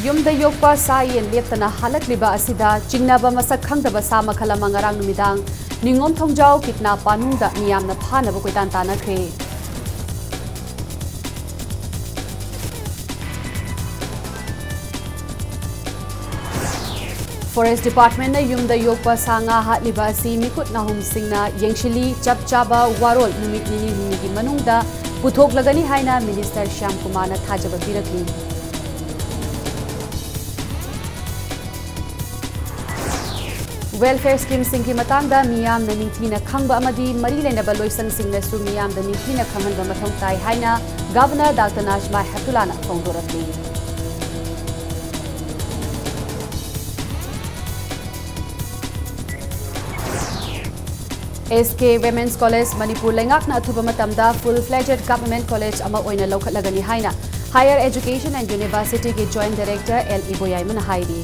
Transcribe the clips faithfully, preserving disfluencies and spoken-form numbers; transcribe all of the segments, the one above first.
ꯌꯨꯝꯗ ꯌꯣꯛꯄ ꯁꯥ ꯌꯦꯟ ꯂꯦꯞꯇꯅ ꯍꯥꯠꯂꯛꯂꯤꯕ ꯑꯁꯤꯗ ꯆꯤꯡꯅꯕ ꯃꯁꯛ ꯈꯪꯗꯕ ꯁꯥ ꯃꯈꯜ ꯑꯃ ꯉꯔꯥꯡ ꯅꯨꯃꯤꯗꯥꯡ ꯅꯤꯉꯣꯝ ꯊꯣꯡꯖꯥꯎ ꯀꯤꯠꯅꯥ ꯄꯥꯅꯨꯡꯗ ꯃꯤꯌꯥꯝꯅ ꯐꯥꯅꯕ ꯀꯣꯏꯇꯥꯟ ꯇꯥꯟꯅꯈ꯭ꯔꯦ꯫ Forest Departmentꯅ ꯌꯨꯝꯗ ꯌꯣꯛꯄ ꯁꯥ ꯉꯥ ꯍꯥꯠꯂꯤꯕ ꯑꯁꯤ ꯃꯤꯈꯨꯠ ꯅꯥꯍꯨꯝꯁꯤꯡꯅ ꯌꯦꯡꯁꯤꯜꯂꯤ꯫ ꯆꯞ ꯆꯥꯕ ꯋꯥꯔꯣꯜ ꯅꯨꯃꯤꯠ ꯅꯤꯅꯤ ꯍꯨꯝꯅꯤꯒꯤ ꯃꯅꯨꯡꯗ ꯄꯨꯊꯣꯛꯂꯒꯅꯤ ꯍꯥꯏꯅ Minister ꯁ꯭ꯌꯥꯝ ꯀꯨꯃꯥꯔꯅ ꯊꯥꯖꯕ ꯄꯤꯔꯛꯂꯤ꯫ Welfare schemeꯁꯤꯡꯒꯤ ꯃꯇꯥꯡꯗ ꯃꯤꯌꯥꯝꯅ ꯅꯤꯡꯊꯤꯅ ꯈꯪꯕ ꯑꯃꯗꯤ ꯃꯔꯤ ꯂꯩꯅꯕ ꯂꯣꯏꯁꯪꯁꯤꯡꯅꯁꯨ ꯃꯤꯌꯥꯝꯗ ꯅꯤꯡꯊꯤꯅ ꯈꯪꯍꯟꯕ ꯃꯊꯧ ꯇꯥꯏ ꯍꯥꯏꯅ Governor Doctor Najma Heptullahꯅ ꯐꯣꯡꯗꯣꯔꯛꯂꯤ꯫ S K Women's College Manipur ꯂꯩꯉꯥꯛꯅ ꯑꯊꯨꯕ ꯃꯇꯝꯗ full fledged government college ꯑꯃ ꯑꯣꯏꯅ ꯂꯧꯈꯠꯂꯒꯅꯤ ꯍꯥꯏꯅ Higher Education and Universityꯒꯤ Joint Director L ꯏꯕꯣꯌꯥꯏꯃꯅ ꯍꯥꯏꯔꯤ꯫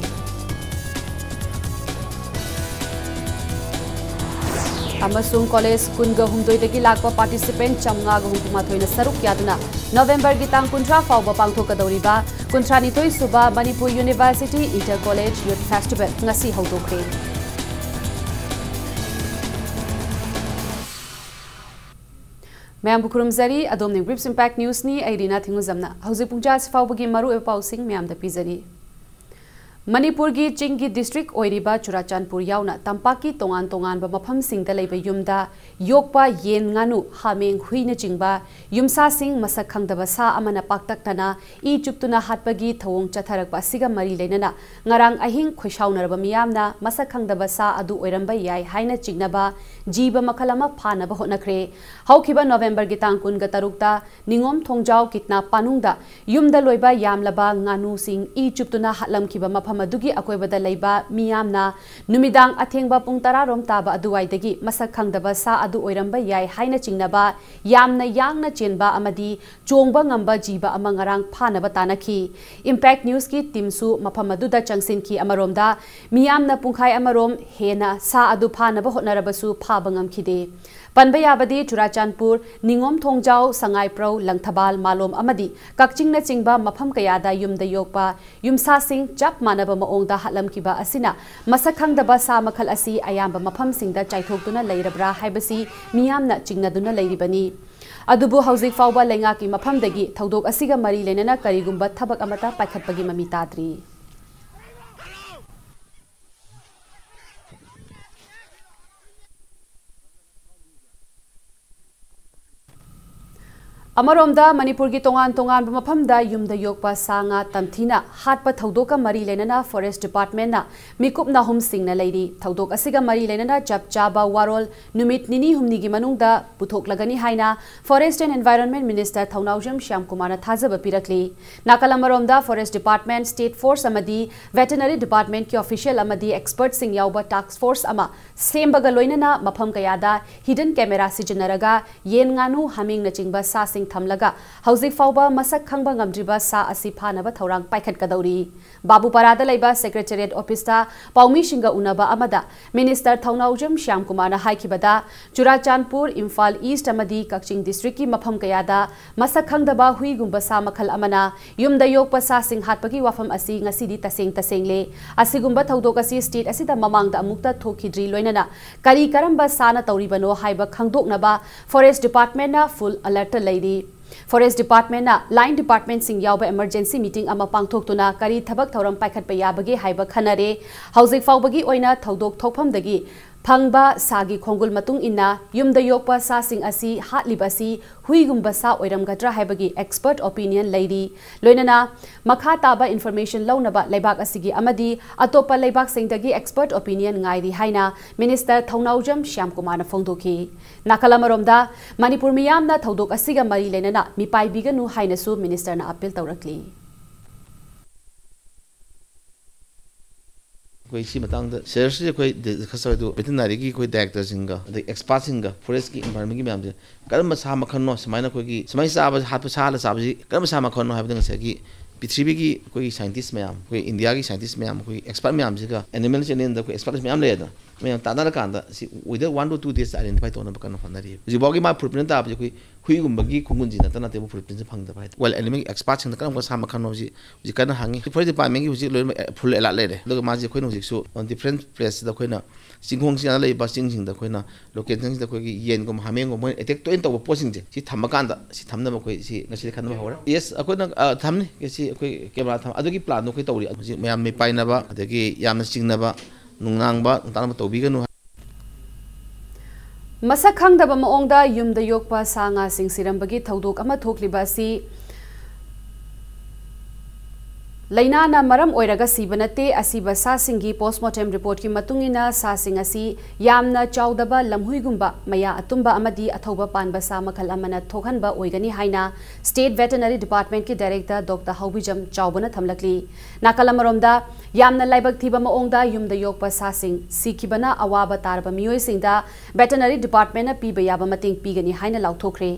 ꯑꯃꯁꯨꯡ college ꯀꯨꯟꯒ ꯍꯨꯝꯗꯣꯏꯗꯒꯤ ꯂꯥꯛꯄ participant ꯆꯥꯝꯃꯉꯥꯒ ꯍꯨꯝꯐꯨꯃꯥꯊꯣꯏꯅ ꯁꯔꯨꯛ ꯌꯥꯗꯨꯅ ꯅꯕꯦꯝꯕꯔꯒꯤ ꯇꯥꯡ ꯀꯨꯟꯊ꯭ꯔꯥ ꯐꯥꯎꯕ ꯄꯥꯡꯊꯣꯛꯀꯗꯧꯔꯤꯕ ꯀꯨꯟꯊ꯭ꯔꯥꯅꯤꯊꯣꯏ ꯁꯨꯕ Manipur University Inter College Youth Festival ꯉꯁꯤ ꯍꯧꯗꯣꯛꯈ꯭ꯔꯦ꯫ ꯃꯌꯥꯝꯕꯨ ꯈꯨꯔꯨꯝꯖꯔꯤ꯫ ꯑꯗꯣꯝꯅ Grips Impact Newsꯅꯤ꯫ ꯑꯩ ꯔꯤꯅꯥ ꯊꯤꯡꯉꯨꯖꯝꯅ ꯍꯧꯖꯤꯛ ꯄꯨꯡ ꯇꯔꯥꯁꯤ ꯐꯥꯎꯕꯒꯤ ꯃꯔꯨꯑꯣꯏꯕ ꯄꯥꯎꯁꯤꯡ ꯃꯌꯥꯝꯗ ꯄꯤꯖꯔꯤ꯫ ꯃꯅꯤꯄꯨꯔꯒꯤ ꯆꯤꯡꯒꯤ district ꯑꯣꯏꯔꯤꯕ ꯆꯨꯔꯥꯆꯥꯟꯄꯨꯔ ꯌꯥꯎꯅ ꯇꯝꯄꯥꯛꯀꯤ ꯇꯣꯉꯥꯟ ꯇꯣꯉꯥꯟꯕ ꯃꯐꯝꯁꯤꯡꯗ ꯂꯩꯕ ꯌꯨꯝꯗ ꯌꯣꯛꯄ ꯌꯦꯟ, ꯉꯥꯅꯨ, ꯍꯥꯃꯦꯡ, ꯍꯨꯏꯅꯆꯤꯡꯕ ꯌꯨꯝꯁꯥꯁꯤꯡ ꯃꯁꯛ ꯈꯪꯗꯕ ꯁꯥ ꯑꯃꯅ ꯄꯥꯛꯇꯛꯅꯅ ꯏ ꯆꯨꯞꯇꯨꯅ ꯍꯥꯠꯄꯒꯤ ꯊꯧꯑꯣꯡ ꯆꯠꯊꯔꯛꯄ ꯑꯁꯤꯒ ꯃꯔꯤ ꯂꯩꯅꯅ ꯉꯔꯥꯡ ꯑꯍꯤꯡ ꯈꯣꯏꯁꯥꯎꯅꯔꯕ ꯃꯤꯌꯥꯝꯅ ꯃꯁꯛ ꯈꯪꯗꯕ ꯁꯥ ꯑꯗꯨ ꯑꯣꯏꯔꯝꯕ ꯌꯥꯏ ꯍꯥꯏꯅ ꯆꯤꯡꯅꯕ ꯖꯤꯕ ꯃꯈꯜ ꯑꯃ ꯐꯥꯅꯕ ꯍꯣꯠꯅꯈ꯭ꯔꯦ꯫ ꯍꯧꯈꯤꯕ ꯅꯕꯦꯝꯕꯔꯒꯤ ꯇꯥꯡ ꯀꯨꯟꯒ ꯇꯔꯨꯛꯇ ꯅꯤꯉꯣꯝ ꯊꯣꯡꯖꯥꯎ ꯀꯤꯠꯅꯥ ꯄꯥꯅꯨꯡꯗ ꯌꯨꯝꯗ ꯂꯣꯏꯕ ꯌꯥꯝꯂꯕ ꯉꯥꯅꯨꯁꯤꯡ ꯏ ꯆꯨꯞꯇꯨꯅ ꯍꯥꯠꯂꯝꯈꯤꯕ ꯃꯐꯝ ꯑꯗꯨꯒꯤ ꯑꯀꯣꯏꯕꯗ ꯂꯩꯕ ꯃꯤꯌꯥꯝꯅ ꯅꯨꯃꯤꯗꯥꯡ ꯑꯊꯦꯡꯕ ꯄꯨꯡ ꯇꯔꯥ ꯔꯣꯝ ꯇꯥꯕ ꯑꯗꯨꯋꯥꯏꯗꯒꯤ ꯃꯁꯛ ꯈꯪꯗꯕ ꯁꯥ ꯑꯗꯨ ꯑꯣꯏꯔꯝꯕ ꯌꯥꯏ ꯍꯥꯏꯅ ꯆꯤꯡꯅꯕ ꯌꯥꯝꯅ ꯌꯥꯡꯅ ꯆꯦꯟꯕ ꯑꯃꯗꯤ ꯆꯣꯡꯕ ꯉꯝꯕ ꯖꯤꯕ ꯑꯃ ꯉꯔꯥꯡ ꯐꯥꯅꯕ ꯇꯥꯟꯅꯈꯤ꯫ Impact Newsꯀꯤ teamꯁꯨ ꯃꯐꯝ ꯑꯗꯨꯗ ꯆꯪꯁꯤꯟꯈꯤ꯫ ꯑꯃꯔꯣꯝꯗ ꯃꯤꯌꯥꯝꯅ ꯄꯨꯡꯈꯥꯏ ꯑꯃꯔꯣꯝ ꯍꯦꯟꯅ ꯁꯥ ꯑꯗꯨ ꯐꯥꯅꯕ ꯍꯣꯠꯅꯔꯕꯁꯨ ꯐꯥꯕ ꯉꯝꯈꯤꯗꯦ꯫ ꯄꯟꯕ ꯌꯥꯕꯗꯤ ꯆꯨꯔꯥꯆꯥꯟꯄꯨꯔ, ꯅꯤꯉꯣꯝ ꯊꯣꯡꯖꯥꯎ, ꯁꯉꯥꯏꯄ꯭ꯔꯧ, ꯂꯪꯊꯕꯥꯜ, ꯃꯥꯂꯣꯝ ꯑꯃꯗꯤ ꯀꯛꯆꯤꯡꯅꯆꯤꯡꯕ ꯃꯐꯝ ꯀꯌꯥꯗ ꯌꯨꯝꯗ ꯌꯣꯛꯄ ꯌꯨꯝꯁꯥꯁꯤꯡ ꯆꯞ ꯃꯥꯟꯅꯕ ꯃꯑꯣꯡꯗ ꯍꯥꯠꯂꯝꯈꯤꯕ ꯑꯁꯤꯅ ꯃꯁꯛ ꯈꯪꯗꯕ ꯁꯥ ꯃꯈꯜ ꯑꯁꯤ ꯑꯌꯥꯝꯕ ꯃꯐꯝꯁꯤꯡꯗ ꯆꯥꯏꯊꯣꯛꯇꯨꯅ ꯂꯩꯔꯕ꯭ꯔꯥ ꯍꯥꯏꯕꯁꯤ ꯃꯤꯌꯥꯝꯅ ꯆꯤꯡꯅꯗꯨꯅ ꯂꯩꯔꯤꯕꯅꯤ꯫ ꯑꯗꯨꯕꯨ ꯍꯧꯖꯤꯛ ꯐꯥꯎꯕ ꯂꯩꯉꯥꯛꯀꯤ ꯃꯐꯝꯗꯒꯤ ꯊꯧꯗꯣꯛ ꯑꯁꯤꯒ ꯃꯔꯤ ꯂꯩꯅꯅ ꯀꯔꯤꯒꯨꯝꯕ ꯊꯕꯛ ꯑꯃꯠꯇ ꯄꯥꯏꯈꯠꯄꯒꯤ ꯃꯃꯤ ꯇꯥꯗ꯭ꯔꯤ꯫ ꯑꯃꯔꯣꯝꯗ, ꯃꯅꯤꯄꯨꯔꯒꯤ ꯇꯣꯉꯥꯟ ꯇꯣꯉꯥꯟꯕ ꯃꯐꯝꯗ ꯌꯨꯝꯗ ꯌꯣꯛꯄ ꯁꯥ ꯉꯥ ꯇꯝꯊꯤꯅ ꯍꯥꯠꯄ ꯊꯧꯗꯣꯛꯀ ꯃꯔꯤ ꯂꯩꯅꯅ Forest Department ꯅ ꯃꯤꯀꯨꯞ ꯅꯥꯍꯨꯝꯁꯤꯡꯅ ꯂꯩꯔꯤ꯫ ꯊꯧꯗꯣꯛ ꯑꯁꯤꯒ ꯃꯔꯤ ꯂꯩꯅꯅ ꯆꯞ ꯆꯥꯕ ꯋꯥꯔꯣꯜ ꯅꯨꯃꯤꯠ ꯅꯤꯅꯤ ꯍꯨꯝꯅꯤꯒꯤ ꯃꯅꯨꯡꯗ ꯄꯨꯊꯣꯛꯂꯒꯅꯤ ꯍꯥꯏꯅ Forest and Environment Minister ꯊꯧꯅꯥꯎꯖꯝ ꯁ꯭ꯌꯥꯝꯀꯨꯃꯥꯔꯅ ꯊꯥꯖꯕ ꯄꯤꯔꯛꯂꯤ꯫ ꯅꯥꯀꯜ ꯑꯃꯔꯣꯝꯗ, Forest Department, State Force ꯑꯃꯗꯤ Veterinary Department ꯀꯤ official ꯑꯃꯗꯤ expert ꯁꯤꯡ ꯌꯥꯎꯕ task force ꯑꯃ ꯁꯦꯝꯕꯒ ꯂꯣꯏꯅꯅ ꯃꯐꯝ ꯀꯌꯥꯗ hidden camera ꯁꯤꯖꯤꯟꯅꯔꯒ ꯌꯦꯟ, ꯉꯥꯅꯨ, ꯍꯥꯃꯦꯡꯅꯆꯤꯡꯕ ꯁꯥꯁꯤꯡ ꯊꯝꯂꯒ ꯍꯧꯖꯤꯛ ꯐꯥꯎꯕ ꯃꯁꯛ ꯈꯪꯕ ꯉꯝꯗ꯭ꯔꯤꯕ ꯁꯥ ꯑꯁꯤ ꯐꯥꯅꯕ ꯊꯧꯔꯥꯡ ꯄꯥꯏꯈꯠꯀꯗꯧꯔꯤ꯫ ꯕꯥꯕꯨꯄꯥꯔꯥꯗ ꯂꯩꯕ Secretariat Office ꯇ ꯄꯥꯎꯃꯤꯁꯤꯡꯒ ꯎꯅꯕ ꯑꯃꯗ Minister ꯊꯧꯅꯥꯎꯖꯝ ꯁ꯭ꯌꯥꯝꯀꯨꯃꯥꯔꯅ ꯍꯥꯏꯈꯤꯕꯗ, ꯆꯨꯔꯥꯆꯥꯟꯄꯨꯔ, ꯏꯝꯐꯥꯜ East ꯑꯃꯗꯤ ꯀꯛꯆꯤꯡ district ꯀꯤ ꯃꯐꯝ ꯀꯌꯥꯗ ꯃꯁꯛ ꯈꯪꯗꯕ ꯍꯨꯏꯒꯨꯝꯕ ꯁꯥ ꯃꯈꯜ ꯑꯃꯅ ꯌꯨꯝꯗ ꯌꯣꯛꯄ ꯁꯥꯁꯤꯡ ꯍꯥꯠꯄꯒꯤ ꯋꯥꯐꯝ ꯑꯁꯤ ꯉꯁꯤꯗꯤ ꯇꯁꯦꯡ ꯇꯁꯦꯡꯂꯦ꯫ ꯑꯁꯤꯒꯨꯝꯕ ꯊꯧꯗꯣꯛ ꯑꯁꯤ state ꯑꯁꯤꯗ ꯃꯃꯥꯡꯗ ꯑꯃꯨꯛꯇ ꯊꯣꯛꯈꯤꯗ꯭ꯔꯤ, ꯂꯣꯏꯅꯅ ꯀꯔꯤ ꯀꯔꯝꯕ ꯁꯥꯅ ꯇꯧꯔꯤꯕꯅꯣ ꯍꯥꯏꯕ ꯈꯪꯗꯣꯛꯅꯕ Forest Department ꯅ full alert ꯇ ꯂꯩꯔꯤ꯫ Forest Department ꯅ line department ꯁꯤꯡ ꯌꯥꯎꯕ emergency meeting ꯑꯃ ꯄꯥꯡꯊꯣꯛꯇꯨꯅ ꯀꯔꯤ ꯊꯕꯛ ꯊꯧꯔꯝ ꯄꯥꯏꯈꯠꯄ ꯌꯥꯕꯒꯦ ꯍꯥꯏꯕ ꯈꯟꯅꯔꯦ꯫ ꯍꯧꯖꯤꯛ ꯐꯥꯎꯕꯒꯤ ꯑꯣꯏꯅ ꯊꯧꯗꯣꯛ ꯊꯣꯛꯐꯝꯗꯒꯤ ꯐꯪꯕ ꯁꯥꯒꯤ ꯈꯣꯡꯒꯨꯜ ꯃꯇꯨꯡ ꯏꯟꯅ ꯌꯨꯝꯗ ꯌꯣꯛꯄ ꯁꯥꯁꯤꯡ ꯑꯁꯤ ꯍꯥꯠꯂꯤꯕ ꯑꯁꯤ ꯍꯨꯏꯒꯨꯝꯕ ꯁꯥ ꯑꯣꯏꯔꯝꯒꯗ꯭ꯔꯥ ꯍꯥꯏꯕꯒꯤ expert opinion ꯂꯩꯔꯤ꯫ ꯂꯣꯏꯅꯅ ꯃꯈꯥ ꯇꯥꯕ information ꯂꯧꯅꯕ ꯂꯩꯕꯥꯛ ꯑꯁꯤꯒꯤ ꯑꯃꯗꯤ ꯑꯇꯣꯞꯄ ꯂꯩꯕꯥꯛꯁꯤꯡꯗꯒꯤ expert opinion ꯉꯥꯏꯔꯤ ꯍꯥꯏꯅ Minister ꯊꯧꯅꯥꯎꯖꯝ ꯁ꯭ꯌꯥꯝꯀꯨꯃꯥꯔꯅ ꯐꯣꯡꯗꯣꯛꯈꯤ꯫ ꯅꯥꯀꯜ ꯑꯃꯔꯣꯝꯗ, ꯃꯅꯤꯄꯨꯔ ꯃꯤꯌꯥꯝꯅ ꯊꯧꯗꯣꯛ ꯑꯁꯤꯒ ꯃꯔꯤ ꯂꯩꯅꯅ ꯃꯤꯄꯥꯏꯕꯤꯒꯅꯨ ꯍꯥꯏꯅꯁꯨ Minister ꯅ appeal ꯇꯧꯔꯛꯂꯤ꯫ ꯑꯩꯈꯣꯏ ꯁꯤ ꯃꯇꯥꯡꯗ seriously ꯑꯩꯈꯣꯏ discuss ꯇꯧꯔꯦ, ꯑꯗꯨ veterinary ꯒꯤ ꯑꯩꯈꯣꯏ director ꯁꯤꯡꯒ, ꯑꯗꯩ expert ꯁꯤꯡꯒ, forest ꯀꯤ environment ꯒꯤ ꯃꯌꯥꯝꯁꯦ ꯀꯔꯝꯕ ꯁꯥ ꯃꯈꯜꯅꯣ, ꯁꯨꯃꯥꯏꯅ ꯑꯩꯈꯣꯏꯒꯤ ꯁꯨꯃꯥꯏꯅ ꯆꯥꯕ, ꯍꯥꯠꯄ, ꯁꯥ ꯍꯥꯠꯂ ꯆꯥꯕꯁꯤ ꯀꯔꯝꯕ ꯁꯥ ꯃꯈꯜꯅꯣ ꯍꯥꯏꯕꯗꯣ ꯉꯁꯥꯏꯒꯤ ꯄ꯭ꯔꯤꯊꯤꯕꯤꯒꯤ ꯑꯩꯈꯣꯏꯒꯤ ꯁꯥꯏꯟꯇꯤꯁ ꯃꯌꯥꯝ, ꯑꯩꯈꯣꯏ ꯏꯟꯗꯤꯌꯥꯒꯤ ꯁꯥꯏꯟꯇꯤꯁ ꯃꯌꯥꯝ, ꯑꯩꯈꯣꯏ ꯑꯦꯛꯁꯄꯔꯠ ꯃꯌꯥꯝꯁꯤꯒ, ꯑꯦꯅꯤꯃꯦꯜ ꯆꯦꯅꯦꯜꯗ ꯑꯩꯈꯣꯏ ꯑꯦꯛꯁꯄꯔꯠ ꯃꯌꯥꯝ ꯂꯩꯌꯦꯗꯅ, ꯃꯌꯥꯝ ꯇꯥꯟꯅꯔꯀꯥꯟꯗ ꯁꯤ within one to two days identify ꯇꯧꯅꯕ ꯀꯟꯅ ꯍꯣꯠꯅꯔꯤ꯫ ꯍꯧꯖꯤꯛꯐꯥꯎꯒꯤ ꯃꯥ ꯐꯨꯠꯄ꯭ꯔꯤꯟ ꯇꯥꯕꯁꯦ ꯑꯩꯈꯣꯏ ꯍꯨꯏꯒꯨꯝꯕꯒꯤ ꯈꯣꯡꯒꯨꯟꯁꯤ ꯅꯠꯇ ꯅꯠꯇꯦꯕ ꯐꯨꯠꯄ꯭ꯔꯤꯟꯁꯦ ꯐꯪꯗꯕ ꯍꯥꯏꯇꯥꯔꯦ꯫ ꯋꯥꯏꯜ ꯑꯦꯅꯤꯃꯦꯜ ꯑꯦꯛꯁꯄꯔꯠꯁꯤꯡꯅ ꯀꯔꯝꯕ ꯁꯥ ꯃꯈꯜꯅꯣ ꯍꯧꯖꯤꯛ ꯍꯧꯖꯤꯛ ꯀꯟꯅ ꯍꯪꯉꯤ꯫ ꯐꯣꯔꯦꯁ ꯗꯤꯄꯥꯔꯠꯃꯦꯟꯒꯤ ꯍꯧꯖꯤꯛ ꯂꯣꯏꯅꯃꯛ ꯐꯨꯜ ꯑꯦꯂꯔꯠ ꯂꯩꯔꯦ꯫ ꯑꯗꯨꯒ ꯃꯥꯁꯦ ꯑꯩꯈꯣꯏꯅ ꯍꯧꯖꯤꯛꯁꯨ on different placeꯁꯤꯗ ꯑꯩꯈꯣꯏꯅ ꯆꯤꯡꯈꯣꯡꯁꯤꯗ ꯂꯩꯕ ꯆꯤꯡꯁꯤꯡꯗ ꯑꯩꯈꯣꯏꯅ ꯂꯣꯀꯦꯜꯁꯤꯡꯁꯤꯗ ꯑꯩꯈꯣꯏꯒꯤ ꯌꯦꯟꯒꯨꯝꯕ, ꯍꯥꯃꯦꯡꯒꯨꯝꯕ, ꯃꯣꯏꯅ ꯑꯦꯇꯦꯛ ꯇꯣꯏꯅ ꯇꯧꯕ ꯄꯣꯠꯁꯤꯡꯁꯦ ꯁꯤ ꯊꯝꯃꯀꯥꯟꯗ ꯁꯤ ꯊꯝꯅꯕ ꯑꯩꯈꯣꯏ ꯁꯤ ꯉꯁꯤꯗꯤ ꯈꯟꯅꯕ ꯍꯧꯔꯦ꯫ ꯌꯦꯁ, ꯑꯩꯈꯣꯏꯅ, ꯑ, ꯊꯝꯅꯤ꯫ ꯉꯁꯤ ꯑꯩꯈꯣꯏ ꯀꯦꯃꯦꯔꯥ ꯊꯝ-, ꯑꯗꯨꯒꯤ ꯄ꯭ꯂꯥꯟꯗꯣ ꯑꯩꯈꯣꯏ ꯇꯧꯔꯤ꯫ ꯍꯧꯖꯤꯛ ꯃꯌꯥꯝ ꯃꯤꯄꯥꯏꯅꯕ, ꯑꯗꯒꯤ ꯌꯥꯝꯅ ꯆꯤꯡꯅꯕ, ꯅꯨꯡꯅꯥꯡꯕ, ꯅꯨꯡꯇꯥꯛꯅꯕ ꯇꯧꯕꯤꯒꯅꯨ꯫ ꯃꯁꯛ ꯈꯪꯗꯕ ꯃꯑꯣꯡꯗ ꯌꯨꯝꯗ ꯌꯣꯛꯄ ꯁꯥ ꯉꯥꯁꯤꯡ ꯁꯤꯔꯝꯕꯒꯤ ꯊꯧꯗꯣꯛ ꯑꯃ ꯊꯣꯛꯂꯤꯕ ꯑꯁꯤ ꯂꯥꯏꯅꯥꯅ ꯃꯔꯝ ꯑꯣꯏꯔꯒ ꯁꯤꯕ ꯅꯠꯇꯦ꯫ ꯑꯁꯤꯕ ꯁꯥꯁꯤꯡꯒꯤ ꯄꯣꯁꯃꯣꯔꯇꯦꯝ ꯔꯤꯄꯣꯔꯠꯀꯤ ꯃꯇꯨꯡ ꯏꯟꯅ ꯁꯥꯁꯤꯡ ꯑꯁꯤ ꯌꯥꯝꯅ ꯆꯥꯎꯗꯕ ꯂꯝꯍꯨꯏꯒꯨꯝꯕ, ꯃꯌꯥ ꯑꯇꯨꯝꯕ ꯑꯃꯗꯤ ꯑꯊꯧꯕ ꯄꯥꯟꯕ ꯁꯥ ꯃꯈꯜ ꯑꯃꯅ ꯊꯣꯛꯍꯟꯕ ꯑꯣꯏꯒꯅꯤ ꯍꯥꯏꯅ ꯁ꯭ꯇꯦꯠ ꯚꯦꯇꯔꯅꯔꯤ ꯗꯤꯄꯥꯔꯠꯃꯦꯟꯠꯀꯤ ꯗꯥꯏꯔꯦꯛꯇꯔ ꯗꯣꯛꯇꯔ ꯍꯧꯕꯤꯖꯝ ꯆꯥꯎꯕꯅ ꯊꯝꯂꯛꯂꯤ꯫ ꯅꯥꯀꯜ ꯑꯃꯔꯣꯝꯗ, ꯌꯥꯝꯅ ꯂꯥꯏꯕꯛ ꯊꯤꯕ ꯃꯑꯣꯡꯗ ꯌꯨꯝꯗ ꯌꯣꯛꯄ ꯁꯥꯁꯤꯡ ꯁꯤꯈꯤꯕꯅ ꯑꯋꯥꯕ ꯇꯥꯔꯕ ꯃꯤꯑꯣꯏꯁꯤꯡꯗ ꯚꯦꯇꯔꯅꯔꯤ ꯗꯤꯄꯥꯔꯠꯃꯦꯟꯠꯅ ꯄꯤꯕ ꯌꯥꯕ ꯃꯇꯦꯡ ꯄꯤꯒꯅꯤ ꯍꯥꯏꯅ ꯂꯥꯎꯊꯣꯛꯈ꯭ꯔꯦ꯫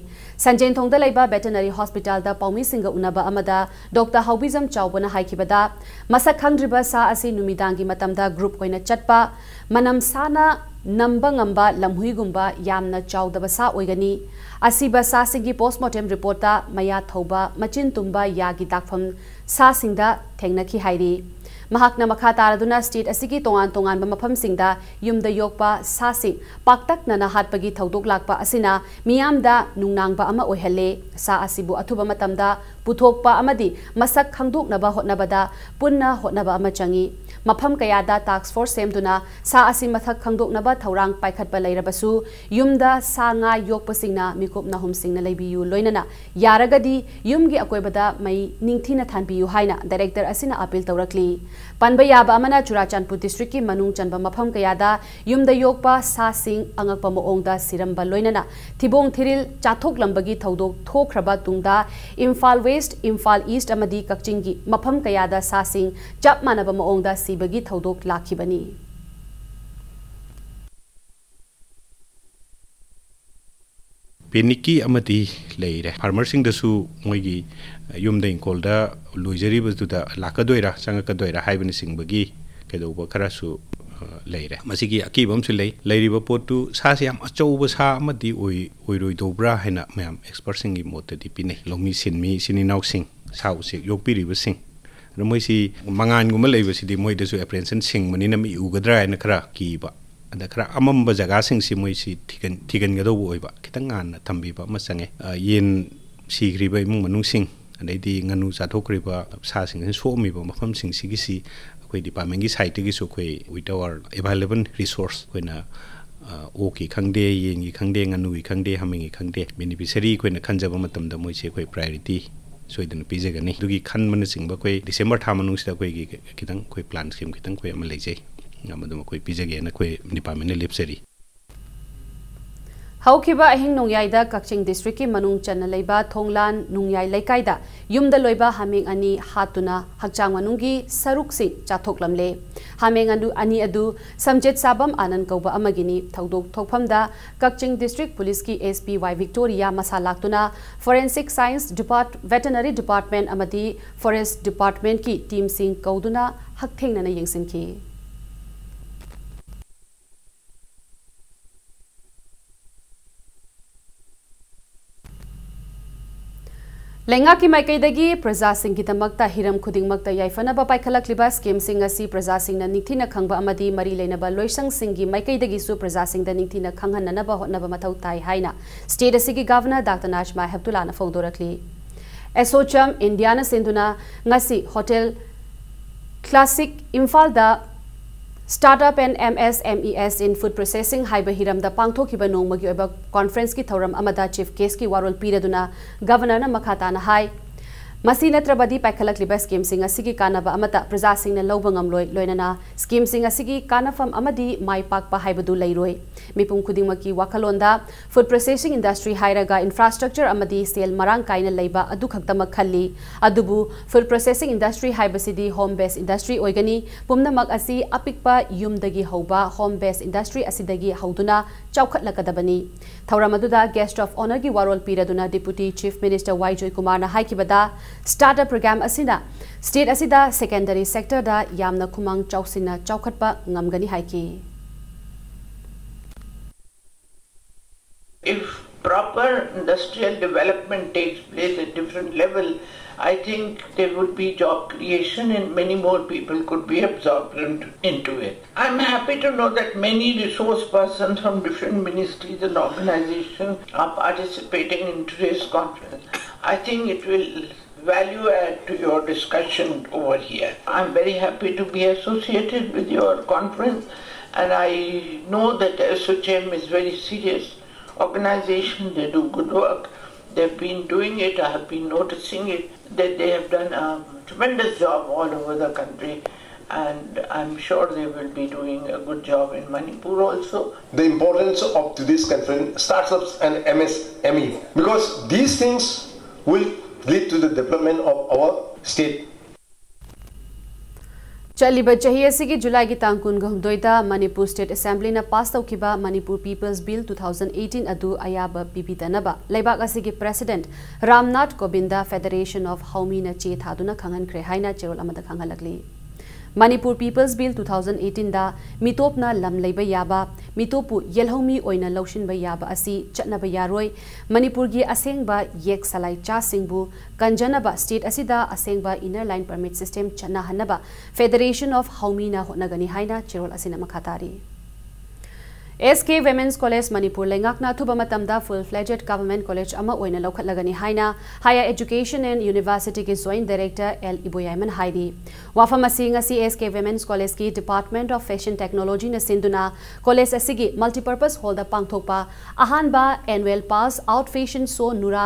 ꯁꯟꯖꯦꯟꯊꯣꯡꯗ ꯂꯩꯕ ꯚꯦꯇꯔꯅꯔꯤ ꯍꯣꯁꯄꯤꯇꯥꯜꯗ ꯄꯥꯎꯃꯤꯁꯤꯡꯒ ꯎꯅꯕ ꯑꯃꯗ ꯗꯣꯛꯇꯔ ꯍꯧꯕꯤꯖꯝ ꯆꯥꯎꯕꯅ ꯍꯥꯏꯈꯤꯕꯗ, ꯃꯁꯛ ꯈꯪꯗ꯭ꯔꯤꯕ ꯁꯥ ꯑꯁꯤ ꯅꯨꯃꯤꯗꯥꯡꯒꯤ ꯃꯇꯝꯗ ꯒ꯭ꯔꯨꯞ ꯑꯣꯏꯅ ꯆꯠꯄ, ꯃꯅꯝ ꯁꯥꯅ ꯅꯝꯕ ꯉꯝꯕ ꯂꯝꯍꯨꯏꯒꯨꯝꯕ ꯌꯥꯝꯅ ꯆꯥꯎꯗꯕ ꯁꯥ ꯑꯣꯏꯒꯅꯤ꯫ ꯑꯁꯤꯕ ꯁꯥꯁꯤꯡꯒꯤ ꯄꯣꯁꯃꯣꯔꯇꯦꯝ ꯔꯤꯄꯣꯔꯠꯇ ꯃꯌꯥ ꯊꯧꯕ, ꯃꯆꯤꯟ ꯇꯨꯝꯕ, ꯌꯥꯒꯤ ꯗꯥꯛꯐꯝ ꯁꯥꯁꯤꯡꯗ ꯊꯦꯡꯅꯈꯤ ꯍꯥꯏꯔꯤ꯫ ꯃꯍꯥꯛꯅ ꯃꯈꯥ ꯇꯥꯔꯗꯨꯅ ꯁ꯭ꯇꯦꯠ ꯑꯁꯤꯒꯤ ꯇꯣꯉꯥꯟ ꯇꯣꯉꯥꯟꯕ ꯃꯐꯝꯁꯤꯡꯗ ꯌꯨꯝꯗ ꯌꯣꯛꯄ ꯁꯥꯁꯤꯡ ꯄꯥꯛꯇꯛꯅꯅ ꯍꯥꯠꯄꯒꯤ ꯊꯧꯗꯣꯛ ꯂꯥꯛꯄ ꯑꯁꯤꯅ ꯃꯤꯌꯥꯝꯗ ꯅꯨꯡꯅꯥꯡꯕ ꯑꯃ ꯑꯣꯏꯍꯜꯂꯦ꯫ ꯁꯥ ꯑꯁꯤꯕꯨ ꯑꯊꯨꯕ ꯃꯇꯝꯗ ꯄꯨꯊꯣꯛꯄ ꯑꯃꯗꯤ ꯃꯁꯛ ꯈꯪꯗꯣꯛꯅꯕ ꯍꯣꯠꯅꯕꯗ ꯄꯨꯟꯅ ꯍꯣꯠꯅꯕ ꯑꯃ ꯆꯪꯏ꯫ ꯃꯐꯝ ꯀꯌꯥꯗ ꯇꯥꯁ꯭ꯛ ꯐꯣꯔꯁ ꯁꯦꯝꯗꯨꯅ ꯁꯥ ꯑꯁꯤ ꯃꯁꯛ ꯈꯪꯗꯣꯛꯅꯕ ꯊꯧꯔꯥꯡ ꯄꯥꯏꯈꯠꯄ ꯂꯩꯔꯕꯁꯨ, ꯌꯨꯝꯗ ꯁꯥ ꯉꯥ ꯌꯣꯛꯄꯁꯤꯡꯅ ꯃꯤꯀꯨꯞ ꯅꯥꯍꯨꯝꯁꯤꯡꯅ ꯂꯩꯕꯤꯌꯨ, ꯂꯣꯏꯅꯅ ꯌꯥꯔꯒꯗꯤ ꯌꯨꯝꯒꯤ ꯑꯀꯣꯏꯕꯗ ꯃꯩ ꯅꯤꯡꯊꯤꯅ ꯊꯥꯟꯕꯤꯌꯨ ꯍꯥꯏꯅ ꯗꯥꯏꯔꯦꯛꯇꯔ ꯑꯁꯤꯅ ꯑꯥꯄꯤꯜ ꯇꯧꯔꯛꯂꯤ꯫ ꯄꯟꯕ ꯌꯥꯕ ꯑꯃꯅ, ꯆꯨꯔꯥꯆꯥꯟꯄꯨꯔ ꯗꯤꯁꯇ꯭ꯔꯤꯛꯀꯤ ꯃꯅꯨꯡ ꯆꯟꯕ ꯃꯐꯝ ꯀꯌꯥꯗ ꯌꯨꯝꯗ ꯌꯣꯛꯄ ꯁꯥꯁꯤꯡ ꯑꯉꯛꯄ ꯃꯑꯣꯡꯗ ꯁꯤꯔꯝꯕ, ꯂꯣꯏꯅꯅ ꯊꯤꯕꯣꯡ ꯊꯤꯔꯤꯜ ꯆꯥꯊꯣꯛꯂꯝꯕꯒꯤ ꯊꯧꯗꯣꯛ ꯊꯣꯛꯈ꯭ꯔꯕ ꯇꯨꯡꯗ, ꯏꯝꯐꯥꯜ ꯋꯦꯁ꯭ꯠ, ꯏꯝꯐꯥꯜ ꯏꯁ꯭ꯠ ꯑꯃꯗꯤ ꯀꯛꯆꯤꯡꯒꯤ ꯃꯐꯝ ꯀꯌꯥꯗ ꯁꯥꯁꯤꯡ ꯆꯞ ꯃꯥꯟꯅꯕ ꯃꯑꯣꯡꯗ ꯁꯤꯕꯒꯤ ꯊꯧꯗꯣꯛ ꯂꯥꯛꯈꯤꯕꯅꯤ꯫ ꯄꯦꯅꯤꯛꯀꯤ ꯑꯃꯗꯤ ꯂꯩꯔꯦ꯫ ꯐꯥꯔꯃꯔꯁꯤꯡꯗꯁꯨ ꯃꯣꯏꯒꯤ ꯌꯨꯝꯗ ꯏꯪꯈꯣꯜꯗ ꯂꯣꯏꯖꯔꯤꯕꯗꯨꯗ ꯂꯥꯛꯀꯗꯣꯏꯔꯥ ꯆꯪꯉꯛꯀꯗꯣꯏꯔꯥ ꯍꯥꯏꯕꯅꯆꯤꯡꯕꯒꯤ ꯀꯩꯗꯧꯕ ꯈꯔꯁꯨ ꯂꯩꯔꯦ꯫ ꯃꯁꯤꯒꯤ ꯑꯀꯤꯕ ꯑꯃꯁꯨ ꯂꯩ꯫ ꯂꯩꯔꯤꯕ ꯄꯣꯠꯇꯨ ꯁꯥꯁꯤ ꯌꯥꯝ ꯑꯆꯧꯕ ꯁꯥ ꯑꯃꯗꯤ ꯑꯣꯏꯔꯣꯏꯗꯧꯕ꯭ꯔꯥ ꯍꯥꯏꯅ ꯃꯌꯥꯝ ꯑꯦꯛꯁꯄꯔꯠꯁꯤꯡꯒꯤ ꯃꯣꯠꯇꯗꯤ ꯄꯤꯅꯩ꯫ ꯂꯧꯃꯤ ꯁꯤꯟꯃꯤ ꯏꯆꯤꯟ ꯏꯅꯥꯎꯁꯤꯡ, ꯁꯥ ꯎꯆꯦꯛ ꯌꯣꯛꯄꯤꯔꯤꯕꯁꯤꯡ, ꯑꯗꯣ ꯃꯣꯏꯁꯤ ꯃꯉꯥꯟꯒꯨꯝꯕ ꯂꯩꯕꯁꯤꯗꯤ ꯃꯣꯏꯗꯁꯨ ꯑꯦꯄ꯭ꯔꯦꯟꯁꯟ ꯁꯤꯡꯕꯅꯤꯅ ꯃꯤ ꯎꯒꯗ꯭ꯔꯥ ꯍꯥꯏꯅ ꯈꯔ ꯀꯤꯕ꯫ ꯑꯗ ꯈꯔ ꯑꯃꯝꯕ ꯖꯒꯥꯁꯤꯡꯁꯤ ꯃꯣꯏꯁꯤ ꯊꯤꯒꯟ ꯊꯤꯒꯟꯒꯗꯧꯕ ꯑꯣꯏꯕ, ꯈꯤꯇꯪ ꯉꯥꯟꯅ ꯊꯝꯕꯤꯕ ꯑꯃ ꯆꯪꯉꯦ꯫ ꯌꯦꯟ ꯁꯤꯈ꯭ꯔꯤꯕ ꯏꯃꯨꯡ ꯃꯅꯨꯡꯁꯤꯡ, ꯑꯗꯩꯗꯤ ꯉꯥꯅꯨ ꯆꯥꯊꯣꯛꯈ꯭ꯔꯤꯕ ꯁꯥꯁꯤꯡꯁꯤꯅ ꯁꯣꯛꯑꯝꯃꯤꯕ ꯃꯐꯝꯁꯤꯡꯁꯤꯒꯤꯁꯤ ꯑꯩꯈꯣꯏ ꯗꯤꯄꯥꯔꯠꯃꯦꯟꯒꯤ ꯁꯥꯏꯠꯇꯒꯤꯁꯨ ꯑꯩꯈꯣꯏ with our available resource ꯑꯩꯈꯣꯏꯅ ꯑꯣꯛꯀꯤ ꯈꯪꯗꯦ, ꯌꯦꯟꯒꯤ ꯈꯪꯗꯦ, ꯉꯥꯅꯨꯒꯤ ꯈꯪꯗꯦ, ꯍꯥꯃꯦꯡꯒꯤ ꯈꯪꯗꯦ, ꯕꯦꯅꯤꯐꯤꯁꯔꯤ ꯑꯩꯈꯣꯏꯅ ꯈꯟꯖꯕ ꯃꯇꯝꯗ ꯃꯣꯏꯁꯦ ꯑꯩꯈꯣꯏ ꯄ꯭ꯔꯥꯏꯌꯣꯔꯤꯇꯤ ꯁꯣꯏꯗꯅ ꯄꯤꯖꯒꯅꯤ꯫ ꯑꯗꯨꯒꯤ ꯈꯟꯕꯅꯆꯤꯡꯕ ꯑꯩꯈꯣꯏ ꯗꯤꯁꯦꯝꯕꯔ ꯊꯥ ꯃꯅꯨꯡꯁꯤꯗ ꯑꯩꯈꯣꯏꯒꯤ ꯈꯤꯇꯪ ꯑꯩꯈꯣꯏ ꯄ꯭ꯂꯥꯟ ꯁ꯭ꯀꯤꯝ ꯈꯤꯇꯪ ꯑꯩꯈꯣꯏ ꯑꯃ ꯂꯩꯖꯩ꯫ ꯃꯗꯨꯃ ꯑꯩꯈꯣꯏ ꯄꯤꯖꯒꯦꯅ ꯑꯩꯈꯣꯏ ꯗꯤꯄꯥꯔꯠꯃꯦꯟꯅ ꯂꯦꯞꯆꯔꯤ꯫ ꯍꯧꯈꯤꯕ ꯑꯍꯤꯡ ꯅꯣꯡꯌꯥꯏꯗ ꯀꯛꯆꯤꯡ ꯗꯤꯁꯇ꯭ꯔꯤꯛꯀꯤ ꯃꯅꯨꯡ ꯆꯟꯅ ꯂꯩꯕ ꯊꯣꯡꯂꯥꯟ ꯅꯨꯡꯌꯥꯏ ꯂꯩꯀꯥꯏꯗ ꯌꯨꯝꯗ ꯂꯣꯏꯕ ꯍꯥꯃꯦꯡ ꯑꯅꯤ ꯍꯥꯠꯇꯨꯅ ꯍꯛꯆꯥꯡ ꯃꯅꯨꯡꯒꯤ ꯁꯔꯨꯛꯁꯤꯡ ꯆꯥꯊꯣꯛꯂꯝꯂꯦ꯫ ꯍꯥꯃꯦꯡ ꯑꯗꯨ, ꯑꯅꯤ ꯑꯗꯨ ꯁꯝꯖꯦꯠ ꯁꯥꯕꯝ ꯑꯥꯅꯟ ꯀꯧꯕ ꯑꯃꯒꯤꯅꯤ꯫ ꯊꯧꯗꯣꯛ ꯊꯣꯛꯐꯝꯗ ꯀꯛꯆꯤꯡ ꯗꯤꯁꯇ꯭ꯔꯤꯛ ꯄꯨꯂꯤꯁꯀꯤ S P Y ꯚꯤꯛꯇꯣꯔꯤꯌꯥ ꯃꯁꯥ ꯂꯥꯛꯇꯨꯅ ꯐꯣꯔꯦꯟꯁꯤꯛ ꯁꯥꯏꯟꯁ ꯗꯤꯄꯥꯔꯠ-, ꯚꯦꯇꯅꯔꯤ ꯗꯤꯄꯥꯔꯠꯃꯦꯟ ꯑꯃꯗꯤ ꯐꯣꯔꯦꯁ ꯗꯤꯄꯥꯔꯠꯃꯦꯟꯀꯤ ꯇꯤꯝꯁꯤꯡ ꯀꯧꯗꯨꯅ ꯍꯛꯊꯦꯡꯅꯅ ꯌꯦꯡꯁꯤꯟꯈꯤ꯫ ꯂꯩꯉꯥꯛꯀꯤ ꯃꯥꯏꯀꯩꯗꯒꯤ ꯄ꯭ꯔꯖꯥꯁꯤꯡꯒꯤꯗꯃꯛꯇ ꯍꯤꯔꯝ ꯈꯨꯗꯤꯡꯃꯛꯇ ꯌꯥꯏꯐꯅꯕ ꯄꯥꯏꯈꯠꯂꯛꯂꯤꯕ ꯁ꯭ꯀꯤꯝꯁꯤꯡ ꯑꯁꯤ ꯄ꯭ꯔꯖꯥꯁꯤꯡꯅ ꯅꯤꯡꯊꯤꯅ ꯈꯪꯕ ꯑꯃꯗꯤ ꯃꯔꯤ ꯂꯩꯅꯕ ꯂꯣꯏꯁꯪꯁꯤꯡꯒꯤ ꯃꯥꯏꯀꯩꯗꯒꯤꯁꯨ ꯄ꯭ꯔꯖꯥꯁꯤꯡꯗ ꯅꯤꯡꯊꯤꯅ ꯈꯪꯍꯟꯅꯅꯕ ꯍꯣꯠꯅꯕ ꯃꯊꯧ ꯇꯥꯏ ꯍꯥꯏꯅ ꯁ꯭ꯇꯦꯠ ꯑꯁꯤꯒꯤ ꯒꯚꯔꯅꯔ ꯗꯥꯛꯇꯔ ꯅꯥꯖꯃꯥ ꯍꯦꯞꯇꯨꯂꯥꯅ ꯐꯣꯡꯗꯣꯔꯛꯂꯤ꯫ ꯑꯦꯁꯣꯆꯝ ꯏꯟꯗꯤꯌꯥꯅ ꯁꯤꯟꯗꯨꯅ ꯉꯁꯤ ꯍꯣꯇꯦꯜ ꯀ꯭ꯂꯥꯁꯤꯛ ꯏꯝꯐꯥꯜꯗ Startup and M S M Es in Food Processing ꯍꯥꯏꯕ ꯍꯤꯔꯝꯗ ꯄꯥꯡꯊꯣꯛꯈꯤꯕ ꯅꯣꯡꯃꯒꯤ ꯑꯣꯏꯕ ꯀꯣꯟꯐ꯭ꯔꯦꯟꯁꯀꯤ ꯊꯧꯔꯝ ꯑꯃꯗ ꯆꯤꯐ ꯒꯦꯁꯀꯤ ꯋꯥꯔꯣꯜ ꯄꯤꯔꯗꯨꯅ ꯒꯚꯔꯅꯔꯅ ꯃꯈꯥ ꯇꯥꯅ ꯍꯥꯏ, ꯃꯁꯤ ꯅꯠꯇ꯭ꯔꯕꯗꯤ ꯄꯥꯏꯈꯠꯂꯛꯂꯤꯕ ꯁ꯭ꯀꯤꯝꯁꯤꯡ ꯑꯁꯤꯒꯤ ꯀꯥꯟꯅꯕ ꯑꯃꯠꯇ ꯄ꯭ꯔꯖꯥꯁꯤꯡꯅ ꯂꯧꯕ ꯉꯝꯂꯣꯏ, ꯂꯣꯏꯅꯅ ꯁ꯭ꯀꯤꯝꯁꯤꯡ ꯑꯁꯤꯒꯤ ꯀꯥꯟꯅꯐꯝ ꯑꯃꯗꯤ ꯃꯥꯏ ꯄꯥꯛꯄ ꯍꯥꯏꯕꯗꯨ ꯂꯩꯔꯣꯏ꯫ ꯃꯤꯄꯨꯝ ꯈꯨꯗꯤꯡꯃꯛꯀꯤ ꯋꯥꯈꯜꯂꯣꯟꯗ ꯐꯨꯗ ꯄ꯭ꯔꯣꯁꯦꯁꯤꯡ ꯏꯟꯗꯁꯇ꯭ꯔꯤ ꯍꯥꯏꯔꯒ ꯏꯟꯐ꯭ꯔꯥꯁ꯭ꯇ꯭ꯔꯛꯆꯔ ꯑꯃꯗꯤ ꯁꯦꯜ ꯃꯔꯥꯡ ꯀꯥꯏꯅ ꯂꯩꯕ ꯑꯗꯨ ꯈꯛꯇꯃꯛ ꯈꯜꯂꯤ꯫ ꯑꯗꯨꯕꯨ ꯐꯨꯗ ꯄ꯭ꯔꯣꯁꯦꯁꯤꯡ ꯏꯟꯗꯁꯇ꯭ꯔꯤ ꯍꯥꯏꯕꯁꯤꯗꯤ ꯍꯣꯝ ꯕꯦꯁ ꯏꯟꯗꯁꯇ꯭ꯔꯤ ꯑꯣꯏꯒꯅꯤ꯫ ꯄꯨꯝꯅꯃꯛ ꯑꯁꯤ ꯑꯄꯤꯛꯄ ꯌꯨꯝꯗꯒꯤ ꯍꯧꯕ ꯍꯣꯝ ꯕꯦꯁ ꯏꯟꯗꯁꯇ꯭ꯔꯤ ꯑꯁꯤꯗꯒꯤ ꯍꯧꯗꯨꯅ ꯆꯥꯎꯈꯠꯂꯛꯀꯗꯕꯅꯤ꯫ ꯊꯧꯔꯝ ꯑꯗꯨꯗ Guest of Honourꯒꯤ ꯋꯥꯔꯣꯜ ꯄꯤꯔꯗꯨꯅ Deputy Chief Minister ꯋꯥꯏ ꯖꯣꯏꯀꯨꯃꯥꯔꯅ ꯍꯥꯏꯈꯤꯕꯗ, startup program ꯑꯁꯤꯅ state ꯑꯁꯤꯗ secondary sectorꯗ ꯌꯥꯝꯅ ꯈꯨꯃꯥꯡ ꯆꯥꯎꯁꯤꯟꯅ ꯆꯥꯎꯈꯠꯄ ꯉꯝꯒꯅꯤ ꯍꯥꯏꯈꯤ꯫ If proper industrial development takes place at different level, I think there would be job creation and many more people could be absorbed in- into it. I'm happy to know that many resource persons from different ministries and organizations are participating in today's conference. I think it will value add to your discussion over here. I'm very happy to be associated with your conference, and I know that the S O C M is very serious organization. They do good work. They've been doing it. I have been noticing it, that they have done a tremendous job all over the country, and I'm sure they will be doing a good job in Manipur also. The importance of this conference, startups and M S M E, because these things will lead to the development of our state. ꯆꯠꯂꯤꯕ ꯆꯍꯤ ꯑꯁꯤꯒꯤ ꯖꯨꯂꯥꯏꯒꯤ ꯇꯥꯡ ꯀꯨꯟꯒ ꯍꯨꯝꯗꯣꯏꯗ Manipur State Assemblyꯅ pass ꯇꯧꯈꯤꯕ Manipur People's Bill two thousand eighteen ꯑꯗꯨ ꯑꯌꯥꯕ ꯄꯤꯕꯤꯗꯅꯕ ꯂꯩꯕꯥꯛ ꯑꯁꯤꯒꯤ President ꯔꯥꯝꯅꯥꯊ ꯀꯣꯕꯤꯟꯗ Federation of ꯍꯧꯃꯤꯅ ꯆꯦ ꯊꯥꯗꯨꯅ ꯈꯪꯍꯟꯈ꯭ꯔꯦ ꯍꯥꯏꯅ ꯆꯦꯔꯣꯜ ꯑꯃꯗ ꯈꯪꯍꯜꯂꯛꯂꯤ꯫ Manipur People's Bill two thousand eighteenꯗ ꯃꯤꯇꯣꯞꯅ ꯂꯝ ꯂꯩꯕ ꯌꯥꯕ, ꯃꯤꯇꯣꯞꯄꯨ ꯌꯦꯜꯍꯧꯃꯤ ꯑꯣꯏꯅ ꯂꯧꯁꯤꯟꯕ ꯌꯥꯕ ꯑꯁꯤ ꯆꯠꯅꯕ ꯌꯥꯔꯣꯏ꯫ ꯃꯅꯤꯄꯨꯔꯒꯤ ꯑꯁꯦꯡꯕ ꯌꯦꯛ ꯁꯂꯥꯏ ꯆꯥꯁꯤꯡꯕꯨ ꯀꯟꯖꯅꯕ state ꯑꯁꯤꯗ ꯑꯁꯦꯡꯕ Inner Line Permit System ꯆꯠꯅꯍꯟꯅꯕ Federation of ꯍꯧꯃꯤꯅ ꯍꯣꯠꯅꯒꯅꯤ ꯍꯥꯏꯅ ꯆꯦꯔꯣꯜ ꯑꯁꯤꯅ ꯃꯈꯥ ꯇꯥꯔꯤ꯫ S K Women's College Manipur ꯂꯩꯉꯥꯛꯅ ꯑꯊꯨꯕ ꯃꯇꯝꯗ full fledged government college ꯑꯃ ꯑꯣꯏꯅ ꯂꯧꯈꯠꯂꯒꯅꯤ ꯍꯥꯏꯅ Higher Education and Universityꯒꯤ Joint Director L ꯏꯕꯣꯌꯥꯏꯃꯟ ꯍꯥꯏꯔꯤ꯫ ꯋꯥꯐꯝ ꯑꯁꯤ ꯉꯁꯤ S K Women's Collegeꯀꯤ Department of Fashion Technologyꯅ ꯁꯤꯟꯗꯨꯅ college ꯑꯁꯤꯒꯤ multipurpose hallꯗ ꯄꯥꯡꯊꯣꯛꯄ ꯑꯍꯥꯟꯕ Annual Pass Out Fashion Show ꯅꯨꯔꯥ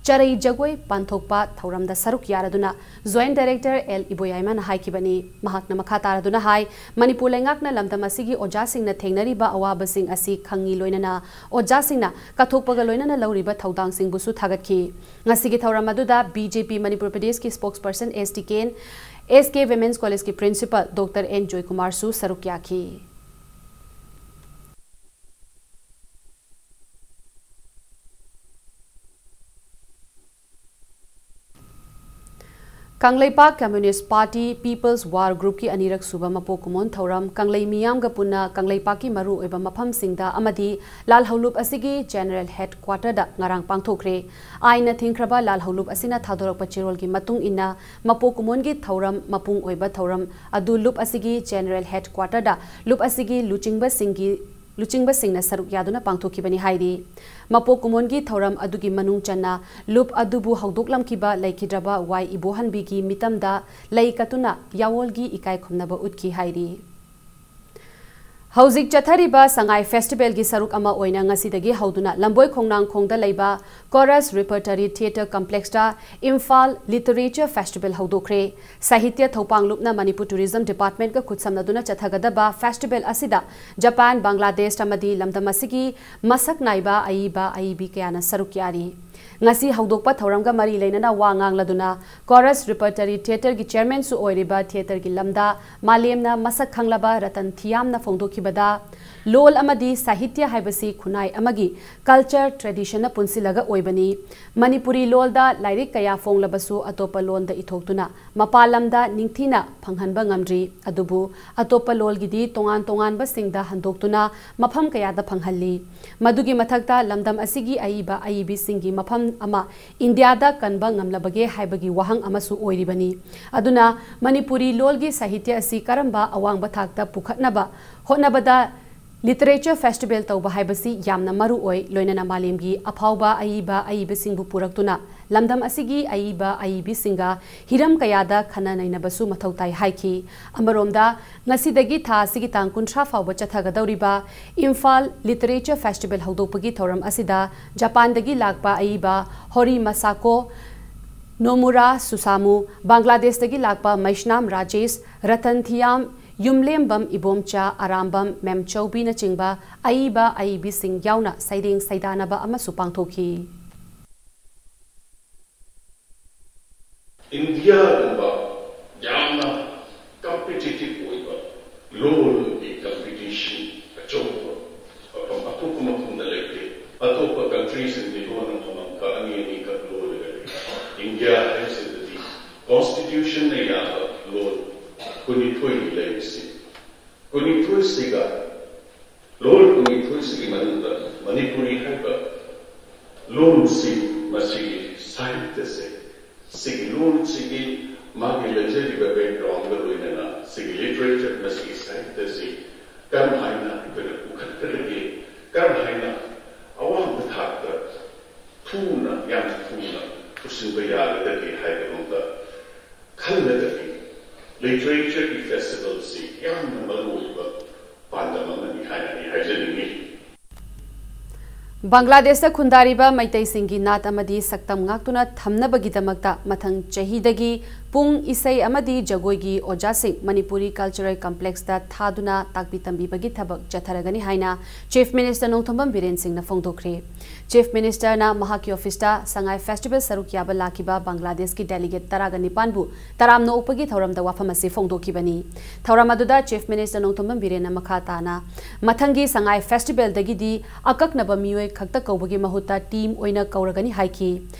ꯆꯔꯩ ꯖꯒꯣꯏ ꯄꯥꯡꯊꯣꯛꯄ ꯊꯧꯔꯝꯗ ꯁꯔꯨꯛ ꯌꯥꯔꯗꯨꯅ Joint Director L ꯏꯕꯣꯌꯥꯏꯃꯅ ꯍꯥꯏꯈꯤꯕꯅꯤ꯫ ꯃꯍꯥꯛꯅ ꯃꯈꯥ ꯇꯥꯔꯗꯨꯅ ꯍꯥꯏ, ꯃꯅꯤꯄꯨꯔ ꯂꯩꯉꯥꯛꯅ ꯂꯝꯗꯝ ꯑꯁꯤꯒꯤ ꯑꯣꯖꯥꯁꯤꯡꯅ ꯊꯦꯡꯅꯔꯤꯕ ꯑꯋꯥꯕꯁꯤꯡ ꯑꯁꯤ ꯈꯪꯉꯤ, ꯂꯣꯏꯅꯅ ꯑꯣꯖꯥꯁꯤꯡꯅ ꯀꯠꯊꯣꯛꯄꯒ ꯂꯣꯏꯅꯅ ꯂꯧꯔꯤꯕ ꯊꯧꯗꯥꯡꯁꯤꯡꯕꯨꯁꯨ ꯊꯥꯒꯠꯈꯤ꯫ ꯉꯁꯤꯒꯤ ꯊꯧꯔꯝ ꯑꯗꯨꯗ B J P ꯃꯅꯤꯄꯨꯔ ꯄ꯭ꯔꯗꯦꯁꯀꯤ spokesperson S T Ken, S K Women's Collegeꯀꯤ Principal Doctor N ꯖꯣꯏꯀꯨꯃꯥꯔꯁꯨ ꯁꯔꯨꯛ ꯌꯥꯈꯤ꯫ Kangleipak communist party people's war ꯒ꯭ꯔꯨꯞꯀꯤ ꯑꯅꯤꯔꯛ ꯁꯨꯕ ꯃꯄꯣꯛ ꯀꯨꯝꯑꯣꯟ ꯊꯧꯔꯝ ꯀꯪꯂꯩ ꯃꯤꯌꯥꯝꯒ ꯄꯨꯟꯅ ꯀꯪꯂꯩꯄꯥꯛꯀꯤ ꯃꯔꯨꯑꯣꯏꯕ ꯃꯐꯝꯁꯤꯡꯗ ꯑꯃꯗꯤ ꯂꯥꯜꯍꯧꯂꯨꯞ ꯑꯁꯤꯒꯤ ꯖꯦꯅꯔꯦꯜ ꯍꯦꯗ ꯀ꯭ꯋꯥꯇꯔꯗ ꯉꯔꯥꯡ ꯄꯥꯡꯊꯣꯛꯈ꯭ꯔꯦ꯫ ꯑꯥꯏꯟꯅ ꯊꯤꯡꯈ꯭ꯔꯕ ꯂꯥꯜꯍꯧꯂꯨꯞ ꯑꯁꯤꯅ ꯊꯥꯗꯣꯔꯛꯄ ꯆꯦꯔꯣꯜꯒꯤ ꯃꯇꯨꯡ ꯏꯟꯅ ꯃꯄꯣꯛ ꯀꯨꯝꯑꯣꯟꯒꯤ ꯊꯧꯔꯝ ꯃꯄꯨꯡ ꯑꯣꯏꯕ ꯊꯧꯔꯝ ꯑꯗꯨ ꯂꯨꯞ ꯑꯁꯤꯒꯤ ꯖꯦꯅꯔꯦꯜ ꯍꯦꯗ ꯀ꯭ꯋꯥꯇꯔꯗ ꯂꯨꯞ ꯑꯁꯤꯒꯤ ꯂꯨꯆꯤꯡꯕꯁꯤꯡꯒꯤ ꯂꯨꯆꯤꯡꯕꯁꯤꯡꯅ ꯁꯔꯨꯛ ꯌꯥꯗꯨꯅ ꯄꯥꯡꯊꯣꯛꯈꯤꯕꯅꯤ ꯍꯥꯏꯔꯤ꯫ ꯃꯄꯣꯛ ꯀꯨꯝꯑꯣꯟꯒꯤ ꯊꯧꯔꯝ ꯑꯗꯨꯒꯤ ꯃꯅꯨꯡ ꯆꯟꯅ ꯂꯨꯞ ꯑꯗꯨꯕꯨ ꯍꯧꯗꯣꯛꯂꯝꯈꯤꯕ ꯂꯩꯈꯤꯗ꯭ꯔꯕ ꯋꯥꯏ ꯏꯕꯣꯍꯟꯕꯤꯒꯤ ꯃꯤꯇꯝꯗ ꯂꯩ ꯀꯠꯇꯨꯅ ꯌꯥꯑꯣꯜꯒꯤ ꯏꯀꯥꯏ ꯈꯨꯝꯅꯕ ꯎꯠꯈꯤ ꯍꯥꯏꯔꯤ꯫ ꯍꯧꯖꯤꯛ ꯆꯠꯊꯔꯤꯕ ꯁꯉꯥꯏ ꯐꯦꯁꯇꯤꯚꯦꯜꯒꯤ ꯁꯔꯨꯛ ꯑꯃ ꯑꯣꯏꯅ ꯉꯁꯤꯗꯒꯤ ꯍꯧꯗꯨꯅ ꯂꯝꯕꯣꯏ ꯈꯣꯡꯅꯥꯡꯈꯣꯡꯗ ꯂꯩꯕ ꯀꯣꯔꯁ ꯔꯤꯄꯔꯇꯔꯤ ꯊꯤꯌꯦꯇꯔ ꯀꯝꯄ꯭ꯂꯦꯛꯁꯇ ꯏꯝꯐꯥꯜ ꯂꯤꯇꯔꯦꯆꯔ ꯐꯦꯁꯇꯤꯚꯦꯜ ꯍꯧꯗꯣꯛꯈ꯭ꯔꯦ꯫ ꯁꯥꯍꯤꯇ꯭ꯌ ꯊꯧꯄꯥꯡꯂꯨꯞꯅ ꯃꯅꯤꯄꯨꯔ ꯇꯨꯔꯤꯖꯝ ꯗꯤꯄꯥꯔꯠꯃꯦꯟꯠꯀ ꯈꯨꯠꯁꯝꯅꯗꯨꯅ ꯆꯠꯊꯒꯗꯕ ꯐꯦꯁꯇꯤꯚꯦꯜ ꯑꯁꯤꯗ ꯖꯄꯥꯟ, ꯕꯪꯒ꯭ꯂꯥꯗꯦꯁ ꯑꯃꯗꯤ ꯂꯝꯗꯝ ꯑꯁꯤꯒꯤ ꯃꯁꯛ ꯅꯥꯏꯕ ꯑꯏꯕ ꯑꯏꯕꯤ ꯀꯌꯥꯅ ꯁꯔꯨꯛ ꯌꯥꯔꯤ꯫ ꯉꯁꯤ ꯍꯧꯗꯣꯛꯄ ꯊꯧꯔꯝꯒ ꯃꯔꯤ ꯂꯩꯅꯅ ꯋꯥ ꯉꯥꯡꯂꯗꯨꯅ ꯀꯣꯔꯁ ꯔꯤꯄꯔꯇꯔꯤ ꯊꯤꯌꯦꯇꯔꯒꯤ ꯆꯤꯌꯔꯃꯦꯟꯁꯨ ꯑꯣꯏꯔꯤꯕ ꯊꯤꯌꯦꯇꯔꯒꯤ ꯂꯝꯗ ꯃꯥꯂꯦꯝꯅ ꯃꯁꯛ ꯈꯪꯂꯕ ꯔꯇꯟ ꯊꯤꯌꯥꯝꯅ ꯐꯣꯡꯗꯣꯛꯈꯤꯕꯗ, ꯂꯣꯜ ꯑꯃꯗꯤ ꯁꯥꯍꯤꯇ꯭ꯌ ꯍꯥꯏꯕꯁꯤ ꯈꯨꯟꯅꯥꯏ ꯑꯃꯒꯤ ꯀꯜꯆꯔ ꯇ꯭ꯔꯦꯗꯤꯁꯟꯅ ꯄꯨꯟꯁꯤꯜꯂꯒ ꯑꯣꯏꯕꯅꯤ꯫ ꯃꯅꯤꯄꯨꯔꯤ ꯂꯣꯜꯗ ꯂꯥꯏꯔꯤꯛ ꯀꯌꯥ ꯐꯣꯡꯂꯕꯁꯨ ꯑꯇꯣꯞꯄ ꯂꯣꯟꯗ ꯏꯊꯣꯛꯇꯨꯅ ꯃꯄꯥꯟ ꯂꯝꯗ ꯅꯤꯡꯊꯤꯅ ꯐꯪꯍꯟꯕ ꯉꯝꯗ꯭ꯔꯤ꯫ ꯑꯗꯨꯕꯨ ꯑꯇꯣꯞꯄ ꯂꯣꯜꯒꯤꯗꯤ ꯇꯣꯉꯥꯟ ꯇꯣꯉꯥꯟꯕꯁꯤꯡꯗ ꯍꯟꯗꯣꯛꯇꯨꯅ ꯃꯐꯝ ꯀꯌꯥꯗ ꯐꯪꯍꯜꯂꯤ꯫ ꯃꯗꯨꯒꯤ ꯃꯊꯛꯇ ꯂꯝꯗꯝ ꯑꯁꯤꯒꯤ ꯑꯏꯕ ꯑꯏꯕꯤꯁꯤꯡꯒꯤ ꯃꯐꯝ ꯑꯃ ꯏꯟꯗꯤꯌꯥꯗ ꯀꯟꯕ ꯉꯝꯂꯕꯒꯦ ꯍꯥꯏꯕꯒꯤ ꯋꯥꯍꯪ ꯑꯃꯁꯨ ꯑꯣꯏꯔꯤꯕꯅꯤ꯫ ꯑꯗꯨꯅ ꯃꯅꯤꯄꯨꯔꯤ ꯂꯣꯜꯒꯤ ꯁꯥꯍꯤꯇ꯭ꯌ ꯑꯁꯤ ꯀꯔꯝꯕ ꯑꯋꯥꯡꯕ ꯊꯥꯛꯇ ꯄꯨꯈꯠꯅꯕ ꯍꯣꯠꯅꯕꯗ ꯂꯤꯇꯔꯦꯆꯔ ꯐꯦꯁꯇꯤꯚꯦꯜ ꯇꯧꯕ ꯍꯥꯏꯕꯁꯤ ꯌꯥꯝꯅ ꯃꯔꯨ ꯑꯣꯏ, ꯂꯣꯏꯅꯅ ꯃꯥꯂꯦꯝꯒꯤ ꯑꯐꯥꯎꯕ ꯑꯏꯕ ꯑꯏꯕꯁꯤꯡꯕꯨ ꯄꯨꯔꯛꯇꯨꯅ ꯂꯝꯗꯝ ꯑꯁꯤꯒꯤ ꯑꯏꯕ ꯑꯏꯕꯤꯁꯤꯡꯒ ꯍꯤꯔꯝ ꯀꯌꯥꯗ ꯈꯟꯅ ꯅꯩꯅꯕꯁꯨ ꯃꯊꯧ ꯇꯥꯏ ꯍꯥꯏꯈꯤ꯫ ꯑꯃꯔꯣꯝꯗ, ꯉꯁꯤꯗꯒꯤ ꯊꯥ ꯑꯁꯤꯒꯤ ꯇꯥꯡ ꯀꯨꯟꯊ꯭ꯔꯥ ꯐꯥꯎꯕ ꯆꯠꯊꯒꯗꯧꯔꯤꯕ ꯏꯝꯐꯥꯜ ꯂꯤꯇꯔꯦꯆꯔ ꯐꯦꯁꯇꯤꯚꯦꯜ ꯍꯧꯗꯣꯛꯄꯒꯤ ꯊꯧꯔꯝ ꯑꯁꯤꯗ ꯖꯄꯥꯟꯗꯒꯤ ꯂꯥꯛꯄ ꯑꯏꯕ ꯍꯣꯔꯤ ꯃꯁꯥꯀꯣ, ꯅꯣꯃꯨꯔꯥ ꯁꯨꯁꯥꯃꯨ, ꯕꯪꯒ꯭ꯂꯥꯗꯦꯁꯇꯒꯤ ꯂꯥꯛꯄ ꯃꯩꯁꯅꯥꯝ ꯔꯥꯖꯦꯁ, ꯔꯇꯟ ꯊꯤꯌꯥꯝ, ꯌꯨꯝꯂꯦꯝꯕꯝ ꯏꯕꯣꯝꯆꯥ, ꯑꯔꯥꯝꯕꯝ ꯃꯦꯝꯆꯧꯕꯤꯅꯆꯤꯡꯕ ꯑꯏꯕ ꯑꯏꯕꯤꯁꯤꯡ ꯌꯥꯎꯅ ꯁꯩꯔꯦꯡ ꯁꯩꯗꯥꯅꯕ ꯑꯃꯁꯨ ꯄꯥꯡꯊꯣꯛꯈꯤ꯫ ꯏꯟꯗꯤꯌꯥꯒꯨꯝꯕ ꯌꯥꯝꯅ ꯀꯝꯄꯤꯇꯤꯇꯤꯚ ꯑꯣꯏꯕ ꯂꯣꯜꯒꯤ ꯀꯝꯄꯤꯇꯤꯁꯟ ꯑꯆꯧꯕ ꯃꯐꯝ ꯑꯇꯣꯞꯄ ꯃꯐꯝꯗ ꯂꯩꯇꯦ꯫ ꯑꯇꯣꯞꯄ ꯀꯟꯇ꯭ꯔꯤꯁꯤꯡꯗꯤ ꯂꯣꯟ ꯑꯃꯃꯝꯈꯛ ꯑꯅꯤ ꯑꯅꯤꯈꯛ ꯂꯣꯜꯂꯒ ꯂꯩ꯫ ꯏꯟꯗꯤꯌꯥ ꯍꯥꯏꯕꯁꯤꯗꯗꯤ Constitutionꯅ ꯌꯥꯕ ꯂꯣꯟ ꯀꯨꯟꯅꯤꯊꯣꯏꯅꯤ ꯂꯩꯔꯤꯁꯤ꯫ ꯀꯨꯟꯅꯤꯊꯣꯏꯁꯤꯒ, ꯂꯣꯟ ꯀꯨꯟꯅꯤꯊꯣꯏꯁꯤꯒꯤ ꯃꯅꯨꯡꯗ ꯃꯅꯤꯄꯨꯔꯤ ꯍꯥꯏꯕ ꯂꯣꯟꯁꯤ, ꯃꯁꯤꯒꯤ ꯁꯥꯍꯤꯇ꯭ꯌꯁꯦ, ꯁꯤꯒꯤ ꯂꯣꯟꯁꯤꯒꯤ ꯃꯥꯒꯤ ꯂꯩꯖꯔꯤꯕ backgroundꯒ ꯂꯣꯏꯅꯅ ꯁꯤꯒꯤ literature, ꯃꯁꯤꯒꯤ ꯁꯥꯍꯤꯇ꯭ꯌꯁꯤ ꯀꯔꯝ ꯍꯥꯏꯅ ꯑꯩꯈꯣꯏꯅ ꯄꯨꯈꯠꯀꯗꯒꯦ, ꯀꯔꯝ ꯍꯥꯏꯅ ꯑꯋꯥꯡꯕ ꯊꯥꯛꯇ ꯊꯨꯅ, ꯌꯥꯝ ꯊꯨꯅ ꯄꯨꯁꯤꯟꯕ ꯌꯥꯒꯗꯒꯦ ꯍꯥꯏꯕꯔꯣꯝꯗ ꯈꯜꯂꯒꯗꯤ literature festivalꯁꯤ ꯌꯥꯝꯅ ꯃꯔꯨꯑꯣꯏꯕ ꯄꯥꯟꯗꯝ ꯑꯃꯅꯤ ꯍꯥꯏꯅ ꯑꯩ ꯍꯥꯏꯖꯅꯤꯡꯏ꯫ ꯕꯪꯒ꯭ꯂꯥꯗꯦꯁꯇ ꯈꯨꯟꯗꯥꯔꯤꯕ ꯃꯩꯇꯩꯁꯤꯡꯒꯤ ꯅꯥꯠ ꯑꯃꯗꯤ ꯁꯛꯇꯝ ꯉꯥꯛꯇꯨꯅ ꯊꯝꯅꯕꯒꯤꯗꯃꯛꯇ ꯃꯊꯪ ꯆꯍꯤꯗꯒꯤ ꯄꯨꯡ ꯏꯁꯩ ꯑꯃꯗꯤ ꯖꯒꯣꯏꯒꯤ ꯑꯣꯖꯥꯁꯤꯡ ꯃꯅꯤꯄꯨꯔꯤ Cultural Complexꯇ ꯊꯥꯗꯨꯅ ꯇꯥꯛꯄꯤ ꯇꯝꯕꯤꯕꯒꯤ ꯊꯕꯛ ꯆꯠꯊꯔꯒꯅꯤ ꯍꯥꯏꯅ Chief Minister ꯅꯣꯡꯊꯣꯝꯕꯝ ꯕꯤꯔꯦꯟ ꯁꯤꯡꯅ ꯐꯣꯡꯗꯣꯛꯈ꯭ꯔꯦ꯫ Chief Ministerꯅ ꯃꯍꯥꯛꯀꯤ officeꯇ ꯁꯉꯥꯏ festival ꯁꯔꯨꯛ ꯌꯥꯕ ꯂꯥꯛꯈꯤꯕ ꯕꯪꯒ꯭ꯂꯥꯗꯦꯁꯀꯤ delegate ꯇꯔꯥꯒ ꯅꯤꯄꯥꯟꯕꯨ ꯇꯔꯥꯝꯅ ꯑꯣꯛꯄꯒꯤ ꯊꯧꯔꯝꯗ ꯋꯥꯐꯝ ꯑꯁꯤ ꯐꯣꯡꯗꯣꯛꯈꯤꯕꯅꯤ꯫ ꯊꯧꯔꯝ ꯑꯗꯨꯗ Chief Minister ꯅꯣꯡꯊꯣꯝꯕꯝ ꯕꯤꯔꯦꯟꯅ ꯃꯈꯥ ꯇꯥꯅ ꯃꯊꯪꯒꯤ ꯁꯉꯥꯏ festivalꯗꯒꯤꯗꯤ ꯑꯀꯛꯅꯕ ꯃꯤꯑꯣꯏ ꯈꯛꯇ ꯀꯧꯕꯒꯤ ꯃꯍꯨꯠꯇ team ꯑꯣꯏꯅ ꯀꯧꯔꯒꯅꯤ ꯍꯥꯏꯈꯤ꯫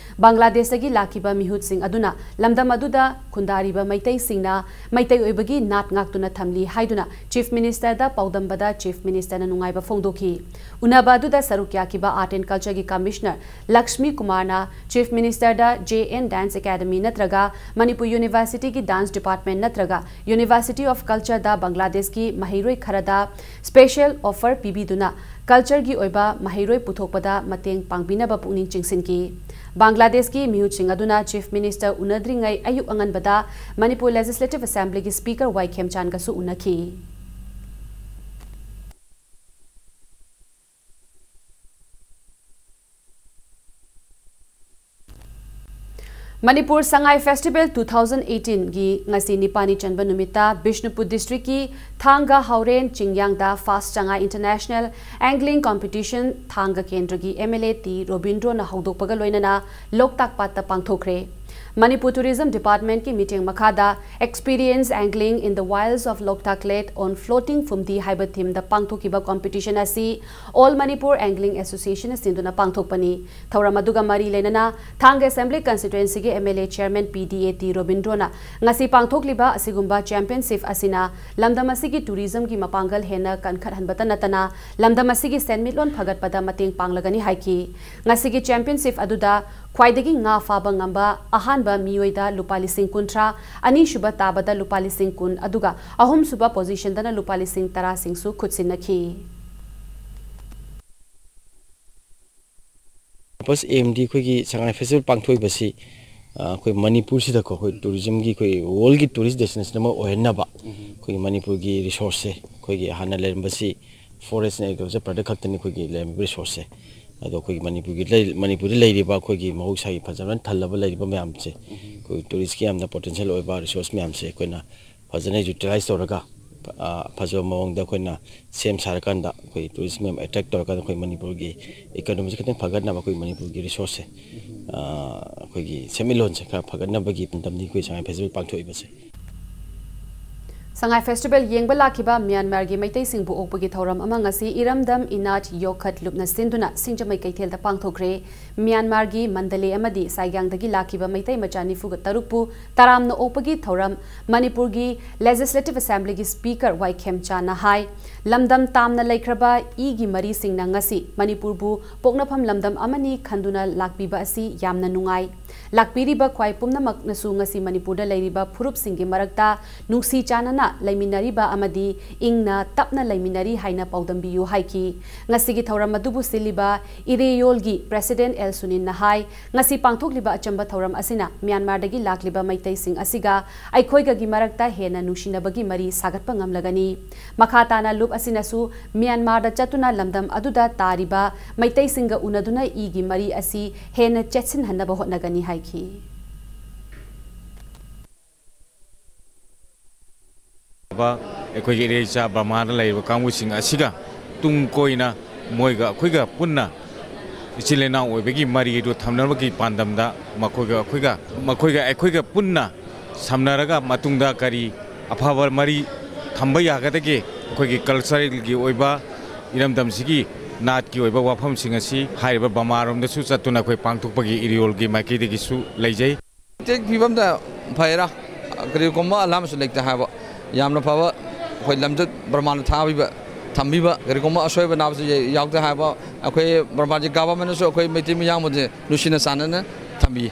ꯕꯪꯒ꯭ꯂꯥꯗꯦꯁꯇꯒꯤ ꯂꯥꯛꯈꯤꯕ ꯃꯤꯍꯨꯠꯁꯤꯡ ꯑꯗꯨꯅ ꯂꯝꯗꯝ ꯑꯗꯨꯗ ꯈꯨꯟꯗꯥꯔꯤꯕ ꯃꯩꯇꯩꯁꯤꯡꯅ ꯃꯩꯇꯩ ꯑꯣꯏꯕꯒꯤ ꯅꯥꯠ ꯉꯥꯛꯇꯨꯅ ꯊꯝꯂꯤ ꯍꯥꯏꯗꯨꯅ Chief Ministerꯗ ꯄꯥꯎꯗꯝꯕꯗ Chief Ministerꯅ ꯅꯨꯡꯉꯥꯏꯕ ꯐꯣꯡꯗꯣꯛꯈꯤ꯫ ꯎꯅꯕ ꯑꯗꯨꯗ ꯁꯔꯨꯛ ꯌꯥꯈꯤꯕ Art and Cultureꯒꯤ Commissioner ꯂꯛꯁꯃꯤ ꯀꯨꯃꯥꯔꯅ Chief Ministerꯗ J N Dance Academy ꯅꯠꯇ꯭ꯔꯒ ꯃꯅꯤꯄꯨꯔ Universityꯒꯤ dance department ꯅꯠꯇ꯭ꯔꯒ University of Cultureꯗ ꯕꯪꯒ꯭ꯂꯥꯗꯦꯁꯀꯤ ꯃꯍꯩꯔꯣꯏ ꯈꯔꯗ special offer ꯄꯤꯕꯤꯗꯨꯅ cultureꯒꯤ ꯑꯣꯏꯕ ꯃꯍꯩꯔꯣꯏ ꯄꯨꯊꯣꯛꯄꯗ ꯃꯇꯦꯡ ꯄꯥꯡꯕꯤꯅꯕ ꯄꯨꯛꯅꯤꯡ ꯆꯤꯡꯁꯤꯟꯈꯤ꯫ ꯕꯪꯒ꯭ꯂꯥꯗꯦꯁꯀꯤ ꯃꯤꯍꯨꯠꯁꯤꯡ ꯑꯗꯨꯅ Chief Minister ꯎꯅꯗ꯭ꯔꯤꯉꯩ ꯑꯌꯨꯛ ꯑꯉꯟꯕꯗ ꯃꯅꯤꯄꯨꯔ Legislative Assemblyꯒꯤ Speaker ꯋꯥꯏ ꯈꯦꯝꯆꯥꯟꯒꯁꯨ ꯎꯅꯈꯤ꯫ Manipur Sangai Festival two thousand eighteenꯒꯤ ꯉꯁꯤ ꯅꯤꯄꯥꯜꯅꯤ ꯆꯟꯕ ꯅꯨꯃꯤꯠꯇ ꯕꯤꯁꯅꯨꯄꯨꯔ districtꯀꯤ ꯊꯥꯡꯒ ꯍꯥꯎꯔꯦꯟ ꯆꯤꯡꯌꯥꯡꯗ First ꯁꯉꯥꯏ International Angling Competition ꯊꯥꯡꯒ ꯀꯦꯟꯗ꯭ꯔꯒꯤ MLA ꯇꯤ ꯔꯣꯕꯤꯟꯗ꯭ꯔꯣꯅ ꯍꯧꯗꯣꯛꯄꯒ ꯂꯣꯏꯅꯅ ꯂꯣꯛꯇꯥꯛ ꯄꯥꯠꯇ ꯄꯥꯡꯊꯣꯛꯈ꯭ꯔꯦ꯫ Manipur Tourism Department ꯀꯤ ꯃꯤꯠꯌꯦꯡ ꯃꯈꯥꯗ Experience Angling in the Wilds of Loktak Lake on Floating ꯐꯨꯝꯗꯤ ꯍꯥꯏꯕ theme ꯗ ꯄꯥꯡꯊꯣꯛꯈꯤꯕ competition ꯑꯁꯤ All Manipur Angling Association ꯅ ꯁꯤꯟꯗꯨꯅ ꯄꯥꯡꯊꯣꯛꯄꯅꯤ꯫ ꯊꯧꯔꯝ ꯑꯗꯨꯒ ꯃꯔꯤ ꯂꯩꯅꯅ ꯊꯥꯡꯒ Assembly Constituency ꯒꯤ M L A Chairman P D A T ꯔꯣꯕꯤꯟꯗ꯭ꯔꯣꯅ ꯉꯁꯤ ꯄꯥꯡꯊꯣꯛꯂꯤꯕ ꯑꯁꯤꯒꯨꯝꯕ championship ꯑꯁꯤꯅ ꯂꯝꯗꯝ ꯑꯁꯤꯒꯤ tourism ꯒꯤ ꯃꯄꯥꯡꯒꯜ ꯍꯦꯟꯅ ꯀꯟꯈꯠꯍꯟꯕꯇ ꯅꯠꯇꯅ ꯂꯝꯗꯝ ꯑꯁꯤꯒꯤ ꯁꯦꯟꯃꯤꯠꯂꯣꯟ ꯐꯒꯠꯄꯗ ꯃꯇꯦꯡ ꯄꯥꯡꯂꯒꯅꯤ ꯍꯥꯏꯈꯤ꯫ ꯉꯁꯤꯒꯤ championship ꯑꯗꯨꯗ ꯈ꯭ꯋꯥꯏꯗꯒꯤ ꯉꯥ ꯐꯥꯕ ꯉꯝꯕ ꯑꯍꯥꯟꯕ ꯃꯤꯑꯣꯏꯗ ꯂꯨꯄꯥ ꯂꯤꯁꯤꯡ ꯀꯨꯟꯊ꯭ꯔꯥ, ꯑꯅꯤꯁꯨꯕ ꯇꯥꯕꯗ ꯂꯨꯄꯥ ꯂꯤꯁꯤꯡ ꯀꯨꯟ, ꯑꯗꯨꯒ ꯑꯍꯨꯝꯁꯨꯕ position ꯗꯅ ꯂꯨꯄꯥ ꯂꯤꯁꯤꯡ ꯇꯔꯥꯁꯤꯡꯁꯨ ꯈꯨꯠꯁꯤꯟꯅꯈꯤ꯫ Purpose aim ꯗꯤ ꯑꯩꯈꯣꯏꯒꯤ ꯁꯉꯥꯏ festival ꯄꯥꯡꯊꯣꯛꯏꯕꯁꯤ, ꯑ, ꯑꯩꯈꯣꯏ ꯃꯅꯤꯄꯨꯔꯁꯤꯗꯀꯣ, ꯑꯩꯈꯣꯏ tourism ꯒꯤ, ꯑꯩꯈꯣꯏ world ꯒꯤ tourist destination ꯑꯃ ꯑꯣꯏꯍꯟꯅꯕ, ꯑꯩꯈꯣꯏꯒꯤ ꯃꯅꯤꯄꯨꯔꯒꯤ resource ꯁꯦ, ꯑꯩꯈꯣꯏꯒꯤ ꯍꯥꯟꯅ ꯂꯩꯔꯝꯕꯁꯤ forest and agriculture product ꯈꯛꯇꯅꯤ ꯑꯩꯈꯣꯏꯒꯤ ꯂꯩꯔꯝꯃꯤꯕ resource ꯁꯦ꯫ ꯑꯗꯣ ꯑꯩꯈꯣꯏꯒꯤ ꯃꯅꯤꯄꯨꯔꯒꯤ ꯂꯩ-, ꯃꯅꯤꯄꯨꯔꯗ ꯂꯩꯔꯤꯕ ꯑꯩꯈꯣꯏꯒꯤ ꯃꯍꯧꯁꯥꯒꯤ ꯐꯖꯅ ꯊꯜꯂꯕ ꯂꯩꯔꯤꯕ ꯃꯌꯥꯝꯁꯦ, ꯑꯩꯈꯣꯏ tourist ꯀꯤ ꯌꯥꯝꯅ potential ꯑꯣꯏꯕ resource ꯃꯌꯥꯝꯁꯦ ꯑꯩꯈꯣꯏꯅ ꯐꯖꯅ utilize ꯇꯧꯔꯒ, ꯑ, ꯐꯖꯕ ꯃꯑꯣꯡꯗ ꯑꯩꯈꯣꯏꯅ ꯁꯦꯝ ꯁꯥꯔꯀꯥꯟꯗ, ꯑꯩꯈꯣꯏ tourist ꯃꯌꯥꯝ attract ꯇꯧꯔꯀꯥꯟꯗ, ꯑꯩꯈꯣꯏ ꯃꯅꯤꯄꯨꯔꯒꯤ economy ꯁꯦ ꯈꯤꯇꯪ ꯐꯒꯠꯅꯕ, ꯑꯩꯈꯣꯏ ꯃꯅꯤꯄꯨꯔꯒꯤ resource ꯁꯦ, ꯑ, ꯑꯩꯈꯣꯏꯒꯤ ꯁꯦꯟꯃꯤꯠꯂꯣꯟꯁꯦ ꯈꯔ ꯐꯒꯠꯅꯕꯒꯤ ꯄꯥꯟꯗꯝꯅꯤ ꯑꯩꯈꯣꯏ ꯁꯉꯥꯏ festival ꯄꯥꯡꯊꯣꯛꯏꯕꯁꯦ꯫ ꯁꯉꯥꯏ festival ꯌꯦꯡꯕ ꯂꯥꯛꯈꯤꯕ ꯃ꯭ꯌꯥꯟꯃꯥꯔꯒꯤ ꯃꯩꯇꯩꯁꯤꯡꯕꯨ ꯑꯣꯛꯄꯒꯤ ꯊꯧꯔꯝ ꯑꯃ ꯉꯁꯤ ꯏꯔꯝꯗꯝ ꯏꯅꯥꯠ ꯌꯣꯈꯠ ꯂꯨꯞꯅ ꯁꯤꯟꯗꯨꯅ ꯁꯤꯡꯖꯃꯩ ꯀꯩꯊꯦꯜꯗ ꯄꯥꯡꯊꯣꯛꯈ꯭ꯔꯦ꯫ ꯃ꯭ꯌꯥꯟꯃꯥꯔꯒꯤ ꯃꯟꯗꯂꯦ ꯑꯃꯗꯤ ꯁꯥꯏꯒꯥꯡꯗꯒꯤ ꯂꯥꯛꯈꯤꯕ ꯃꯩꯇꯩ ꯃꯆꯥ ꯅꯤꯐꯨꯒ ꯇꯔꯨꯛꯄꯨ ꯇꯔꯥꯝꯅ ꯑꯣꯛꯄꯒꯤ ꯊꯧꯔꯝ ꯃꯅꯤꯄꯨꯔꯒꯤ Legislative Assembly ꯒꯤ Speaker ꯋꯥꯏ ꯈꯦꯝꯆꯥꯅ ꯍꯥꯏ꯫ ꯂꯝꯗꯝ ꯇꯥꯝꯅ ꯂꯩꯈ꯭ꯔꯕ ꯏꯒꯤ ꯃꯔꯤꯁꯤꯡꯅ ꯉꯁꯤ ꯃꯅꯤꯄꯨꯔꯕꯨ ꯄꯣꯛꯅꯐꯝ ꯂꯝꯗꯝ ꯑꯃꯅꯤ ꯈꯟꯗꯨꯅ ꯂꯥꯛꯄꯤꯕ ꯑꯁꯤ ꯌꯥꯝꯅ ꯅꯨꯡꯉꯥꯏ꯫ ꯂꯥꯛꯄꯤꯔꯤꯕ ꯈ꯭ꯋꯥꯏ ꯄꯨꯝꯅꯃꯛꯅꯁꯨ ꯉꯁꯤ ꯃꯅꯤꯄꯨꯔꯗ ꯂꯩꯔꯤꯕ ꯐꯨꯔꯨꯞꯁꯤꯡꯒꯤ ꯃꯔꯛꯇ ꯅꯨꯡꯁꯤ ꯆꯥꯟꯅꯅ ꯂꯩꯃꯤꯟꯅꯔꯤꯕ ꯑꯃꯗꯤ ꯏꯪꯅ ꯇꯞꯅ ꯂꯩꯃꯤꯟꯅꯔꯤ ꯍꯥꯏꯅ ꯄꯥꯎꯗꯝꯕꯤꯌꯨ ꯍꯥꯏꯈꯤ꯫ ꯉꯁꯤꯒꯤ ꯊꯧꯔꯝ ꯑꯗꯨꯕꯨ ꯁꯤꯜꯂꯤꯕ ꯏꯔꯦꯌꯣꯜꯒꯤ President ꯑꯦꯜ ꯁꯨꯅꯤꯟꯅ ꯍꯥꯏ, ꯉꯁꯤ ꯄꯥꯡꯊꯣꯛꯂꯤꯕ ꯑꯆꯝꯕ ꯊꯧꯔꯝ ꯑꯁꯤꯅ ꯃ꯭ꯌꯥꯟꯃꯥꯔꯗꯒꯤ ꯂꯥꯛꯂꯤꯕ ꯃꯩꯇꯩꯁꯤꯡ ꯑꯁꯤꯒ ꯑꯩꯈꯣꯏꯒꯒꯤ ꯃꯔꯛꯇ ꯍꯦꯟꯅ ꯅꯨꯡꯁꯤꯅꯕꯒꯤ ꯃꯔꯤ ꯁꯥꯒꯠꯄ ꯉꯝꯂꯒꯅꯤ꯫ ꯃꯈꯥ ꯇꯥꯅ ꯂꯨꯞ ꯑꯁꯤꯅꯁꯨ ꯃ꯭ꯌꯥꯟꯃꯥꯔꯗ ꯆꯠꯇꯨꯅ ꯂꯝꯗꯝ ꯑꯗꯨꯗ ꯇꯥꯔꯤꯕ ꯃꯩꯇꯩꯁꯤꯡꯒ ꯎꯅꯗꯨꯅ ꯏꯒꯤ ꯃꯔꯤ ꯑꯁꯤ ꯍꯦꯟꯅ ꯆꯦꯠꯁꯤꯟꯍꯟꯅꯕ ꯍꯣꯠꯅꯒꯅꯤ ꯍꯥꯏꯈꯤ꯫ ꯑꯩꯈꯣꯏꯒꯤ ꯏꯔꯩꯆꯥ ꯕꯔꯃꯥꯗ ꯂꯩꯔꯤꯕ ꯀꯥꯡꯕꯨꯁꯤꯡ ꯑꯁꯤꯒ ꯇꯨꯡ ꯀꯣꯏꯅ ꯃꯣꯏꯒ ꯑꯩꯈꯣꯏꯒ ꯄꯨꯟꯅ ꯏꯆꯤꯜ ꯏꯅꯥꯎ ꯑꯣꯏꯕꯒꯤ ꯃꯔꯤ ꯑꯗꯨ ꯊꯝꯅꯕꯒꯤ ꯄꯥꯟꯗꯝꯗ ꯃꯈꯣꯏꯒ ꯑꯩꯈꯣꯏꯒ, ꯃꯈꯣꯏꯒ ꯑꯩꯈꯣꯏꯒ ꯄꯨꯟꯅ ꯁꯝꯅꯔꯒ ꯃꯇꯨꯡꯗ ꯀꯔꯤ ꯑꯐꯕ ꯃꯔꯤ ꯊꯝꯕ ꯌꯥꯒꯗꯒꯦ, ꯑꯩꯈꯣꯏꯒꯤ ꯀꯜꯆꯔꯦꯜꯒꯤ ꯑꯣꯏꯕ ꯏꯔꯝꯗꯝꯁꯤꯒꯤ ꯅꯥꯠꯀꯤ ꯑꯣꯏꯕ ꯋꯥꯐꯝꯁꯤꯡ ꯑꯁꯤ ꯍꯥꯏꯔꯤꯕ ꯕꯔꯃꯥꯔꯣꯝꯗꯁꯨ ꯆꯠꯇꯨꯅ ꯑꯩꯈꯣꯏ ꯄꯥꯡꯊꯣꯛꯄꯒꯤ ꯏꯔꯤꯌꯣꯜꯒꯤ ꯃꯥꯏꯀꯩꯗꯒꯤꯁꯨ ꯂꯩꯖꯩ꯫ ꯍꯧꯖꯤꯛ ꯐꯤꯕꯝꯗ ꯐꯩꯔꯥ, ꯀꯔꯤꯒꯨꯝꯕ ꯑꯂꯥꯝꯁꯨ ꯂꯩꯇꯦ ꯍꯥꯏꯕ, ꯌꯥꯝꯅ ꯐꯕ꯫ ꯑꯩꯈꯣꯏ ꯂꯝꯆꯠ ꯕꯔꯃꯥꯅ ꯊꯥꯕꯤꯕ, ꯊꯝꯕꯤꯕ, ꯀꯔꯤꯒꯨꯝꯕ ꯑꯁꯣꯏꯕ ꯅꯥꯕꯁꯨ ꯌꯥꯎꯗꯦ ꯍꯥꯏꯕ꯫ ꯑꯩꯈꯣꯏ ꯕꯔꯃꯥꯒꯤ ꯒꯚꯔꯟꯃꯦꯟꯅꯁꯨ ꯑꯩꯈꯣꯏ ꯃꯩꯇꯩ ꯃꯤꯌꯥꯝꯕꯨꯗꯤ ꯅꯨꯡꯁꯤꯅ ꯆꯥꯟꯅꯅ ꯊꯝꯕꯤ꯫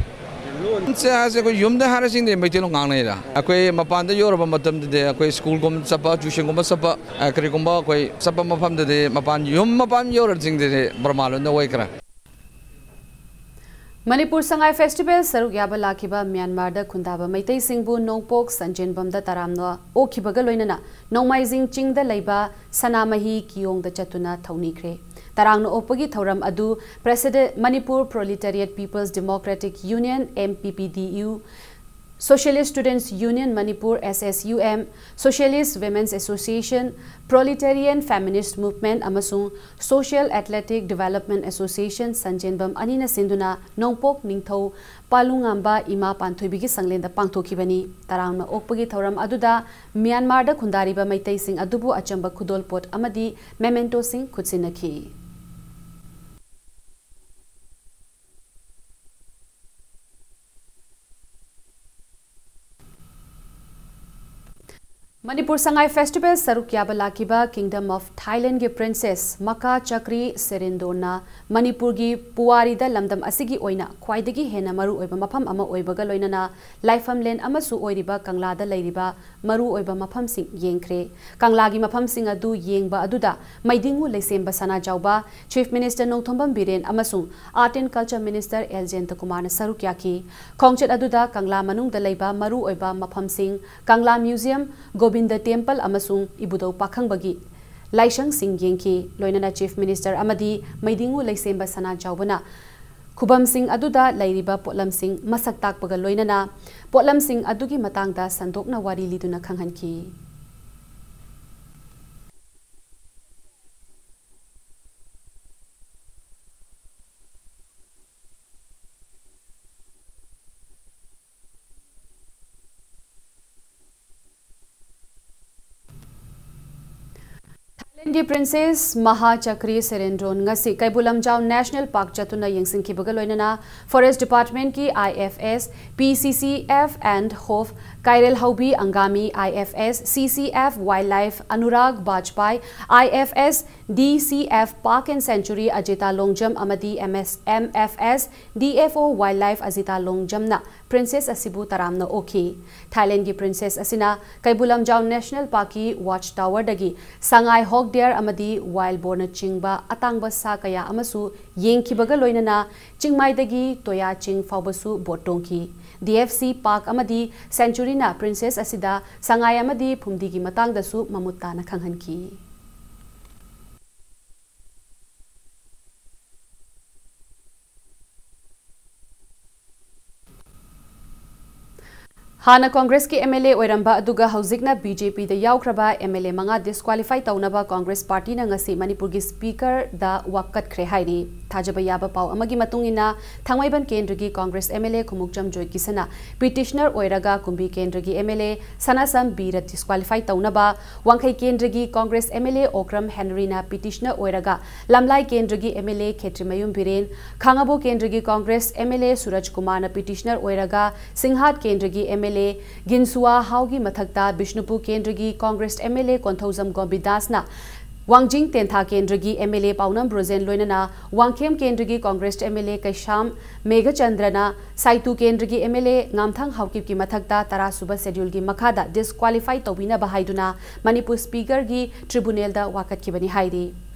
ꯁꯦ ꯍꯥꯏꯁꯦ ꯑꯩꯈꯣꯏ ꯌꯨꯝꯗ ꯍꯥꯏꯔꯁꯤꯡꯗꯤ ꯃꯩꯇꯩꯂꯣꯟ ꯉꯥꯡꯅꯩꯗ꯫ ꯑꯩꯈꯣꯏ ꯃꯄꯥꯟꯗ ꯌꯧꯔꯕ ꯃꯇꯝꯗꯗꯤ ꯑꯩꯈꯣꯏ ꯁ꯭ꯀꯨꯜꯒꯨꯝꯕ ꯆꯠꯄ, ꯇ꯭ꯌꯨꯁꯟꯒꯨꯝꯕ ꯆꯠꯄ, ꯑ, ꯀꯔꯤꯒꯨꯝꯕ ꯑꯩꯈꯣꯏ ꯆꯠꯄ ꯃꯐꯝꯗꯗꯤ ꯃꯄꯥꯟ, ꯌꯨꯝ ꯃꯄꯥꯟ ꯌꯧꯔꯁꯤꯡꯗꯗꯤ ꯕꯔꯃꯥ ꯂꯣꯟꯗ ꯑꯣꯏꯈ꯭ꯔꯦ꯫ ꯃꯅꯤꯄꯨꯔ ꯁꯉꯥꯏ ꯐꯦꯁꯇꯤꯚꯦꯜ ꯁꯔꯨꯛ ꯌꯥꯕ ꯂꯥꯛꯈꯤꯕ ꯃ꯭ꯌꯥꯟꯃꯥꯔꯗ ꯈꯨꯟꯗꯥꯕ ꯃꯩꯇꯩꯁꯤꯡꯕꯨ ꯅꯣꯡꯄꯣꯛ ꯁꯟꯖꯦꯟꯕꯝꯗ ꯇꯔꯥꯝꯅ ꯑꯣꯛꯈꯤꯕꯒ ꯂꯣꯏꯅꯅ ꯅꯣꯡꯃꯥꯏꯖꯤꯡ ꯆꯤꯡꯗ ꯂꯩꯕ ꯁꯅꯥꯃꯍꯤ ꯀꯤꯌꯣꯡꯗ ꯆꯠꯇꯨꯅ ꯊꯧꯅꯤꯈ꯭ꯔꯦ꯫ ꯇꯔꯥꯝꯅ ꯑꯣꯛꯄꯒꯤ ꯊꯧꯔꯝ ꯑꯗꯨ president, Manipur proletariat people's democratic union, M P P D U, Socialist Students Union Manipur, S S U M, Socialist Women's Association, Proletarian Feminist Movement ꯑꯃꯁꯨꯡ Social Athletic Development Association ꯁꯟꯖꯦꯟꯕꯝ ꯑꯅꯤꯅ ꯁꯤꯟꯗꯨꯅ ꯅꯣꯡꯄꯣꯛ ꯅꯤꯡꯊꯧ ꯄꯥꯂꯨꯉꯥꯝꯕ ꯏꯃꯥ ꯄꯥꯟꯊꯣꯏꯕꯤꯒꯤ ꯁꯪꯂꯦꯟꯗ ꯄꯥꯡꯊꯣꯛꯈꯤꯕꯅꯤ꯫ ꯇꯔꯥꯝꯅ ꯑꯣꯛꯄꯒꯤ ꯊꯧꯔꯝ ꯑꯗꯨꯗ ꯃ꯭ꯌꯥꯟꯃꯥꯔꯗ ꯈꯨꯟꯗꯥꯔꯤꯕ ꯃꯩꯇꯩꯁꯤꯡ ꯑꯗꯨꯕꯨ ꯑꯆꯝꯕ ꯈꯨꯗꯣꯜꯄꯣꯠ ꯑꯃꯗꯤ mementoꯁꯤꯡ ꯈꯨꯠꯁꯤꯟꯅꯈꯤ꯫ ꯃꯅꯤꯄꯨꯔ ꯁꯉꯥꯏ ꯐꯦꯁꯇꯤꯚꯦꯜ ꯁꯔꯨꯛ ꯌꯥꯕ ꯂꯥꯛꯈꯤꯕ Kingdom of Thailandꯒꯤ Princess ꯃꯀꯥ ꯆꯀ꯭ꯔꯤ ꯁꯦꯔꯦꯟꯗꯣꯟꯅ ꯃꯅꯤꯄꯨꯔꯒꯤ ꯄꯨꯋꯥꯔꯤꯗ ꯂꯝꯗꯝ ꯑꯁꯤꯒꯤ ꯑꯣꯏꯅ ꯈ꯭ꯋꯥꯏꯗꯒꯤ ꯍꯦꯟꯅ ꯃꯔꯨ ꯑꯣꯏꯕ ꯃꯐꯝ ꯑꯃ ꯑꯣꯏꯕꯒ ꯂꯣꯏꯅꯅ ꯂꯥꯏꯐꯝꯂꯦꯟ ꯑꯃꯁꯨ ꯑꯣꯏꯔꯤꯕ ꯀꯪꯂꯥꯗ ꯂꯩꯔꯤꯕ ꯃꯔꯨ ꯑꯣꯏꯕ ꯃꯐꯝꯁꯤꯡ ꯌꯦꯡꯈ꯭ꯔꯦ꯫ ꯀꯪꯂꯥꯒꯤ ꯃꯐꯝꯁꯤꯡ ꯑꯗꯨ ꯌꯦꯡꯕ ꯑꯗꯨꯗ ꯃꯩꯗꯤꯡꯉꯨ ꯂꯩꯁꯦꯝꯕ ꯁꯅꯥꯖꯥꯎꯕ, Chief Minister ꯅꯣꯡꯊꯣꯝꯕꯝ ꯕꯤꯔꯦꯟ ꯑꯃꯁꯨꯡ Art and Culture Minister L ꯖꯌꯟꯇꯀꯨꯃꯥꯔꯅ ꯁꯔꯨꯛ ꯌꯥꯈꯤ꯫ ꯈꯣꯡꯆꯠ ꯑꯗꯨꯗ ꯀꯪꯂꯥ ꯃꯅꯨꯡꯗ ꯂꯩꯕ ꯃꯔꯨ ꯑꯣꯏꯕ ꯃꯐꯝꯁꯤꯡ, ꯀꯪꯂꯥ Museum, ꯒꯣꯕꯤꯟꯗ Temple ꯑꯃꯁꯨꯡ ꯏꯕꯨꯙꯧ ꯄꯥꯈꯪꯕꯒꯤ ꯂꯥꯏꯁꯪꯁꯤꯡ ꯌꯦꯡꯈꯤ꯫ ꯂꯣꯏꯅꯅ Chief Minister ꯑꯃꯗꯤ ꯃꯩꯗꯤꯡꯉꯨ ꯂꯩꯁꯦꯝꯕ ꯁꯅꯥꯖꯥꯎꯕꯅ ꯈꯨꯕꯝꯁꯤꯡ ꯑꯗꯨꯗ ꯂꯩꯔꯤꯕ ꯄꯣꯠꯂꯝꯁꯤꯡ ꯃꯁꯛ ꯇꯥꯛꯄꯒ ꯂꯣꯏꯅꯅ ꯄꯣꯠꯂꯝꯁꯤꯡ ꯑꯗꯨꯒꯤ ꯃꯇꯥꯡꯗ ꯁꯟꯗꯣꯛꯅ ꯋꯥꯔꯤ ꯂꯤꯗꯨꯅ ꯈꯪꯍꯟꯈꯤ꯫ ꯒꯤ Princess ꯃꯍꯥ ꯆꯀ꯭ꯔꯤ ꯁꯦꯔꯦꯟꯗ꯭ꯔꯣꯟ ꯉꯁꯤ ꯀꯩꯕꯨꯜ ꯂꯝꯖꯥꯎ National Park ꯆꯠꯇꯨꯅ ꯌꯦꯡꯁꯤꯟꯈꯤꯕꯒ ꯂꯣꯏꯅꯅ Forest Department ꯀꯤ I F S, P C C F and Hof, ꯀꯥꯏꯔꯦꯜꯍꯧꯕꯤ Angami I F S, C C F Wildlife Anurag Bajpai, I F S, D C F Park and Sanctuary Ajita Longjam ꯑꯃꯗꯤ M S, M F S, D F O Wildlife Ajita Longjamꯅ Princess ꯑꯁꯤꯕꯨ ꯇꯔꯥꯝꯅ ꯑꯣꯛꯈꯤ꯫ ꯊꯥꯏꯂꯦꯟꯒꯤ Princess ꯑꯁꯤꯅ Keibul Lamjao National Park ꯀꯤ Watch Tower ꯗꯒꯤ ꯁꯉꯥꯏ, hawk deer ꯑꯃꯗꯤ wild boar ꯅꯆꯤꯡꯕ ꯑꯇꯥꯡꯕ ꯁꯥ ꯀꯌꯥ ꯑꯃꯁꯨ ꯌꯦꯡꯈꯤꯕꯒ ꯂꯣꯏꯅꯅ ꯆꯤꯡꯃꯥꯏꯗꯒꯤ ꯇꯣꯌꯥ ꯆꯤꯡ ꯐꯥꯎꯕꯁꯨ boat ꯇꯣꯡꯈꯤ꯫ D F C Park ꯑꯃꯗꯤ Sanctuary ꯅ Princess ꯑꯁꯤꯗ ꯁꯉꯥꯏ ꯑꯃꯗꯤ ꯐꯨꯝꯗꯤꯒꯤ ꯃꯇꯥꯡꯗꯁꯨ ꯃꯃꯨꯠ ꯇꯥꯅ ꯈꯪꯍꯟꯈꯤ꯫ ꯍꯥꯟꯅ Congress ꯀꯤ M L A ꯑꯣꯏꯔꯝꯕ ꯑꯗꯨꯒ ꯍꯧꯖꯤꯛꯅ B J P the ꯌꯥꯎꯈ꯭ꯔꯕ M L A ꯃꯉꯥ disqualify ꯇꯧꯅꯕ Congress Party ꯅ ꯉꯁꯤ ꯃꯅꯤꯄꯨꯔꯒꯤ Speaker ꯗ ꯋꯥꯀꯠꯈ꯭ꯔꯦ ꯍꯥꯏꯔꯤ꯫ ꯊꯥꯖꯕ ꯌꯥꯕ ꯄꯥꯎ ꯑꯃꯒꯤ ꯃꯇꯨꯡ ꯏꯟꯅ, ꯊꯥꯡꯃꯩꯕꯟ ꯀꯦꯟꯗ꯭ꯔꯒꯤ Congress M L A Khumukcham ꯖꯣꯏꯀꯤꯁꯟꯅ petitioner ꯑꯣꯏꯔꯒ ꯀꯨꯝꯕꯤ ꯀꯦꯟꯗ꯭ꯔꯒꯤ M L A ꯁꯅꯥꯁꯝ Bir disqualify ꯇꯧꯅꯕ, ꯋꯥꯡꯈꯩ ꯀꯦꯟꯗ꯭ꯔꯒꯤ Congress M L A Okram ꯍꯦꯅꯔꯤꯅ petitioner ꯑꯣꯏꯔꯒ ꯂꯝꯂꯥꯏ ꯀꯦꯟꯗ꯭ꯔꯒꯤ M L A ꯈꯦꯇ꯭ꯔꯤꯃꯌꯨꯝ ꯕꯤꯔꯦꯟ, ꯈꯥꯉꯕꯣꯛ ꯀꯦꯟꯗ꯭ꯔꯒꯤ Congress M L A ꯁꯨꯔꯖ ꯀꯨꯃꯥꯔꯅ petitioner ꯑꯣꯏꯔꯒ ꯁꯤꯡꯍꯥꯠ ꯀꯦꯟꯗ꯭ꯔꯒꯤ M L A ꯒꯤꯟꯁꯨꯋꯥ ꯍꯥꯎꯒꯤ ꯃꯊꯛꯇ ꯕꯤꯁꯅꯨꯄꯨꯔ ꯀꯦꯟꯗ꯭ꯔꯒꯤ Congress M L A Konthoujam ꯒꯣꯕꯤꯟꯗꯥꯁꯅ ꯋꯥꯡꯖꯤꯡ ꯇꯦꯟꯊꯥ ꯀꯦꯟꯗ꯭ꯔꯒꯤ M L A ꯄꯥꯎꯅꯝ ꯕ꯭ꯔꯣꯖꯦꯟ ꯂꯣꯏꯅꯅ ꯋꯥꯡꯈꯦꯝ ꯀꯦꯟꯗ꯭ꯔꯒꯤ Congress M L A ꯀꯩꯁꯥꯝ ꯃꯦꯘꯆꯟꯗ꯭ꯔꯅ ꯁꯥꯏꯇꯨ ꯀꯦꯟꯗ꯭ꯔꯒꯤ M L A ꯉꯥꯝꯊꯪ ꯍꯥꯎꯀꯤꯞꯀꯤ ꯃꯊꯛꯇ ꯇꯔꯥ ꯁꯨꯕ Schedule ꯒꯤ ꯃꯈꯥꯗ disqualify ꯇꯧꯕꯤꯅꯕ ꯍꯥꯏꯗꯨꯅ ꯃꯅꯤꯄꯨꯔ Speaker ꯒꯤ tribunal ꯗ ꯋꯥꯀꯠꯈꯤꯕꯅꯤ ꯍꯥꯏꯔꯤ꯫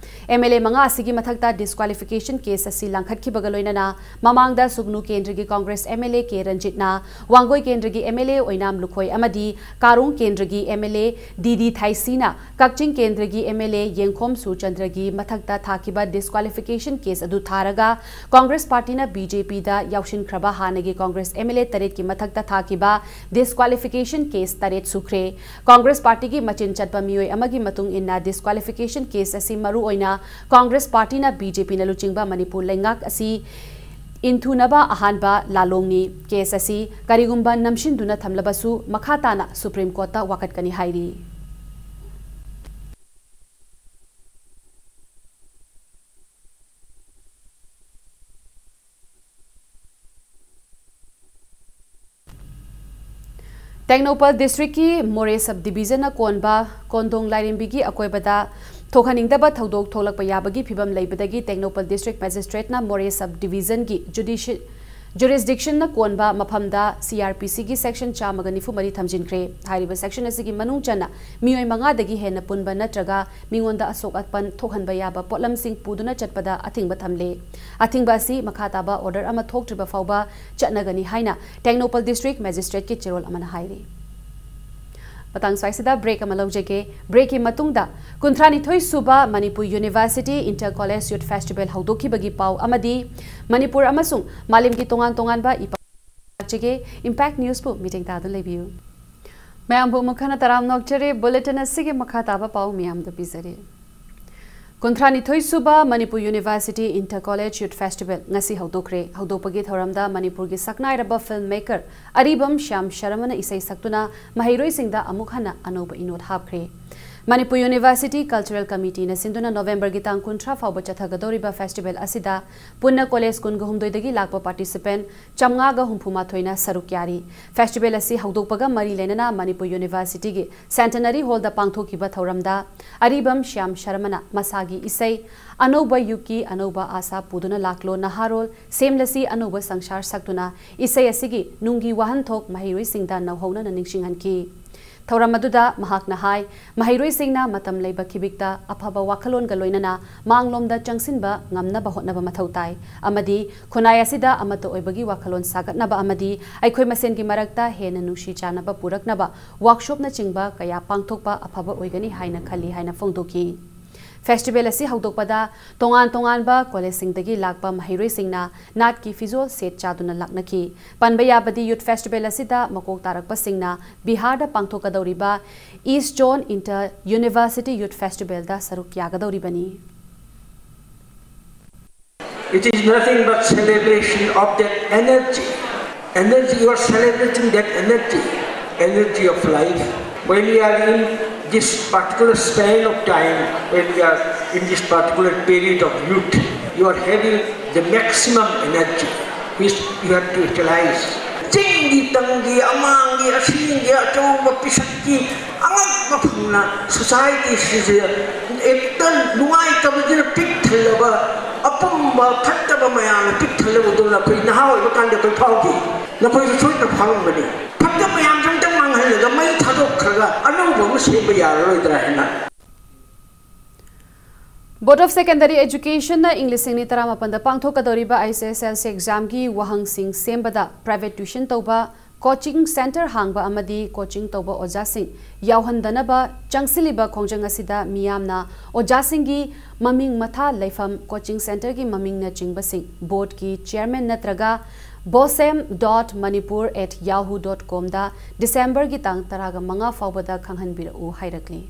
M L A ꯃꯉꯥ ꯑꯁꯤꯒꯤ ꯃꯊꯛꯇ disqualification case ꯑꯁꯤ ꯂꯪꯈꯠꯈꯤꯕꯒ ꯂꯣꯏꯅꯅ ꯃꯃꯥꯡꯗ ꯁꯨꯒꯅꯨ ꯀꯦꯟꯗ꯭ꯔꯒꯤ Congress M L A ꯀꯦ ꯔꯟꯖꯤꯠꯅ, ꯋꯥꯡꯒꯣꯏ ꯀꯦꯟꯗ꯭ꯔꯒꯤ M L A ꯑꯣꯏꯅꯥꯝ ꯂꯨꯈꯣꯏ ꯑꯃꯗꯤ ꯀꯥꯔꯣꯡ ꯀꯦꯟꯗ꯭ꯔꯒꯤ M L A ꯗꯤ ꯗꯤ ꯊꯥꯏꯁꯤꯅ ꯀꯛꯆꯤꯡ ꯀꯦꯟꯗ꯭ꯔꯒꯤ M L A ꯌꯦꯡꯈꯣꯝ ꯁꯨꯔꯆꯟꯗ꯭ꯔꯒꯤ ꯃꯊꯛꯇ ꯊꯥꯈꯤꯕ disqualification case ꯑꯗꯨ ꯊꯥꯔꯒ Congress Party ꯅ B J P ꯗ ꯌꯥꯎꯁꯤꯟꯈ꯭ꯔꯕ ꯍꯥꯟꯅꯒꯤ Congress M L A ꯇꯔꯦꯠꯀꯤ ꯃꯊꯛꯇ ꯊꯥꯈꯤꯕ disqualification case ꯇꯔꯦꯠ ꯁꯨꯈ꯭ꯔꯦ꯫ Congress Party ꯒꯤ ꯃꯆꯤꯟ ꯆꯠꯄ ꯃꯤꯑꯣꯏ ꯑꯃꯒꯤ ꯃꯇꯨꯡ ꯏꯟꯅ disqualification case ꯑꯁꯤ ꯃꯔꯨ ꯑꯣꯏꯅ Congress Party ꯅ B J P ꯅ ꯂꯨꯆꯤꯡꯕ ꯃꯅꯤꯄꯨꯔ ꯂꯩꯉꯥꯛ ꯑꯁꯤ ꯏꯟꯊꯨꯅꯕ ꯑꯍꯥꯟꯕ ꯂꯥꯂꯣꯡꯅꯤ꯫ Case ꯑꯁꯤ ꯀꯔꯤꯒꯨꯝꯕ ꯅꯝꯁꯤꯟꯗꯨꯅ ꯊꯝꯂꯕꯁꯨ ꯃꯈꯥ ꯇꯥꯅ Supreme Court ꯇ ꯋꯥꯀꯠꯀꯅꯤ ꯍꯥꯏꯔꯤ꯫ ꯇꯦꯡꯅꯧꯄꯜ ꯗꯤꯁꯇ꯭ꯔꯤꯛꯀꯤ ꯃꯣꯔꯦ ꯁꯕ ꯗꯤꯕꯤꯖꯟꯅ ꯀꯣꯟꯕ ꯀꯣꯟꯗꯣꯡ ꯂꯥꯏꯔꯦꯝꯕꯤꯒꯤ ꯑꯀꯣꯏꯕꯗ ꯊꯣꯛꯍꯟꯅꯤꯡꯗꯕ ꯊꯧꯗꯣꯛ ꯊꯣꯛꯂꯛꯄ ꯌꯥꯕꯒꯤ ꯐꯤꯕꯝ ꯂꯩꯕꯗꯒꯤ ꯇꯦꯡꯅꯧꯄꯜ ꯗꯤꯁꯇ꯭ꯔꯤꯛ ꯃꯦꯖꯤꯁꯇ꯭ꯔꯦꯠꯅ ꯃꯣꯔꯦ ꯁꯕ ꯗꯤꯕꯤꯖꯟꯒꯤ ꯖꯨꯗꯤꯁꯤ-, ꯖꯨꯔꯤꯁꯗꯤꯛꯁꯟꯅ ꯀꯣꯟꯕ ꯃꯐꯝꯗ ꯁꯤ ꯑꯥꯔ ꯄꯤ ꯁꯤꯒꯤ ꯁꯦꯛꯁꯟ ꯆꯥꯝꯃꯒ ꯅꯤꯐꯨ ꯃꯔꯤ ꯊꯝꯖꯤꯟꯈ꯭ꯔꯦ꯫ ꯍꯥꯏꯔꯤꯕ ꯁꯦꯛꯁꯟ ꯑꯁꯤꯒꯤ ꯃꯅꯨꯡ ꯆꯟꯅ ꯃꯤꯑꯣꯏ ꯃꯉꯥꯗꯒꯤ ꯍꯦꯟꯅ ꯄꯨꯟꯕ ꯅꯠꯇ꯭ꯔꯒ ꯃꯤꯉꯣꯟꯗ ꯑꯁꯣꯛ ꯑꯄꯟ ꯊꯣꯛꯍꯟꯕ ꯌꯥꯕ ꯄꯣꯠꯂꯝꯁꯤꯡ ꯄꯨꯗꯨꯅ ꯆꯠꯄꯗ ꯑꯊꯤꯡꯕ ꯊꯝꯂꯦ꯫ ꯑꯊꯤꯡꯕ ꯑꯁꯤ ꯃꯈꯥ ꯇꯥꯕ ꯑꯣꯔꯗꯔ ꯑꯃ ꯊꯣꯛꯇ꯭ꯔꯤꯕ ꯐꯥꯎꯕ ꯆꯠꯅꯒꯅꯤ ꯍꯥꯏꯅ ꯇꯦꯡꯅꯧꯄꯜ ꯗꯤꯁꯇ꯭ꯔꯤꯛ ꯃꯦꯖꯤꯁꯇ꯭ꯔꯦꯠꯀꯤ ꯆꯦꯔꯣꯜ ꯑꯃꯅ ꯍꯥꯏꯔꯤ꯫ ꯃꯇꯥꯡ ꯁ꯭ꯋꯥꯏꯁꯤꯗ ꯕ꯭ꯔꯦꯛ ꯑꯃ ꯂꯧꯖꯒꯦ꯫ ꯕ꯭ꯔꯦꯛꯀꯤ ꯃꯇꯨꯡꯗ ꯀꯨꯟꯊ꯭ꯔꯥꯅꯤꯊꯣꯏ ꯁꯨꯕ ꯃꯅꯤꯄꯨꯔ ꯌꯨꯅꯤꯚꯔꯁꯤꯇꯤ ꯏꯟꯇꯔ ꯀꯣꯂꯦꯖ ꯌꯨꯠ ꯐꯦꯁꯇꯤꯚꯦꯜ ꯍꯧꯗꯣꯛꯈꯤꯕꯒꯤ ꯄꯥꯎ ꯑꯃꯗꯤ ꯃꯅꯤꯄꯨꯔ ꯑꯃꯁꯨꯡ ꯃꯥꯂꯦꯝꯒꯤ ꯇꯣꯉꯥꯟ ꯇꯣꯉꯥꯟꯕ ꯏꯄꯥꯎ ꯂꯥꯛꯆꯒꯦ꯫ ꯏꯝꯄꯦꯛ ꯅ꯭ꯌꯨꯁꯄꯨ ꯃꯤꯠꯌꯦꯡ ꯇꯥꯗꯨꯅ ꯂꯩꯕꯤꯌꯨ꯫ ꯃꯌꯥꯝꯕꯨ ꯑꯃꯨꯛ ꯍꯟꯅ ꯇꯔꯥꯝꯅ ꯑꯣꯛꯆꯔꯤ꯫ ꯕꯨꯂꯦꯇꯤꯟ ꯑꯁꯤꯒꯤ ꯃꯈꯥ ꯇꯥꯕ ꯄꯥꯎ ꯃꯤꯌꯥꯝꯗ ꯄꯤꯖꯔꯤ꯫ ꯀꯨꯟꯊ꯭ꯔꯥꯅꯤꯊꯣꯏ ꯁꯨꯕ ꯃꯅꯤꯄꯨꯔ ꯌꯨꯅꯤꯚꯔꯁꯤꯇꯤ ꯏꯟꯇꯔ ꯀꯣꯂꯦꯖ ꯌꯨꯠ ꯐꯦꯁꯇꯤꯚꯦꯜ ꯉꯁꯤ ꯍꯧꯗꯣꯛꯈ꯭ꯔꯦ꯫ ꯍꯧꯗꯣꯛꯄꯒꯤ ꯊꯧꯔꯝꯗ ꯃꯅꯤꯄꯨꯔꯒꯤ ꯁꯛꯅꯥꯏꯔꯕ ꯐꯤꯜꯝ ꯃꯦꯀꯔ ꯑꯔꯤꯕꯝ ꯁ꯭ꯌꯥꯝ ꯁꯔꯃꯅ ꯏꯁꯩ ꯁꯛꯇꯨꯅ ꯃꯍꯩꯔꯣꯏꯁꯤꯡꯗ ꯑꯃꯨꯛ ꯍꯟꯅ ꯑꯅꯧꯕ ꯏꯅꯣꯠ ꯍꯥꯞꯈ꯭ꯔꯦ꯫ ꯃꯅꯤꯄꯨꯔ ꯌꯨꯅꯤꯚꯔꯁꯤꯇꯤ ꯀꯜꯆꯔꯦꯜ ꯀꯃꯤꯇꯤꯅ ꯁꯤꯟꯗꯨꯅ ꯅꯣꯚꯦꯝꯕꯔꯒꯤ ꯇꯥꯡ ꯀꯨꯟꯊ꯭ꯔꯥ ꯐꯥꯎꯕ ꯆꯠꯊꯒꯗꯧꯔꯤꯕ ꯐꯦꯁꯇꯤꯚꯦꯜ ꯑꯁꯤꯗ ꯄꯨꯟꯅ ꯀꯣꯂꯦꯖ ꯀꯨꯟꯒ ꯍꯨꯝꯗꯣꯏꯗꯒꯤ ꯂꯥꯛꯄ ꯄꯥꯔꯇꯤꯁꯤꯄꯦꯟ ꯆꯥꯝꯃꯉꯥꯒ ꯍꯨꯝꯐꯨ ꯃꯥꯊꯣꯏꯅ ꯁꯔꯨꯛ ꯌꯥꯔꯤ꯫ ꯐꯦꯁꯇꯤꯚꯦꯜ ꯑꯁꯤ ꯍꯧꯗꯣꯛꯄꯒ ꯃꯔꯤ ꯂꯩꯅꯅ ꯃꯅꯤꯄꯨꯔ ꯌꯨꯅꯤꯚꯔꯁꯤꯇꯤꯒꯤ ꯁꯦꯟꯇꯅꯔꯤ ꯍꯣꯜꯗ ꯄꯥꯡꯊꯣꯛꯈꯤꯕ ꯊꯧꯔꯝꯗ ꯑꯔꯤꯕꯝ ꯁ꯭ꯌꯥꯝ ꯁꯔꯃꯅ ꯃꯁꯥꯒꯤ ꯏꯁꯩ ꯑꯅꯧꯕ ꯌꯨꯒꯀꯤ ꯑꯅꯧꯕ ꯑꯥꯁꯥ ꯄꯨꯗꯨꯅ ꯂꯥꯛꯂꯣ ꯅꯍꯥꯔꯣꯜ, ꯁꯦꯝꯂꯁꯤ ꯑꯅꯧꯕ ꯁꯪꯁꯥꯔ ꯁꯛꯇꯨꯅ ꯏꯁꯩ ꯑꯁꯤꯒꯤ ꯅꯨꯡꯒꯤ ꯋꯥꯍꯟꯊꯣꯛ ꯃꯍꯩꯔꯣꯏꯁꯤꯡꯗ ꯅꯧꯍꯧꯅꯅ ꯅꯤꯡꯁꯤꯡꯍꯟꯈꯤ꯫ ꯊꯧꯔꯝ ꯑꯗꯨꯗ ꯃꯍꯥꯛꯅ ꯍꯥꯏ, ꯃꯍꯩꯔꯣꯏꯁꯤꯡꯅ ꯃꯇꯝ ꯂꯩꯕ ꯈꯤꯕꯤꯛꯇ ꯑꯐꯕ ꯋꯥꯈꯜꯂꯣꯟꯒ ꯂꯣꯏꯅꯅ ꯃꯥꯡꯂꯣꯝꯗ ꯆꯪꯁꯤꯟꯕ ꯉꯝꯅꯕ ꯍꯣꯠꯅꯕ ꯃꯊꯧ ꯇꯥꯏ ꯑꯃꯗꯤ ꯈꯨꯟꯅꯥꯏ ꯑꯁꯤꯗ ꯑꯃꯠꯇ ꯑꯣꯏꯕꯒꯤ ꯋꯥꯈꯜꯂꯣꯟ ꯁꯥꯒꯠꯅꯕ ꯑꯃꯗꯤ ꯑꯩꯈꯣꯏ ꯃꯁꯦꯟꯒꯤ ꯃꯔꯛꯇ ꯍꯦꯟꯅ ꯅꯨꯡꯁꯤ ꯆꯥꯟꯅꯕ ꯄꯨꯔꯛꯅꯕ ꯋꯥꯔꯛꯁꯣꯞꯅꯆꯤꯡꯕ ꯀꯌꯥ ꯄꯥꯡꯊꯣꯛꯄ ꯑꯐꯕ ꯑꯣꯏꯒꯅꯤ ꯍꯥꯏꯅ ꯈꯜꯂꯤ ꯍꯥꯏꯅ ꯐꯣꯡꯗꯣꯛꯈꯤ꯫ ꯐꯦꯁꯇꯤꯚꯦꯜ ꯑꯁꯤ ꯍꯧꯗꯣꯛꯄꯗ ꯇꯣꯉꯥꯟ ꯇꯣꯉꯥꯟꯕ ꯀꯣꯂꯦꯖꯁꯤꯡꯗꯒꯤ ꯂꯥꯛꯄ ꯃꯍꯩꯔꯣꯏꯁꯤꯡꯅ ꯅꯥꯠꯀꯤ ꯐꯤꯖꯣꯜ ꯁꯦꯠ ꯆꯥꯗꯨꯅ ꯂꯥꯛꯅꯈꯤ꯫ ꯄꯟꯕ ꯌꯥꯕꯗꯤ ꯌꯨꯠ ꯐꯦꯁꯇꯤꯚꯦꯜ ꯑꯁꯤꯗ ꯃꯀꯣꯛ ꯇꯥꯔꯛꯄꯁꯤꯡꯅ ꯕꯤꯍꯥꯔꯗ ꯄꯥꯡꯊꯣꯛꯀꯗꯧꯔꯤꯕ ꯏꯁ ꯖꯣꯟ ꯏꯟꯇꯔ ꯌꯨꯅꯤꯚꯔꯁꯤꯇꯤ ꯌꯨꯠ ꯐꯦꯁꯇꯤꯚꯦꯜꯗ ꯁꯔꯨꯛ ꯌꯥꯒꯗꯧꯔꯤꯕꯅꯤ꯫ It is nothing but celebration of that energy. Energy, you are celebrating that energy, energy of life. When you are in this particular span of time, when you are in this particular period of youth, you are having the maximum energy which you have to utilize. Chingdi tanggi amang ꯑꯁꯤꯒꯤ ꯑꯆꯧꯕ ꯄꯤꯁꯛꯀꯤ ꯑꯉꯛꯄ ꯐꯪꯅ ꯁꯣꯁꯥꯏꯇꯤꯁꯤꯁꯦ ꯍꯦꯛꯇ ꯅꯨꯡꯉꯥꯏꯇꯕꯗꯨꯅ ꯄꯤꯛ ꯊꯜꯂꯕ, ꯑꯄꯨꯝꯕ ꯐꯠꯇꯕ ꯃꯌꯥꯝꯅ ꯄꯤꯛ ꯊꯜꯂꯕꯗꯨꯅ ꯑꯩꯈꯣꯏ ꯅꯍꯥ ꯑꯣꯏꯕ ꯀꯥꯟꯗ ꯑꯩꯈꯣꯏ ꯐꯥꯎꯈꯤ꯫ ꯅꯈꯣꯏꯁꯨ ꯁꯣꯏꯗꯅ ꯐꯥꯎꯔꯝꯒꯅꯤ꯫ ꯐꯠꯇꯕ ꯃꯌꯥꯝꯁꯦ ꯑꯝꯇꯪ ꯃꯥꯡꯍꯜꯂꯒ ꯃꯩ ꯊꯥꯗꯣꯛꯈ꯭ꯔꯒ ꯑꯅꯧꯕ ꯑꯃ ꯁꯦꯝꯕ ꯌꯥꯔꯔꯣꯏꯗ꯭ꯔꯥ ꯍꯥꯏꯅ꯫ Board of Secondary Educationꯅ ꯏꯪ ꯂꯤꯁꯤꯡ ꯑꯅꯤ ꯇꯔꯥꯃꯥꯄꯟꯗ ꯄꯥꯡꯊꯣꯛꯀꯗꯧꯔꯤꯕ I C S L C examꯒꯤ ꯋꯥꯍꯪꯁꯤꯡ ꯁꯦꯝꯕꯗ private tuition ꯇꯧꯕ, coaching centre ꯍꯥꯡꯕ ꯑꯃꯗꯤ coaching ꯇꯧꯕ ꯑꯣꯖꯥꯁꯤꯡ ꯌꯥꯎꯍꯟꯗꯅꯕ ꯆꯪꯁꯤꯜꯂꯤꯕ ꯈꯣꯡꯖꯪ ꯑꯁꯤꯗ ꯃꯤꯌꯥꯝꯅ ꯑꯣꯖꯥꯁꯤꯡꯒꯤ ꯃꯃꯤꯡ, ꯃꯊꯥ, ꯂꯩꯐꯝ, coaching centreꯒꯤ ꯃꯃꯤꯡꯅꯆꯤꯡꯕꯁꯤꯡ boardꯀꯤ chairman ꯅꯠꯇ꯭ꯔꯒ bosem dot manipur at yahoo dot comꯗ Decemberꯒꯤ ꯇꯥꯡ ꯇꯔꯥꯃꯉꯥ ꯐꯥꯎꯕꯗ ꯈꯪꯍꯟꯕꯤꯔꯛꯎ ꯍꯥꯏꯔꯛꯂꯤ꯫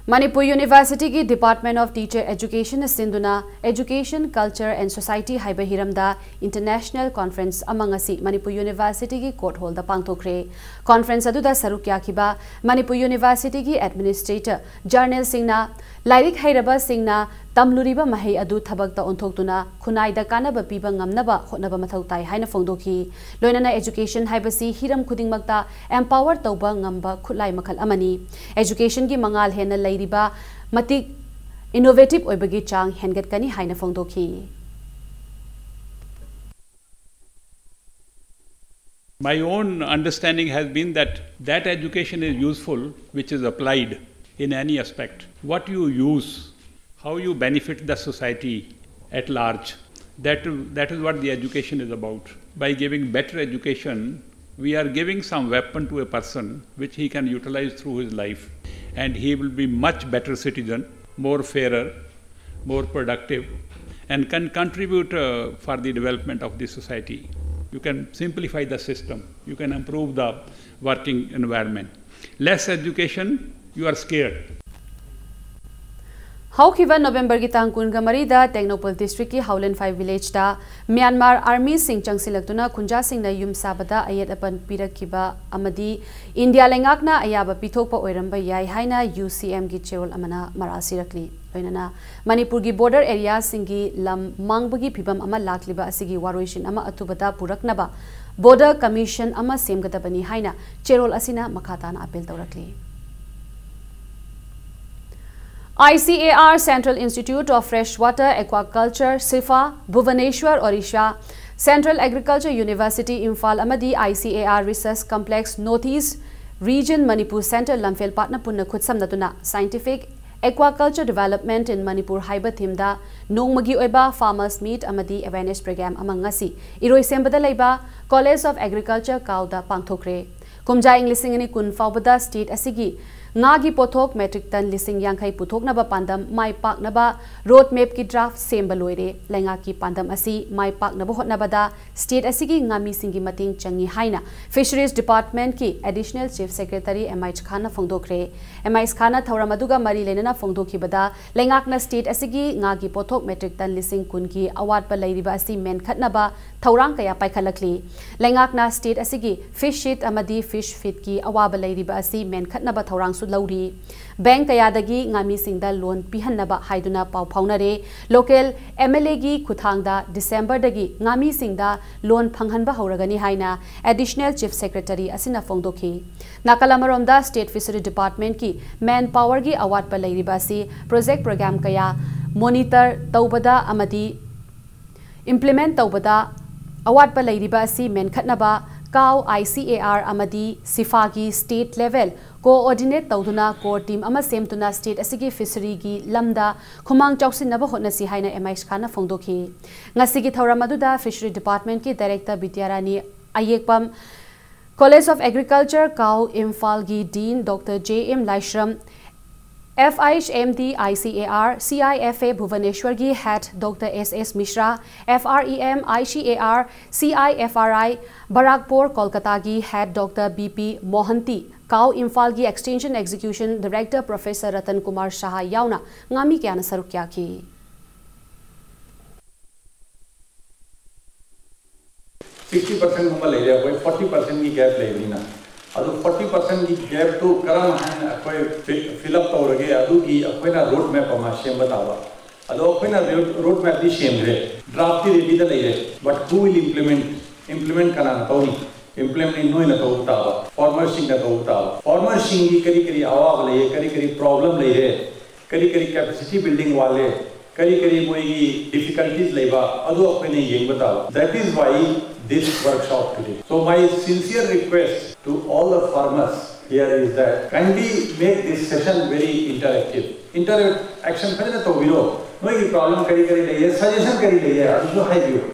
ꯃꯅꯤꯄꯨꯔ Universityꯒꯤ Department of Teacher Educationꯅ ꯁꯤꯟꯗꯨꯅ Education, Culture and Society ꯍꯥꯏꯕ ꯍꯤꯔꯝꯗ international conference ꯑꯃ ꯉꯁꯤ ꯃꯅꯤꯄꯨꯔ Universityꯒꯤ court hallꯗ ꯄꯥꯡꯊꯣꯛꯈ꯭ꯔꯦ꯫ Conference ꯑꯗꯨꯗ ꯁꯔꯨꯛ ꯌꯥꯈꯤꯕ ꯃꯅꯤꯄꯨꯔ Universityꯒꯤ administrator generalꯁꯤꯡꯅ ꯂꯥꯏꯔꯤꯛ ꯍꯩꯔꯕꯁꯤꯡꯅ ꯇꯝꯂꯨꯔꯤꯕ ꯃꯍꯩ ꯑꯗꯨ ꯊꯕꯛꯇ ꯑꯣꯟꯊꯣꯛꯇꯨꯅ ꯈꯨꯟꯅꯥꯏꯗ ꯀꯥꯟꯅꯕ ꯄꯤꯕ ꯉꯝꯅꯕ ꯍꯣꯠꯅꯕ ꯃꯊꯧ ꯇꯥꯏ ꯍꯥꯏꯅ ꯐꯣꯡꯗꯣꯛꯈꯤ꯫ ꯂꯣꯏꯅꯅ education ꯍꯥꯏꯕꯁꯤ ꯍꯤꯔꯝ ꯈꯨꯗꯤꯡꯃꯛꯇ empower ꯇꯧꯕ ꯉꯝꯕ ꯈꯨꯠꯂꯥꯏ ꯃꯈꯜ ꯑꯃꯅꯤ꯫ Educationꯒꯤ ꯃꯉꯥꯜ ꯍꯦꯟꯅ ꯂꯩꯔꯤꯕ ꯃꯇꯤꯛ innovative ꯑꯣꯏꯕꯒꯤ ꯆꯥꯡ ꯍꯦꯟꯒꯠꯀꯅꯤ ꯍꯥꯏꯅ ꯐꯣꯡꯗꯣꯛꯈꯤ꯫ My own understanding has been that that education is useful which is applied in any aspect. What you use, how you benefit the society at large, that, that is what the education is about. By giving better education, we are giving some weapon to a person which he can utilize through his life, and he will be much better citizen, more fairer, more productive, and can contribute uh, for the development of the society. You can simplify the system, you can improve the working environment. Less education, you are scared. ꯍꯧꯈꯤꯕ Novemberꯒꯤ ꯇꯥꯡ ꯀꯨꯟꯒ ꯃꯔꯤꯗ Tengnoupal districtꯀꯤ ꯍꯥꯎꯂꯦꯟꯐꯥꯏ villageꯇ Myanmar armyꯁꯤꯡ ꯆꯪꯁꯤꯜꯂꯛꯇꯨꯅ ꯈꯨꯟꯖꯥꯁꯤꯡꯅ ꯌꯨꯝ ꯁꯥꯕꯗ ꯑꯌꯦꯠ ꯑꯄꯟ ꯄꯤꯔꯛꯈꯤꯕ ꯑꯃꯗꯤ India ꯂꯩꯉꯥꯛꯅ ꯑꯌꯥꯕ ꯄꯤꯊꯣꯛꯄ ꯑꯣꯏꯔꯝꯕ ꯌꯥꯏ ꯍꯥꯏꯅ UCMꯒꯤ ꯆꯦꯔꯣꯜ ꯑꯃꯅ ꯃꯔꯥꯜ ꯁꯤꯔꯛꯂꯤ꯫ ꯂꯣꯏꯅꯅ ꯃꯅꯤꯄꯨꯔꯒꯤ border areaꯁꯤꯡꯒꯤ ꯂꯝ ꯃꯥꯡꯕꯒꯤ ꯐꯤꯚꯝ ꯑꯃ ꯂꯥꯛꯂꯤꯕ ꯑꯁꯤꯒꯤ ꯋꯥꯔꯣꯏꯁꯤꯟ ꯑꯃ ꯑꯊꯨꯕꯗ ꯄꯨꯔꯛꯅꯕ Border Commission ꯑꯃ ꯁꯦꯝꯒꯗꯕꯅꯤ ꯍꯥꯏꯅ ꯆꯦꯔꯣꯜ ꯑꯁꯤꯅ ꯃꯈꯥ ꯇꯥꯅ appeal ꯇꯧꯔꯛꯂꯤ꯫ I C A R, Central Institute of Freshwater Aquaculture, CIFA, Bhubaneswar, Odisha, Central Agriculture University, Imphal ꯑꯃꯗꯤ I C A R Research Complex, North East Region, Manipur Centre, ꯂꯝꯐꯦꯜ ꯄꯥꯠꯅ ꯄꯨꯟꯅ ꯈꯨꯠꯁꯝꯅꯗꯨꯅ Scientific Aquaculture Development in Manipur ꯍꯥꯏꯕ theme ꯗ ꯅꯣꯡꯃꯒꯤ ꯑꯣꯏꯕ farmers meet ꯑꯃꯗꯤ awareness program ꯑꯃ ꯉꯁꯤ ꯏꯔꯣꯏꯁꯦꯝꯕꯗ ꯂꯩꯕ College of Agriculture, ꯀꯥꯎꯗ ꯄꯥꯡꯊꯣꯛꯈ꯭ꯔꯦ꯫ ꯀꯨꯝꯖꯥ ꯏꯪ ꯂꯤꯁꯤꯡ ꯑꯅꯤ ꯀꯨꯟ ꯐꯥꯎꯕꯗ state ꯑꯁꯤꯒꯤ ꯉꯥꯒꯤ ꯄꯣꯠꯊꯣꯛ metric ton ꯂꯤꯁꯤꯡ ꯌꯥꯡꯈꯩ ꯄꯨꯊꯣꯛꯅꯕ ꯄꯥꯟꯗꯝ ꯃꯥꯏ ꯄꯥꯛꯅꯕ road map ꯀꯤ draft ꯁꯦꯝꯕ ꯂꯣꯏꯔꯦ꯫ ꯂꯩꯉꯥꯛꯀꯤ ꯄꯥꯟꯗꯝ ꯑꯁꯤ ꯃꯥꯏ ꯄꯥꯛꯅꯕ ꯍꯣꯠꯅꯕꯗ state ꯑꯁꯤꯒꯤ ꯉꯥꯃꯤꯁꯤꯡꯒꯤ ꯃꯇꯦꯡ ꯆꯪꯏ ꯍꯥꯏꯅ Fisheries Department ꯀꯤ Additional Chief Secretary M H ꯈꯥꯟꯅ ꯐꯣꯡꯗꯣꯛꯈ꯭ꯔꯦ꯫ M H ꯈꯥꯟꯅ ꯊꯧꯔꯝ ꯑꯗꯨꯒ ꯃꯔꯤ ꯂꯩꯅꯅ ꯐꯣꯡꯗꯣꯛꯈꯤꯕꯗ, ꯂꯩꯉꯥꯛꯅ state ꯑꯁꯤꯒꯤ ꯉꯥꯒꯤ ꯄꯣꯠꯊꯣꯛ metric ton ꯂꯤꯁꯤꯡ ꯀꯨꯟꯒꯤ ꯑꯋꯥꯠꯄ ꯂꯩꯔꯤꯕ ꯑꯁꯤ ꯃꯦꯟꯈꯠꯅꯕ ꯊꯧꯔꯥꯡ ꯀꯌꯥ ꯄꯥꯏꯈꯠꯂꯛꯂꯤ꯫ ꯂꯩꯉꯥꯛꯅ state ꯑꯁꯤꯒꯤ fish sheet ꯑꯃꯗꯤ fish feed ꯀꯤ ꯑꯋꯥꯕ ꯂꯩꯔꯤꯕ ꯑꯁꯤ ꯃꯦꯟꯈꯠꯅꯕ ꯊꯧꯔꯥꯡꯁꯨ ꯂꯧꯔꯤ꯫ Bank ꯀꯌꯥꯗꯒꯤ ꯉꯥꯃꯤꯁꯤꯡꯗ loan ꯄꯤꯍꯟꯅꯕ ꯍꯥꯏꯗꯨꯅ ꯄꯥꯎ ꯐꯥꯎꯅꯔꯦ꯫ Local M L A ꯒꯤ ꯈꯨꯠꯊꯥꯡꯗ December ꯗꯒꯤ ꯉꯥꯃꯤꯁꯤꯡꯗ loan ꯐꯪꯍꯟꯕ ꯍꯧꯔꯒꯅꯤ ꯍꯥꯏꯅ Additional Chief Secretary ꯑꯁꯤꯅ ꯐꯣꯡꯗꯣꯛꯈꯤ꯫ ꯅꯥꯀꯜ ꯑꯃꯔꯣꯝꯗ, State Fishery Department ꯀꯤ manpower ꯒꯤ ꯑꯋꯥꯠꯄ ꯂꯩꯔꯤꯕ ꯑꯁꯤ project program ꯀꯌꯥ monitor ꯇꯧꯕꯗ ꯑꯃꯗꯤ implement ꯇꯧꯕꯗ ꯑꯋꯥꯠꯄ ꯂꯩꯔꯤꯕ ꯑꯁꯤ ꯃꯦꯟꯈꯠꯅꯕ ꯀꯥꯎ, I C A R ꯑꯃꯗꯤ CIFA ꯒꯤ state level coordinate ꯇꯧꯗꯨꯅ core team ꯑꯃ ꯁꯦꯝꯗꯨꯅ state ꯑꯁꯤꯒꯤ fishery ꯒꯤ ꯂꯝꯗ ꯈꯨꯃꯥꯡ ꯆꯥꯎꯁꯤꯟꯅꯕ ꯍꯣꯠꯅꯁꯤ ꯍꯥꯏꯅ M H ꯈꯥꯟꯅ ꯐꯣꯡꯗꯣꯛꯈꯤ꯫ ꯉꯁꯤꯒꯤ ꯊꯧꯔꯝ ꯑꯗꯨꯗ Fishery Department ꯀꯤ Director Bidyarani ꯑꯌꯦꯛꯄꯝ, College of Agriculture, ꯀꯥꯎ, ꯏꯝꯐꯥꯜꯒꯤ Dean Doctor J M Laishram, F H M D I C A R, C I F A ꯚꯨꯕꯅꯦꯁ꯭ꯋꯔꯒꯤ head Doctor S S ꯃꯤꯁ꯭ꯔꯥ, F R E M I C A R, C I F R I, ꯕꯔꯥꯛꯄꯣꯔ ꯀꯣꯜꯀꯇꯥꯒꯤ head Doctor B P ꯃꯣꯍꯟꯇꯤ, ꯀꯥꯎ ꯏꯝꯐꯥꯜꯒꯤ Extension Execution Director Professor Ratan Kumar ꯁꯍꯥ ꯌꯥꯎꯅ ꯉꯥꯃꯤ ꯀꯌꯥꯅ ꯁꯔꯨꯛ ꯌꯥꯈꯤ꯫ Sixty percent ꯒꯨꯝꯕ ꯂꯩꯔꯦ, ꯑꯩꯈꯣꯏ forty percent ꯒꯤ gap ꯂꯩꯕꯅꯤꯅ꯫ ꯑꯗꯨ forty percent ꯒꯤ gap ꯇꯨ ꯀꯔꯝ ꯍꯥꯏꯅ ꯑꯩꯈꯣꯏ fi-, fill up ꯇꯧꯔꯒꯦ, ꯑꯗꯨꯒꯤ ꯑꯩꯈꯣꯏꯅ road map ꯑꯃ ꯁꯦꯝꯕ ꯇꯥꯕ꯫ ꯑꯗꯣ ꯑꯩꯈꯣꯏꯅ road, road map ꯇꯤ ꯁꯦꯝꯈ꯭ꯔꯦ, draft ꯇꯤ ready ꯗ ꯂꯩꯔꯦ, but who will implement? Implement ꯀꯅꯥꯅ ꯇꯧꯅꯤ? Implement ꯅꯤ ꯅꯣꯏꯅ ꯇꯧꯕ ꯇꯥꯕ, farmer ꯁꯤꯡꯅ ꯇꯧꯕ ꯇꯥꯕ꯫ Farmer ꯁꯤꯡꯒꯤ ꯀꯔꯤ ꯀꯔꯤ ꯑꯋꯥꯕ ꯂꯩꯌꯦ, ꯀꯔꯤ ꯀꯔꯤ problem ꯂꯩꯔꯦ, ꯀꯔꯤ ꯀꯔꯤ capacity building ꯋꯥꯠꯂꯦ, ꯀꯔꯤ ꯀꯔꯤ ꯃꯣꯏꯒꯤ difficulties ꯂꯩꯕ, ꯑꯗꯨ ꯑꯩꯈꯣꯏꯅ ꯌꯦꯡꯕ ꯇꯥꯕ꯫ That is why this workshop today. So my sincere request to all the farmers here is that kindly make this session very interactive. Interaction ꯐꯖꯅ ꯇꯧꯕꯤꯔꯣ꯫ ꯅꯣꯏꯒꯤ problem ꯀꯔꯤ ꯀꯔꯤ ꯂꯩꯌꯦ, suggestion ꯀꯔꯤ ꯂꯩꯌꯦ, ꯑꯗꯨꯁꯨ ꯍꯥꯏꯕꯤꯌꯨ꯫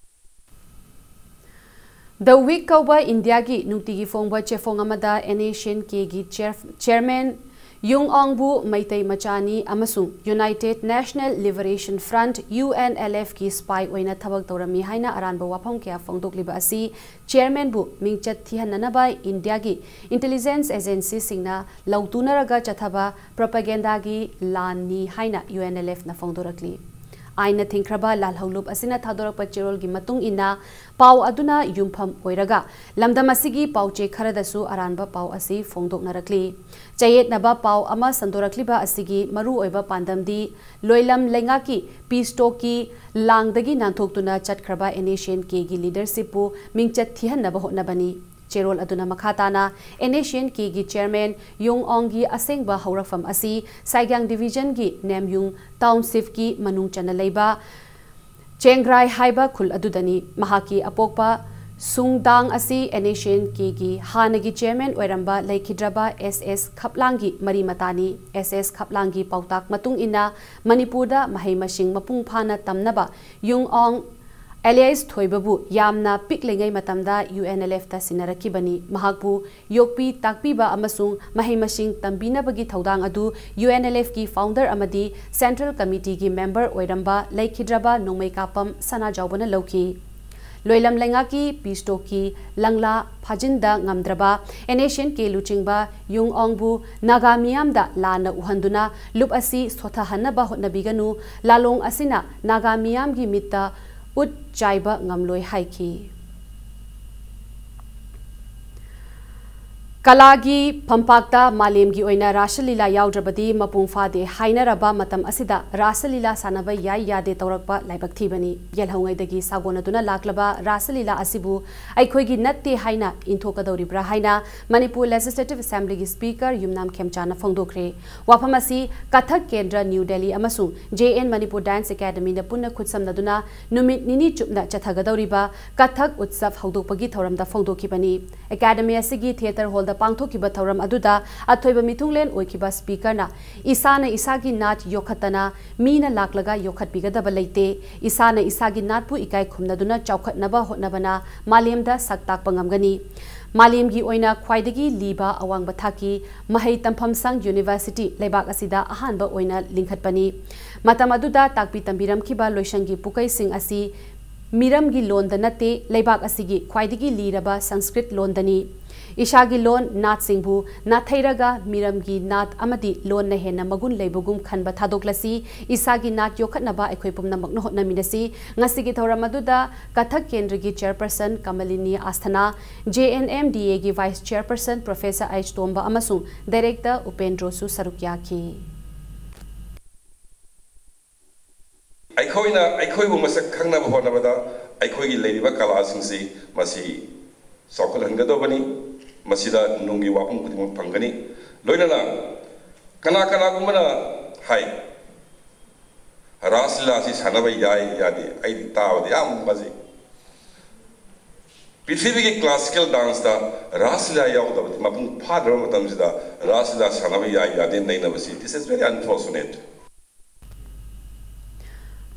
The Week ꯀꯧꯕ ꯏꯟꯗꯤꯌꯥꯒꯤ ꯅꯨꯡꯇꯤꯒꯤ ꯐꯣꯡꯕ ꯆꯦꯐꯣꯡ ꯑꯃꯗ NACNKꯒꯤ chair- chairman ꯌꯨꯡ ꯑꯣꯡꯕꯨ ꯃꯩꯇꯩ ꯃꯆꯥꯅꯤ ꯑꯃꯁꯨꯡ United National Liberation Front, UNLFꯀꯤ spy ꯑꯣꯏꯅ ꯊꯕꯛ ꯇꯧꯔꯝꯃꯤ ꯍꯥꯏꯅ ꯑꯔꯥꯟꯕ ꯋꯥꯐꯝ ꯀꯌꯥ ꯐꯣꯡꯗꯣꯛꯂꯤꯕ ꯑꯁꯤ chairmanꯕꯨ ꯃꯤꯡꯆꯠ ꯊꯤꯍꯟꯅꯅꯕ ꯏꯟꯗꯤꯌꯥꯒꯤ intelligence agencyꯁꯤꯡꯅ ꯂꯧꯇꯨꯅꯔꯒ ꯆꯠꯊꯕ propagandaꯒꯤ ꯂꯥꯟꯅꯤ ꯍꯥꯏꯅ UNLFꯅ ꯐꯣꯡꯗꯣꯔꯛꯂꯤ꯫ ꯑꯥꯏꯟꯅ ꯊꯤꯡꯈ꯭ꯔꯕ ꯂꯥꯜꯍꯧꯂꯨꯞ ꯑꯁꯤꯅ ꯊꯥꯗꯣꯔꯛꯄ ꯆꯦꯔꯣꯜꯒꯤ ꯃꯇꯨꯡ ꯏꯟꯅ, ꯄꯥꯎ ꯑꯗꯨꯅ ꯌꯨꯝꯐꯝ ꯑꯣꯏꯔꯒ ꯂꯝꯗꯝ ꯑꯁꯤꯒꯤ ꯄꯥꯎꯆꯦ ꯈꯔꯗꯁꯨ ꯑꯔꯥꯟꯕ ꯄꯥꯎ ꯑꯁꯤ ꯐꯣꯡꯗꯣꯛꯅꯔꯛꯂꯤ꯫ ꯆꯌꯦꯠꯅꯕ ꯄꯥꯎ ꯑꯃ ꯁꯟꯗꯣꯔꯛꯂꯤꯕ ꯑꯁꯤꯒꯤ ꯃꯔꯨꯑꯣꯏꯕ ꯄꯥꯟꯗꯝꯗꯤ ꯂꯣꯏꯂꯝ ꯂꯩꯉꯥꯛꯀꯤ peace talkꯀꯤ ꯂꯥꯡꯗꯒꯤ ꯅꯥꯟꯊꯣꯛꯇꯨꯅ ꯆꯠꯈ꯭ꯔꯕ NACNKꯒꯤ leadershipꯄꯨ ꯃꯤꯡꯆꯠ ꯊꯤꯍꯟꯅꯕ ꯍꯣꯠꯅꯕꯅꯤ꯫ ꯆꯦꯔꯣꯜ ꯑꯗꯨꯅ ꯃꯈꯥ ꯇꯥꯅ NACNKꯒꯤ chairman ꯌꯨꯡ ꯑꯣꯡꯒꯤ ꯑꯁꯦꯡꯕ ꯍꯧꯔꯛꯐꯝ ꯑꯁꯤ ꯁꯥꯏꯒ꯭ꯌꯥꯡ divisionꯒꯤ ꯅꯦꯝꯌꯨꯡ townshipꯀꯤ ꯃꯅꯨꯡ ꯆꯟꯅ ꯂꯩꯕ ꯆꯦꯡꯒ꯭ꯔꯥꯏ ꯍꯥꯏꯕ ꯈꯨꯜ ꯑꯗꯨꯗꯅꯤ꯫ ꯃꯍꯥꯛꯀꯤ ꯑꯄꯣꯛꯄ ꯁꯨꯡꯗꯥꯡ ꯑꯁꯤ NACNKꯒꯤ ꯍꯥꯟꯅꯒꯤ chairman ꯑꯣꯏꯔꯝꯕ ꯂꯩꯈꯤꯗ꯭ꯔꯕ S S ꯈꯞꯂꯥꯡꯒꯤ ꯃꯔꯤ ꯃꯇꯥꯅꯤ꯫ S S ꯈꯞꯂꯥꯡꯒꯤ ꯄꯥꯎꯇꯥꯛ ꯃꯇꯨꯡ ꯏꯟꯅ ꯃꯅꯤꯄꯨꯔꯗ ꯃꯍꯩ ꯃꯁꯤꯡ ꯃꯄꯨꯡ ꯐꯥꯅ ꯇꯝꯅꯕ ꯌꯨꯡ ꯑꯣꯡ alias ꯊꯣꯏꯕꯕꯨ ꯌꯥꯝꯅ ꯄꯤꯛꯂꯤꯉꯩ ꯃꯇꯝꯗ UNLFꯇ ꯁꯤꯟꯅꯔꯛꯈꯤꯕꯅꯤ꯫ ꯃꯍꯥꯛꯄꯨ ꯌꯣꯛꯄꯤ ꯇꯥꯛꯄꯤꯕ ꯑꯃꯁꯨꯡ ꯃꯍꯩ ꯃꯁꯤꯡ ꯇꯝꯕꯤꯅꯕꯒꯤ ꯊꯧꯗꯥꯡ ꯑꯗꯨ UNLFꯀꯤ founder ꯑꯃꯗꯤ central committeeꯒꯤ member ꯑꯣꯏꯔꯝꯕ ꯂꯩꯈꯤꯗ꯭ꯔꯕ ꯅꯣꯡꯃꯩꯀꯥꯄꯝ ꯁꯅꯥꯖꯥꯎꯕꯅ ꯂꯧꯈꯤ꯫ ꯂꯣꯏꯂꯝ ꯂꯩꯉꯥꯛꯀꯤ peace talkꯀꯤ ꯂꯪꯂꯥ ꯐꯥꯖꯤꯟꯗ ꯉꯝꯗ꯭ꯔꯕ NACNK ꯂꯨꯆꯤꯡꯕ ꯌꯨꯡ ꯑꯣꯡꯕꯨ ꯅꯥꯒꯥ ꯃꯤꯌꯥꯝꯗ ꯂꯥꯟꯅ ꯎꯍꯟꯗꯨꯅ ꯂꯨꯞ ꯑꯁꯤ ꯁꯣꯊꯍꯟꯅꯕ ꯍꯣꯠꯅꯕꯤꯒꯅꯨ, ꯂꯥꯂꯣꯡ ꯑꯁꯤꯅ ꯅꯥꯒꯥ ꯃꯤꯌꯥꯝꯒꯤ ꯃꯤꯠꯇ ꯎꯠ ꯆꯥꯏꯕ ꯉꯝꯂꯣꯏ ꯍꯥꯏꯈꯤ꯫ ꯀꯂꯥꯒꯤ ꯐꯝꯄꯥꯛꯇ ꯃꯥꯂꯦꯝꯒꯤ ꯑꯣꯏꯅ ꯔꯥꯁ ꯂꯤꯂꯥ ꯌꯥꯎꯗ꯭ꯔꯕꯗꯤ ꯃꯄꯨꯡ ꯐꯥꯗꯦ ꯍꯥꯏꯅꯔꯕ ꯃꯇꯝ ꯑꯁꯤꯗ ꯔꯥꯁ ꯂꯤꯂꯥ ꯁꯥꯟꯅꯕ ꯌꯥꯏ ꯌꯥꯗꯦ ꯇꯧꯔꯛꯄ ꯂꯥꯏꯕꯛ ꯊꯤꯕꯅꯤ꯫ ꯌꯦꯜꯍꯧꯉꯩꯗꯒꯤ ꯁꯥꯒꯣꯟꯅꯗꯨꯅ ꯂꯥꯛꯂꯕ ꯔꯥꯁ ꯂꯤꯂꯥ ꯑꯁꯤꯕꯨ ꯑꯩꯈꯣꯏꯒꯤ ꯅꯠꯇꯦ ꯍꯥꯏꯅ ꯏꯟꯊꯣꯛꯀꯗꯧꯔꯤꯕ꯭ꯔꯥ ꯍꯥꯏꯅ ꯃꯅꯤꯄꯨꯔ ꯂꯦꯖꯤꯁꯂꯦꯇꯤꯚ ꯑꯦꯁꯦꯝꯕ꯭ꯂꯤꯒꯤ ꯁ꯭ꯄꯤꯀꯔ ꯌꯨꯝꯅꯥꯝ ꯈꯦꯝꯆꯥꯅ ꯐꯣꯡꯗꯣꯛꯈ꯭ꯔꯦ꯫ ꯋꯥꯐꯝ ꯑꯁꯤ ꯀꯊꯛ ꯀꯦꯟꯗ꯭ꯔ ꯅ꯭ꯌꯨ ꯗꯦꯜꯂꯤ ꯑꯃꯁꯨꯡ ꯖꯦ ꯑꯦꯟ ꯃꯅꯤꯄꯨꯔ ꯗꯥꯟꯁ ꯑꯦꯀꯥꯗꯃꯤꯅ ꯄꯨꯟꯅ ꯈꯨꯠꯁꯝꯅꯗꯨꯅ ꯅꯨꯃꯤꯠ ꯅꯤꯅꯤ ꯆꯨꯞꯅ ꯆꯠꯊꯒꯗꯧꯔꯤꯕ ꯀꯊꯛ ꯎꯠꯁꯕ ꯍꯧꯗꯣꯛꯄꯒꯤ ꯊꯧꯔꯝꯗ ꯐꯣꯡꯗꯣꯛꯈꯤꯕꯅꯤ꯫ ꯑꯦꯀꯥꯗꯃꯤ ꯑꯁꯤꯒꯤ ꯊꯤꯌꯦꯇꯔ ꯍꯣꯜꯗ ꯄꯥꯡꯊꯣꯛꯈꯤꯕ ꯊꯧꯔꯝ ꯑꯗꯨꯗ ꯑꯊꯣꯏꯕ ꯃꯤꯊꯨꯡꯂꯦꯟ ꯑꯣꯏꯈꯤꯕ ꯁ꯭ꯄꯤꯀꯔꯅ, "ꯏꯁꯥꯅ ꯏꯁꯥꯒꯤ ꯅꯥꯠ ꯌꯣꯛꯈꯠꯇꯅ ꯃꯤꯅ ꯂꯥꯛꯂꯒ ꯌꯣꯛꯈꯠꯄꯤꯒꯗꯕ ꯂꯩꯇꯦ꯫ ꯏꯁꯥꯅ ꯏꯁꯥꯒꯤ ꯅꯥꯠꯄꯨ ꯏꯀꯥꯏ ꯈꯨꯝꯅꯗꯨꯅ ꯆꯥꯎꯈꯠꯅꯕ ꯍꯣꯠꯅꯕꯅ ꯃꯥꯂꯦꯝꯗ ꯁꯛ ꯇꯥꯛꯄ ꯉꯝꯒꯅꯤ꯫ ꯃꯥꯂꯦꯝꯒꯤ ꯑꯣꯏꯅ ꯈ꯭ꯋꯥꯏꯗꯒꯤ ꯂꯤꯕ ꯑꯋꯥꯡꯕ ꯊꯥꯛꯀꯤ ꯃꯍꯩ ꯇꯝꯐꯝ ꯁꯪ ꯌꯨꯅꯤꯚꯔꯁꯤꯇꯤ ꯂꯩꯕꯥꯛ ꯑꯁꯤꯗ ꯑꯍꯥꯟꯕ ꯑꯣꯏꯅ ꯂꯤꯡꯈꯠꯄꯅꯤ꯫ ꯃꯇꯝ ꯑꯗꯨꯗ ꯇꯥꯛꯄꯤ ꯇꯝꯕꯤꯔꯝꯈꯤꯕ ꯂꯣꯏꯁꯪꯒꯤ ꯄꯨꯀꯩꯁꯤꯡ ꯑꯁꯤ ꯃꯤꯔꯝꯒꯤ ꯂꯣꯟꯗ ꯅꯠꯇꯦ, ꯂꯩꯕꯥꯛ ꯑꯁꯤꯒꯤ ꯈ꯭ꯋꯥꯏꯗꯒꯤ ꯂꯤꯔꯕ ꯁꯪꯁꯀ꯭ꯔꯤꯠ ꯂꯣꯟꯗꯅꯤ꯫ ꯏꯁꯥꯒꯤ ꯂꯣꯟ, ꯅꯥꯠꯁꯤꯡꯕꯨ ꯅꯥꯊꯩꯔꯒ ꯃꯤꯔꯝꯒꯤ ꯅꯥꯠ ꯑꯃꯗꯤ ꯂꯣꯟꯅ ꯍꯦꯟꯅ ꯃꯒꯨꯟ ꯂꯩꯕꯒꯨꯝ ꯈꯟꯕ ꯊꯥꯗꯣꯛꯂꯁꯤ꯫ ꯏꯁꯥꯒꯤ ꯅꯥꯠ ꯌꯣꯛꯈꯠꯅꯕ ꯑꯩꯈꯣꯏ ꯄꯨꯝꯅꯃꯛꯅ ꯍꯣꯠꯅꯃꯤꯟꯅꯁꯤ꯫ ꯉꯁꯤꯒꯤ ꯊꯧꯔꯝ ꯑꯗꯨꯗ ꯀꯊꯛ ꯀꯦꯟꯗ꯭ꯔꯒꯤ ꯆꯦꯌꯔꯄꯔꯁꯟ ꯀꯃꯂꯤꯅꯤ ꯑꯥꯁꯊꯅꯥ, ꯖꯦ ꯑꯦꯟ ꯑꯦꯝ ꯗꯤ ꯑꯦꯒꯤ ꯚꯥꯏꯁ ꯆꯦꯌꯔꯄꯔꯁꯟ ꯄ꯭ꯔꯣꯐꯦꯁꯔ ꯑꯩꯆ ꯇꯣꯝꯕ ꯑꯃꯁꯨꯡ ꯗꯥꯏꯔꯦꯛꯇꯔ ꯎꯄꯦꯟꯗ꯭ꯔꯣꯁꯨ ꯁꯔꯨꯛ ꯌꯥꯈꯤ꯫ ꯑꯩꯈꯣꯏꯅ ꯑꯩꯈꯣꯏꯕꯨ ꯃꯁꯛ ꯈꯪꯅꯕ ꯍꯣꯠꯅꯕꯗ ꯑꯩꯈꯣꯏꯒꯤ ꯂꯩꯔꯤꯕ ꯀꯂꯥꯁꯤꯡꯁꯤ ꯃꯁꯤ ꯆꯥꯎꯈꯠꯍꯟꯒꯗꯧꯕꯅꯤ꯫ ꯃꯁꯤꯗ ꯅꯨꯡꯒꯤ ꯋꯥꯐꯝ ꯈꯨꯗꯤꯡꯃꯛ ꯐꯪꯒꯅꯤ꯫ ꯂꯣꯏꯅꯅ ꯀꯅꯥ ꯀꯅꯥꯒꯨꯝꯕꯅ ꯍꯥꯏ, "ꯔꯥꯁ ꯂꯤꯂꯥꯁꯤ ꯁꯥꯟꯅꯕ ꯌꯥꯏ ꯌꯥꯗꯦ"꯫ ꯑꯩꯗꯤ ꯇꯥꯕꯗ ꯌꯥꯝ ꯃꯖꯩ꯫ ꯄ꯭ꯔꯤꯊꯤꯕꯤꯒꯤ ꯀ꯭ꯂꯥꯁꯤꯀꯦꯜ ꯗꯥꯟꯁꯇ ꯔꯥꯁ ꯂꯤꯂꯥ ꯌꯥꯎꯗꯕꯗꯤ, ꯃꯄꯨꯡ ꯐꯥꯗ꯭ꯔꯕ ꯃꯇꯝꯁꯤꯗ ꯔꯥꯁ ꯂꯤꯂꯥ ꯁꯥꯟꯅꯕ ꯌꯥꯏ ꯌꯥꯗꯦ ꯅꯩꯅꯕꯁꯤ, this is very unfortunate꯫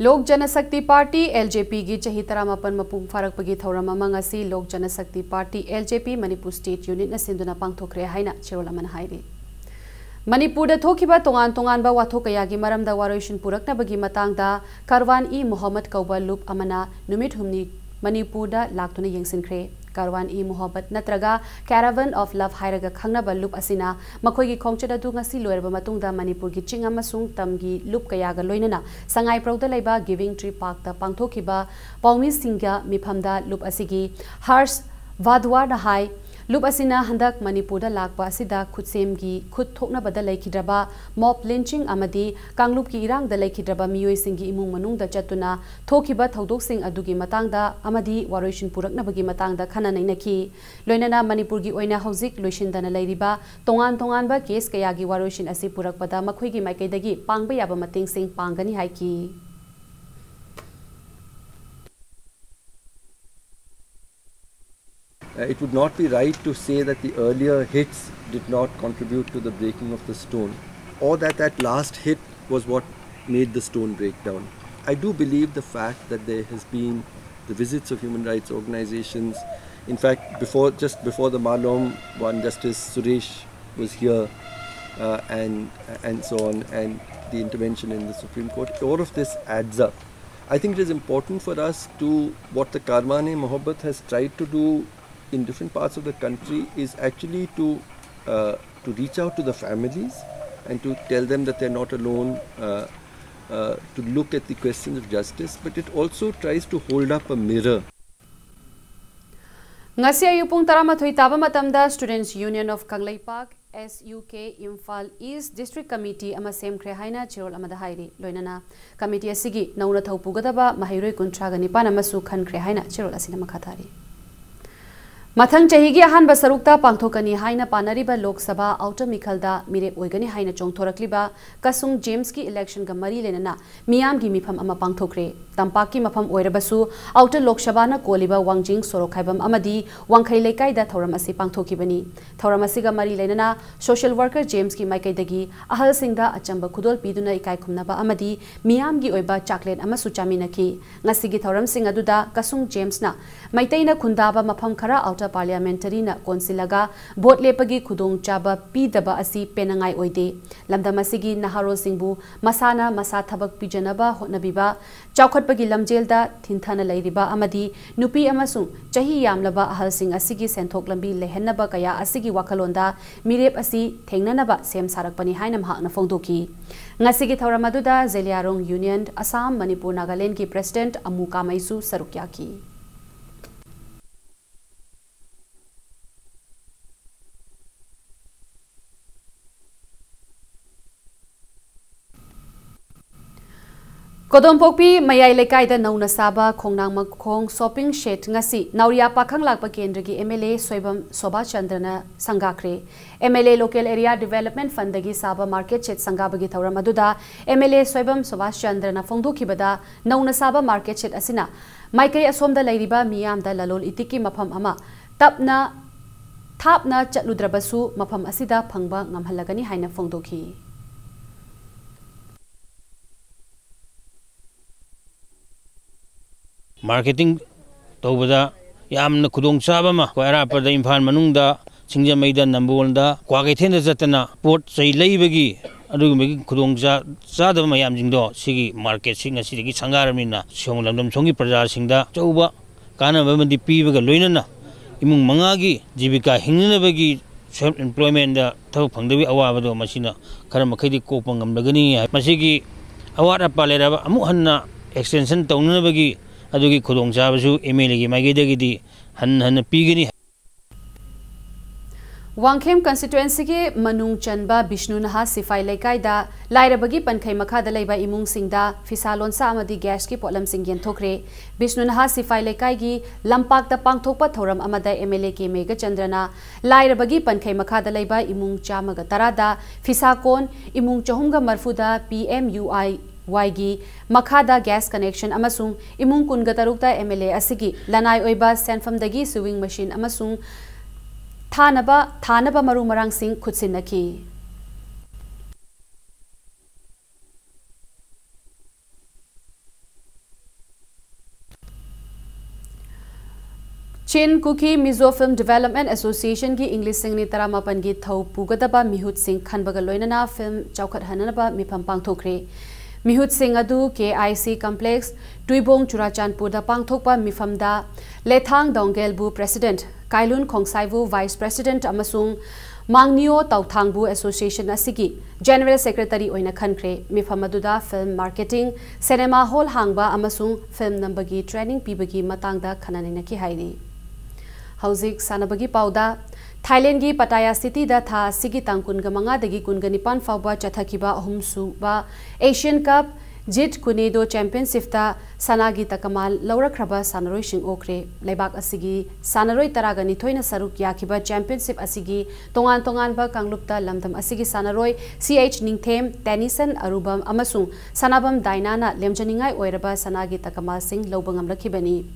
Lok Janshakti party, L J ꯄꯤꯒꯤ ꯆꯍꯤ ꯇꯔꯥꯃꯥꯄꯟ ꯃꯄꯨꯡ ꯐꯥꯔꯛꯄꯒꯤ ꯊꯧꯔꯝ ꯑꯃ ꯉꯁꯤ Lok Janshakti party, L J P, Manipur state ꯌꯨꯅꯤꯠꯅ ꯁꯤꯟꯗꯨꯅ ꯄꯥꯡꯊꯣꯛꯈ꯭ꯔꯦ ꯍꯥꯏꯅ ꯆꯦꯔꯣꯜ ꯑꯃꯅ ꯍꯥꯏꯔꯤ꯫ ꯃꯅꯤꯄꯨꯔꯗ ꯊꯣꯛꯈꯤꯕ ꯇꯣꯉꯥꯟ ꯇꯣꯉꯥꯟꯕ ꯋꯥꯊꯣꯛ ꯀꯌꯥꯒꯤ ꯃꯔꯝꯗ ꯋꯥꯔꯣꯏꯁꯤꯟ ꯄꯨꯔꯛꯅꯕꯒꯤ ꯃꯇꯥꯡꯗ ꯀꯔꯋꯥꯟ ꯏ ꯃꯣꯍꯝꯃꯗ ꯀꯧꯕ ꯂꯨꯞ ꯑꯃꯅ ꯅꯨꯃꯤꯠ ꯍꯨꯝꯅꯤ ꯃꯅꯤꯄꯨꯔꯗ ꯂꯥꯛꯇꯨꯅ ꯌꯦꯡꯁꯤꯟꯈ꯭ꯔꯦ꯫ ꯀꯔꯋꯥꯟ ꯏ ꯃꯣꯍꯝꯃꯗ ꯅꯠꯇ꯭ꯔꯒ Caravan of Love ꯍꯥꯏꯔꯒ ꯈꯪꯅꯕ ꯂꯨꯞ ꯑꯁꯤꯅ ꯃꯈꯣꯏꯒꯤ ꯈꯣꯡꯆꯠ ꯑꯗꯨ ꯉꯁꯤ ꯂꯣꯏꯔꯕ ꯃꯇꯨꯡꯗ ꯃꯅꯤꯄꯨꯔꯒꯤ ꯆꯤꯡ ꯑꯃꯁꯨꯡ ꯇꯝꯒꯤ ꯂꯨꯞ ꯀꯌꯥꯒ ꯂꯣꯏꯅꯅ ꯁꯉꯥꯏꯄ꯭ꯔꯧꯗ ꯂꯩꯕ ꯒꯤꯚꯤꯡ ꯇ꯭ꯔꯤ ꯄꯥꯔꯛꯇ ꯄꯥꯡꯊꯣꯛꯈꯤꯕ ꯄꯥꯎꯃꯤꯁꯤꯡꯒ ꯃꯤꯐꯝꯗ ꯂꯨꯞ ꯑꯁꯤꯒꯤ ꯍꯔꯁ ꯚꯥꯗꯋꯥꯔꯅ ꯍꯥꯏ, ꯂꯨꯞ ꯑꯁꯤꯅ ꯍꯟꯗꯛ ꯃꯅꯤꯄꯨꯔꯗ ꯂꯥꯛꯄ ꯑꯁꯤꯗ ꯈꯨꯠꯁꯦꯝꯒꯤ ꯈꯨꯠ ꯊꯣꯛꯅꯕꯗ ꯂꯩꯈꯤꯗ꯭ꯔꯕ, ꯃꯣꯞ ꯂꯤꯟꯆꯤꯡ ꯑꯃꯗꯤ ꯀꯥꯡꯂꯨꯞꯀꯤ ꯏꯔꯥꯡꯗ ꯂꯩꯈꯤꯗ꯭ꯔꯕ ꯃꯤꯑꯣꯏꯁꯤꯡꯒꯤ ꯏꯃꯨꯡ ꯃꯅꯨꯡꯗ ꯆꯠꯇꯨꯅ ꯊꯣꯛꯈꯤꯕ ꯊꯧꯗꯣꯛꯁꯤꯡ ꯑꯗꯨꯒꯤ ꯃꯇꯥꯡꯗ ꯑꯃꯗꯤ ꯋꯥꯔꯣꯏꯁꯤꯟ ꯄꯨꯔꯛꯅꯕꯒꯤ ꯃꯇꯥꯡꯗ ꯈꯟꯅ ꯅꯩꯅꯈꯤ꯫ ꯂꯣꯏꯅꯅ ꯃꯅꯤꯄꯨꯔꯒꯤ ꯑꯣꯏꯅ ꯍꯧꯖꯤꯛ ꯂꯣꯏꯁꯤꯟꯗꯅ ꯂꯩꯔꯤꯕ ꯇꯣꯉꯥꯟ ꯇꯣꯉꯥꯟꯕ ꯀꯦꯁ ꯀꯌꯥꯒꯤ ꯋꯥꯔꯣꯏꯁꯤꯟ ꯑꯁꯤ ꯄꯨꯔꯛꯄꯗ ꯃꯈꯣꯏꯒꯤ ꯃꯥꯏꯀꯩꯗꯒꯤ ꯄꯥꯡꯕ ꯌꯥꯕ ꯃꯇꯦꯡꯁꯤꯡ ꯄꯥꯡꯒꯅꯤ ꯍꯥꯏꯈꯤ꯫ Uh, it would not be right to say that the earlier hits did not contribute to the breaking of the stone, or that that last hit was what made the stone break down. I do believe the fact that there has been the visits of human rights organizations. In fact, before, just before the Malom one, Justice Suresh was here, uh, and and so on, and the intervention in the Supreme Court. All of this adds up. I think it is important for us to, what the Karwan-e-Muhabbat has tried to do in different parts of the country, is actually to uh, to reach out to the families and to tell them that they're not alone, uh, uh, to look at the questions of justice, but it also tries to hold up a mirror. ꯉꯁꯤ ꯑꯌꯨꯛ ꯄꯨꯡ ꯇꯔꯥꯃꯥꯊꯣꯏ ꯇꯥꯕ ꯃꯇꯝꯗ Students Union of Kangleipak, S U K, Imphal East District Committee ꯑꯃ ꯁꯦꯝꯈ꯭ꯔꯦ ꯍꯥꯏꯅ ꯆꯦꯔꯣꯜ ꯑꯃꯗ ꯍꯥꯏꯔꯤ꯫ ꯂꯣꯏꯅꯅ ꯀꯃꯤꯇꯤ ꯑꯁꯤꯒꯤ ꯅꯧꯅ ꯊꯧ ꯄꯨꯒꯗꯕ ꯃꯍꯩꯔꯣꯏ ꯀꯨꯟꯊ꯭ꯔꯥꯒ ꯅꯤꯄꯥꯟ ꯑꯃꯁꯨ ꯈꯟꯈ꯭ꯔꯦ ꯍꯥꯏꯅ ꯆꯦꯔꯣꯜ ꯑꯁꯤꯅ ꯃꯈꯥ ꯇꯥꯔꯤ꯫ ꯃꯊꯪ ꯆꯍꯤꯒꯤ ꯑꯍꯥꯟꯕ ꯁꯔꯨꯛꯇ ꯄꯥꯡꯊꯣꯛꯀꯅꯤ ꯍꯥꯏꯅ ꯄꯥꯅꯔꯤꯕ ꯂꯣꯛ ꯁꯚꯥ ꯑꯥꯎꯇꯔ ꯃꯤꯈꯜꯗ ꯃꯤꯔꯦꯞ ꯑꯣꯏꯒꯅꯤ ꯍꯥꯏꯅ ꯆꯣꯡꯊꯣꯔꯛꯂꯤꯕ ꯀꯁꯨꯡ ꯖꯦꯝꯁꯀꯤ ꯏꯂꯦꯛꯁꯟꯒ ꯃꯔꯤ ꯂꯩꯅꯅ ꯃꯤꯌꯥꯝꯒꯤ ꯃꯤꯐꯝ ꯑꯃ ꯄꯥꯡꯊꯣꯛꯈ꯭ꯔꯦ꯫ ꯇꯝꯄꯥꯛꯀꯤ ꯃꯐꯝ ꯑꯣꯏꯔꯕꯁꯨ ꯑꯥꯎꯇꯔ ꯂꯣꯛ ꯁꯚꯥꯅ ꯀꯣꯜꯂꯤꯕ ꯋꯥꯡꯖꯤꯡ ꯁꯣꯔꯣꯛꯈꯥꯏꯕꯝ ꯑꯃꯗꯤ ꯋꯥꯡꯈꯩ ꯂꯩꯀꯥꯏꯗ ꯊꯧꯔꯝ ꯑꯁꯤ ꯄꯥꯡꯊꯣꯛꯈꯤꯕꯅꯤ꯫ ꯊꯧꯔꯝ ꯑꯁꯤꯒ ꯃꯔꯤ ꯂꯩꯅꯅ ꯁꯣꯁꯤꯌꯦꯜ ꯋꯥꯔꯀꯔ ꯖꯦꯝꯁꯀꯤ ꯃꯥꯏꯀꯩꯗꯒꯤ ꯑꯍꯜꯁꯤꯡꯗ ꯑꯆꯝꯕ ꯈꯨꯗꯣꯜ ꯄꯤꯗꯨꯅ ꯏꯀꯥꯏ ꯈꯨꯝꯅꯕ ꯑꯃꯗꯤ ꯃꯤꯌꯥꯝꯒꯤ ꯑꯣꯏꯕ ꯆꯥꯛꯂꯦꯟ ꯑꯃꯁꯨ ꯆꯥꯃꯤꯟꯅꯈꯤ꯫ ꯉꯁꯤꯒꯤ ꯊꯧꯔꯝꯁꯤꯡ ꯑꯗꯨꯗ ꯀꯁꯨꯡ ꯖꯦꯝꯁꯅ ꯃꯩꯇꯩꯅ ꯈꯨꯟꯗꯥꯕ ꯃꯐꯝ ꯈꯔ ꯑꯥꯎꯇꯔ ꯄꯥꯔꯂꯤꯌꯥꯃꯦꯟꯇꯔꯤꯅ ꯀꯣꯟꯁꯤꯜꯂꯒ ꯚꯣꯠ ꯂꯦꯞꯄꯒꯤ ꯈꯨꯗꯣꯡꯆꯥꯕ ꯄꯤꯗꯕ ꯑꯁꯤ ꯄꯦꯟꯅꯉꯥꯏ ꯑꯣꯏꯗꯦ꯫ ꯂꯝꯗꯝ ꯑꯁꯤꯒꯤ ꯅꯍꯥꯔꯣꯜꯁꯤꯡꯕꯨ ꯃꯁꯥꯅ ꯃꯁꯥ ꯊꯕꯛ ꯄꯤꯖꯅꯕ ꯍꯣꯠꯅꯕꯤꯕ, ꯆꯥꯎꯈꯠꯄꯒꯤ ꯂꯝꯖꯦꯜꯗ ꯊꯤꯟꯊꯅ ꯂꯩꯔꯤꯕ ꯑꯃꯗꯤ ꯅꯨꯄꯤ ꯑꯃꯁꯨꯡ ꯆꯍꯤ ꯌꯥꯝꯂꯕ ꯑꯍꯜꯁꯤꯡ ꯑꯁꯤꯒꯤ ꯁꯦꯟꯊꯣꯛ ꯂꯝꯕꯤ ꯂꯩꯍꯟꯅꯕ ꯀꯌꯥ ꯑꯁꯤꯒꯤ ꯋꯥꯈꯜꯂꯣꯟꯗ ꯃꯤꯔꯦꯞ ꯑꯁꯤ ꯊꯦꯡꯅꯅꯕ ꯁꯦꯝ ꯁꯥꯔꯛꯄꯅꯤ ꯍꯥꯏꯅ ꯃꯍꯥꯛꯅ ꯐꯣꯡꯗꯣꯛꯈꯤ꯫ ꯉꯁꯤꯒꯤ ꯊꯧꯔꯝ ꯑꯗꯨꯗ ꯖꯦꯂꯤꯌꯥꯔꯣꯡ ꯌꯨꯅꯤꯌꯟ, ꯑꯁꯥꯝ, ꯃꯅꯤꯄꯨꯔ, ꯅꯥꯒꯥꯂꯦꯟꯗꯒꯤ ꯄ꯭ꯔꯦꯁꯤꯗꯦꯟꯠ ꯑꯃꯨ ꯀꯥꯃꯩꯁꯨ ꯁꯔꯨꯛ ꯌꯥꯈꯤ꯫ ꯀꯣꯗꯣꯝꯄꯣꯛꯄꯤ ꯃꯌꯥꯏ ꯂꯩꯀꯥꯏꯗ ꯅꯧꯅ ꯁꯥꯕ ꯈꯣꯡꯅꯥꯡ ꯃꯈꯣꯡ shopping shed ꯉꯁꯤ ꯅꯥꯎꯔꯤꯌꯥ ꯄꯥꯈꯪ ꯂꯥꯛꯄ ꯀꯦꯟꯗ꯭ꯔꯒꯤ M L A Soibam Subhas ꯆꯟꯗ꯭ꯔꯅ ꯁꯪꯒꯥꯈ꯭ꯔꯦ꯫ M L A Local Area Development Fundꯗꯒꯤ ꯁꯥꯕ market shed ꯁꯪꯒꯥꯕꯒꯤ ꯊꯧꯔꯝ ꯑꯗꯨꯗ M L A Soibam Subhas ꯆꯟꯗ꯭ꯔꯅ ꯐꯣꯡꯗꯣꯛꯈꯤꯕꯗ, ꯅꯧꯅ ꯁꯥꯕ market shed ꯑꯁꯤꯅ ꯃꯥꯏꯀꯩ ꯑꯁꯣꯝꯗ ꯂꯩꯔꯤꯕ ꯃꯤꯌꯥꯝꯗ ꯂꯂꯣꯜ ꯏꯇꯤꯛꯀꯤ ꯃꯐꯝ ꯑꯃ ꯇꯞꯅ, ꯊꯥꯞꯅ ꯆꯠꯂꯨꯗ꯭ꯔꯕꯁꯨ ꯃꯐꯝ ꯑꯁꯤꯗ ꯐꯪꯕ ꯉꯝꯍꯜꯂꯒꯅꯤ ꯍꯥꯏꯅ ꯐꯣꯡꯗꯣꯛꯈꯤ꯫ Marketing ꯇꯧꯕꯗ ꯌꯥꯝꯅ ꯈꯨꯗꯣꯡꯆꯥꯕ ꯑꯃ, ꯑꯩꯈꯣꯏ ꯑꯔꯥꯞꯄꯗ ꯏꯝꯐꯥꯜ ꯃꯅꯨꯡꯗ, ꯁꯤꯡꯖꯃꯩꯗ, ꯅꯝꯕꯣꯜꯗ, ꯀ꯭ꯋꯥꯀꯩꯊꯦꯜꯗ ꯆꯠꯇꯅ ꯄꯣꯠ ꯆꯩ ꯂꯩꯕꯒꯤ ꯑꯗꯨꯒꯨꯝꯕꯒꯤ ꯈꯨꯗꯣꯡ ꯆꯥ-, ꯆꯥꯗꯕ ꯃꯌꯥꯝꯁꯤꯡꯗꯣ ꯁꯤꯒꯤ marketꯁꯤ ꯉꯁꯤꯗꯒꯤ ꯁꯪꯒꯥꯔꯕꯅꯤꯅ ꯁꯣꯝ ꯂꯝꯗꯝ ꯁꯣꯝꯒꯤ ꯄ꯭ꯔꯖꯥꯁꯤꯡꯗ ꯑꯆꯧꯕ ꯀꯥꯟꯅꯕ ꯑꯃꯗꯤ ꯄꯤꯕꯒ ꯂꯣꯏꯅꯅ ꯏꯃꯨꯡ ꯃꯉꯥꯒꯤ ꯖꯤꯕꯤꯀꯥ ꯍꯤꯡꯅꯅꯕꯒꯤ self employmentꯗ ꯊꯕꯛ ꯐꯪꯗꯕꯒꯤ ꯑꯋꯥꯕꯗꯣ ꯃꯁꯤꯅ ꯈꯔ ꯃꯈꯩꯗꯤ ꯀꯣꯛꯄ ꯉꯝꯂꯒꯅꯤ ꯍꯥꯏ꯫ ꯃꯁꯤꯒꯤ ꯑꯋꯥꯠ ꯑꯄꯥ ꯂꯩꯔꯕ ꯑꯃꯨꯛ ꯍꯟꯅ extension ꯇꯧꯅꯅꯕꯒꯤ ꯑꯗꯨꯒꯤ ꯈꯨꯗꯣꯡꯆꯥꯕꯁꯨ M L Aꯒꯤ ꯃꯥꯏꯀꯩꯗꯒꯤꯗꯤ ꯍꯟꯅ ꯍꯟꯅ ꯄꯤꯒꯅꯤ꯫ ꯋꯥꯡꯈꯦꯝ constituencyꯒꯤ ꯃꯅꯨꯡ ꯆꯟꯕ ꯕꯤꯁꯅꯨ ꯅꯍꯥ ꯁꯤꯐꯥꯏ ꯂꯩꯀꯥꯏꯗ ꯂꯥꯏꯔꯕꯒꯤ ꯄꯟꯈꯩ ꯃꯈꯥꯗ ꯂꯩꯕ ꯏꯃꯨꯡꯁꯤꯡꯗ ꯐꯤꯁꯥ ꯂꯣꯟꯁꯥ ꯑꯃꯗꯤ gasꯀꯤ ꯄꯣꯠꯂꯝꯁꯤꯡ ꯌꯦꯟꯊꯣꯛꯈ꯭ꯔꯦ꯫ ꯕꯤꯁꯅꯨ ꯅꯍꯥ ꯁꯤꯐꯥꯏ ꯂꯩꯀꯥꯏꯒꯤ ꯂꯝꯄꯥꯛꯇ ꯄꯥꯡꯊꯣꯛꯄ ꯊꯧꯔꯝ ꯑꯃꯗ M L A ꯀꯦ ꯃꯦꯘꯆꯟꯗ꯭ꯔꯅ ꯂꯥꯏꯔꯕꯒꯤ ꯄꯟꯈꯩ ꯃꯈꯥꯗ ꯂꯩꯕ ꯏꯃꯨꯡ ꯆꯥꯝꯃꯒ ꯇꯔꯥꯗ ꯐꯤꯁꯥ ꯀꯣꯟ, ꯏꯃꯨꯡ ꯆꯍꯨꯝꯒ ꯃꯔꯐꯨꯗ P M U I Yꯒꯤ ꯃꯈꯥꯗ gas connection ꯑꯃꯁꯨꯡ ꯏꯃꯨꯡ ꯀꯨꯟꯒ ꯇꯔꯨꯛꯇ M L A ꯑꯁꯤꯒꯤ ꯂꯅꯥꯏ ꯑꯣꯏꯕ ꯁꯦꯟꯐꯝꯗꯒꯤ sewing machine ꯑꯃꯁꯨꯡ ꯊꯥꯅꯕ, ꯊꯥꯅꯕ ꯃꯔꯨ ꯃꯔꯥꯡꯁꯤꯡ ꯈꯨꯠꯁꯤꯟꯅꯈꯤ꯫ Chin Kuki Mizo Film Development Associationꯒꯤ ꯏꯪ ꯂꯤꯁꯤꯡ ꯑꯅꯤ ꯇꯔꯥꯃꯥꯄꯟꯒꯤ ꯊꯧ ꯄꯨꯒꯗꯕ ꯃꯤꯍꯨꯠꯁꯤꯡ ꯈꯟꯕꯒ ꯂꯣꯏꯅꯅ film ꯆꯥꯎꯈꯠꯍꯟꯅꯕ ꯃꯤꯐꯝ ꯄꯥꯡꯊꯣꯛꯈ꯭ꯔꯦ꯫ ꯃꯤꯍꯨꯠꯁꯤꯡ ꯑꯗꯨ K I C complex, ꯇꯨꯏꯕꯣꯡ ꯆꯨꯔꯥꯆꯥꯟꯄꯨꯔꯗ ꯄꯥꯡꯊꯣꯛꯄ ꯃꯤꯐꯝꯗ ꯂꯦꯊꯥꯡ ꯗꯣꯡꯒꯦꯜꯕꯨ president, ꯀꯥꯏꯂꯨꯟ ꯈꯣꯡꯁꯥꯏꯕꯨ vice president ꯑꯃꯁꯨꯡ ꯃꯥꯡꯅꯤꯌꯣ ꯇꯥꯎꯊꯥꯡꯕꯨ association ꯑꯁꯤꯒꯤ general secretary ꯑꯣꯏꯅ ꯈꯟꯈ꯭ꯔꯦ꯫ ꯃꯤꯐꯝ ꯑꯗꯨꯗ film marketing, cinema hall ꯍꯥꯡꯕ ꯑꯃꯁꯨꯡ film ꯅꯝꯕꯒꯤ training ꯄꯤꯕꯒꯤ ꯃꯇꯥꯡꯗ ꯈꯟꯅ ꯅꯩꯅꯈꯤ ꯍꯥꯏꯔꯤ꯫ ꯍꯧꯖꯤꯛ ꯁꯥꯟꯅꯕꯒꯤ ꯄꯥꯎꯗ, ꯊꯥꯏꯂꯦꯟꯒꯤ ꯄꯇꯥꯌꯥ ꯁꯤꯇꯤꯗ ꯊꯥ ꯑꯁꯤꯒꯤ ꯇꯥꯡ ꯀꯨꯟꯒ ꯃꯉꯥꯗꯒꯤ ꯀꯨꯟꯒ ꯅꯤꯄꯥꯟ ꯐꯥꯎꯕ ꯆꯠꯊꯈꯤꯕ ꯑꯍꯨꯝꯁꯨꯕ Asian Cup ꯖꯤꯠ ꯀꯨꯅꯦꯗꯣ ꯆꯦꯝꯄꯤꯌꯟꯁꯤꯞꯇ ꯁꯅꯥꯒꯤ ꯇꯀꯃꯥ ꯂꯧꯔꯛꯈ꯭ꯔꯕ ꯁꯥꯟꯅꯔꯣꯏꯁꯤꯡ ꯑꯣꯛꯈ꯭ꯔꯦ꯫ ꯂꯩꯕꯥꯛ ꯑꯁꯤꯒꯤ ꯁꯥꯟꯅꯔꯣꯏ ꯇꯔꯥꯒ ꯅꯤꯊꯣꯏꯅ ꯁꯔꯨꯛ ꯌꯥꯈꯤꯕ ꯆꯦꯝꯄꯤꯌꯟꯁꯤꯞ ꯑꯁꯤꯒꯤ ꯇꯣꯉꯥꯟ ꯇꯣꯉꯥꯟꯕ ꯀꯥꯡꯂꯨꯞꯇ ꯂꯝꯗꯝ ꯑꯁꯤꯒꯤ ꯁꯥꯟꯅꯔꯣꯏ ꯁꯤ ꯑꯩꯆ ꯅꯤꯡꯊꯦꯝ, ꯇꯦꯅꯤꯁꯟ ꯑꯔꯨꯕꯝ ꯑꯃꯁꯨꯡ ꯁꯅꯥꯕꯝ ꯗꯥꯏꯅꯥꯅ ꯂꯦꯝꯖꯅꯤꯡꯉꯥꯏ ꯑꯣꯏꯔꯕ ꯁꯅꯥꯒꯤ ꯇꯀꯃꯥꯁꯤꯡ ꯂꯧꯕ ꯉꯝꯂꯛꯈꯤꯕꯅꯤ꯫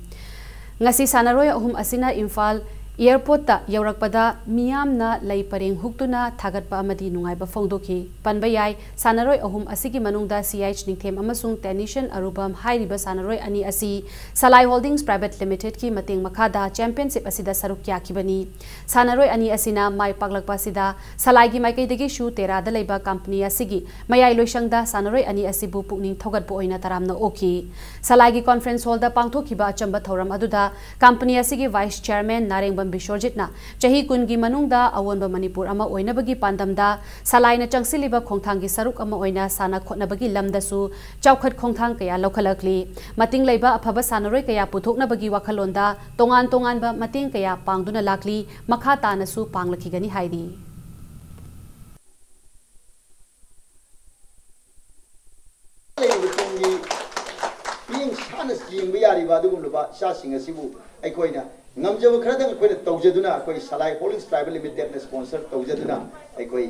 ꯉꯁꯤ ꯁꯥꯟꯅꯔꯣꯏ ꯑꯍꯨꯝ ꯑꯁꯤꯅ ꯏꯝꯐꯥꯜ ꯑꯦꯌꯔꯄꯣꯔꯠꯇ ꯌꯧꯔꯛꯄꯗ ꯃꯤꯌꯥꯝꯅ ꯂꯩ ꯄꯔꯦꯡ ꯍꯨꯛꯇꯨꯅ ꯊꯥꯒꯠꯄ ꯑꯃꯗꯤ ꯅꯨꯡꯉꯥꯏꯕ ꯐꯣꯡꯗꯣꯛꯈꯤ꯫ ꯄꯟꯕ ꯌꯥꯏ, ꯁꯥꯟꯅꯔꯣꯏ ꯑꯍꯨꯝ ꯑꯁꯤꯒꯤ ꯃꯅꯨꯡꯗ ꯁꯤ ꯑꯩꯆ ꯅꯤꯡꯊꯦꯝ ꯑꯃꯁꯨꯡ ꯇꯦꯅꯤꯁꯟ ꯑꯔꯨꯕꯝ ꯍꯥꯏꯔꯤꯕ ꯁꯥꯟꯅꯔꯣꯏ ꯑꯅꯤ ꯑꯁꯤ ꯁꯂꯥꯏ ꯍꯣꯜꯗꯤꯡꯁ ꯄ꯭ꯔꯥꯏꯚꯦꯠ ꯂꯤꯃꯤꯇꯦꯗꯀꯤ ꯃꯇꯦꯡ ꯃꯈꯥꯗ ꯆꯦꯝꯄꯤꯌꯟꯁꯤꯞ ꯑꯁꯤꯗ ꯁꯔꯨꯛ ꯌꯥꯈꯤꯕꯅꯤ꯫ ꯁꯥꯟꯅꯔꯣꯏ ꯑꯅꯤ ꯑꯁꯤꯅ ꯃꯥꯏ ꯄꯥꯛꯂꯛꯄ ꯑꯁꯤꯗ ꯁꯂꯥꯏꯒꯤ ꯃꯥꯏꯀꯩꯗꯒꯤꯁꯨ ꯇꯦꯔꯥꯗ ꯂꯩꯕ ꯀꯝꯄꯅꯤ ꯑꯁꯤꯒꯤ ꯃꯌꯥꯏ ꯂꯣꯏꯁꯪꯗ ꯁꯥꯟꯅꯔꯣꯏ ꯑꯅꯤ ꯑꯁꯤꯕꯨ ꯄꯨꯛꯅꯤꯡ ꯊꯧꯒꯠꯄ ꯑꯣꯏꯅ ꯇꯔꯥꯝꯅ ꯑꯣꯛꯈꯤ꯫ ꯁꯂꯥꯏꯒꯤ ꯀꯣꯟꯐꯔꯦꯟꯁ ꯍꯣꯜꯗ ꯄꯥꯡꯊꯣꯛꯈꯤꯕ ꯑꯆꯝꯕ ꯊꯧꯔꯝ ꯑꯗꯨꯗ ꯀꯝꯄꯅꯤ ꯑꯁꯤꯒꯤ ꯚꯥꯏꯁ ꯆꯤꯌꯔꯃꯦꯟ ꯅꯥꯔꯦꯡꯕꯝ ꯕꯤꯁ꯭ꯋꯔꯖꯤꯠꯅ ꯆꯍꯤ ꯀꯨꯟꯒꯤ ꯃꯅꯨꯡꯗ ꯑꯑꯣꯟꯕ ꯃꯅꯤꯄꯨꯔ ꯑꯃ ꯑꯣꯏꯅꯕꯒꯤ ꯄꯥꯟꯗꯝꯗ ꯁꯂꯥꯏꯅ ꯆꯪꯁꯤꯜꯂꯤꯕ ꯈꯣꯡꯊꯥꯡꯒꯤ ꯁꯔꯨꯛ ꯑꯃ ꯑꯣꯏꯅ ꯁꯥꯟꯅ ꯈꯣꯠꯅꯕꯒꯤ ꯂꯝꯗꯁꯨ ꯆꯥꯎꯈꯠ ꯈꯣꯡꯊꯥꯡ ꯀꯌꯥ ꯂꯧꯈꯠꯂꯛꯂꯤ꯫ ꯃꯇꯤꯡ ꯂꯩꯕ ꯑꯐꯕ ꯁꯥꯟꯅꯔꯣꯏ ꯀꯌꯥ ꯄꯨꯊꯣꯛꯅꯕꯒꯤ ꯋꯥꯈꯜꯂꯣꯟꯗ ꯇꯣꯉꯥꯟ ꯇꯣꯉꯥꯟꯕ ꯃꯇꯦꯡ ꯀꯌꯥ ꯄꯥꯡꯗꯨꯅ ꯂꯥꯛꯂꯤ, ꯃꯈꯥ ꯇꯥꯅꯁꯨ ꯄꯥꯡꯂꯛꯈꯤꯒꯅꯤ ꯍꯥꯏꯔꯤ꯫ ꯂꯩꯔꯤꯕ ꯇꯨꯡꯒꯤ ꯃꯤꯠꯌꯦꯡ ꯁꯥꯟꯅ ꯌꯦꯡꯕ ꯌꯥꯔꯤꯕ ꯑꯗꯨꯒꯨꯝꯂꯕ ꯏꯆꯥꯁꯤꯡ ꯑꯁꯤꯕꯨ ꯑꯩꯈꯣꯏꯅ ꯉꯝꯖꯕ ꯈꯔꯗꯪ ꯑꯩꯈꯣꯏꯅ ꯇꯧꯖꯗꯨꯅ, ꯑꯩꯈꯣꯏ ꯁꯂꯥꯏ ꯍꯣꯜꯗꯤꯡꯁ ꯄ꯭ꯔꯥꯏꯚꯦꯠ ꯂꯤꯃꯤꯇꯦꯗꯅ ꯁ꯭ꯄꯣꯟꯁꯔ ꯇꯧꯖꯗꯨꯅ ꯑꯩꯈꯣꯏ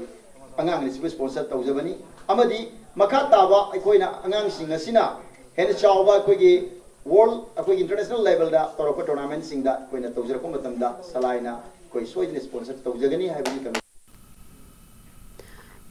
ꯑꯉꯥꯡ ꯑꯁꯤꯕꯨ ꯁ꯭ꯄꯣꯟꯁꯔ ꯇꯧꯖꯕꯅꯤ꯫ ꯑꯃꯗꯤ ꯃꯈꯥ ꯇꯥꯕ ꯑꯩꯈꯣꯏꯅ ꯑꯉꯥꯡꯁꯤꯡ ꯑꯁꯤꯅ ꯍꯦꯟꯅ ꯆꯥꯎꯕ ꯑꯩꯈꯣꯏꯒꯤ ꯋꯥꯔꯜ, ꯑꯩꯈꯣꯏꯒꯤ ꯏꯟꯇꯔꯅꯦꯁꯅꯦꯜ ꯂꯦꯚꯦꯜꯗ ꯇꯧꯔꯛꯄ ꯇꯣꯔꯅꯥꯃꯦꯟꯁꯤꯡꯗ ꯑꯩꯈꯣꯏꯅ ꯇꯧꯖꯔꯛꯄ ꯃꯇꯝꯗ ꯁꯂꯥꯏꯅ ꯑꯩꯈꯣꯏ ꯁꯣꯏꯗꯅ ꯁ꯭ꯄꯣꯟꯁꯔ ꯇꯧꯖꯒꯅꯤ ꯍꯥꯏꯕꯒꯤ commitment.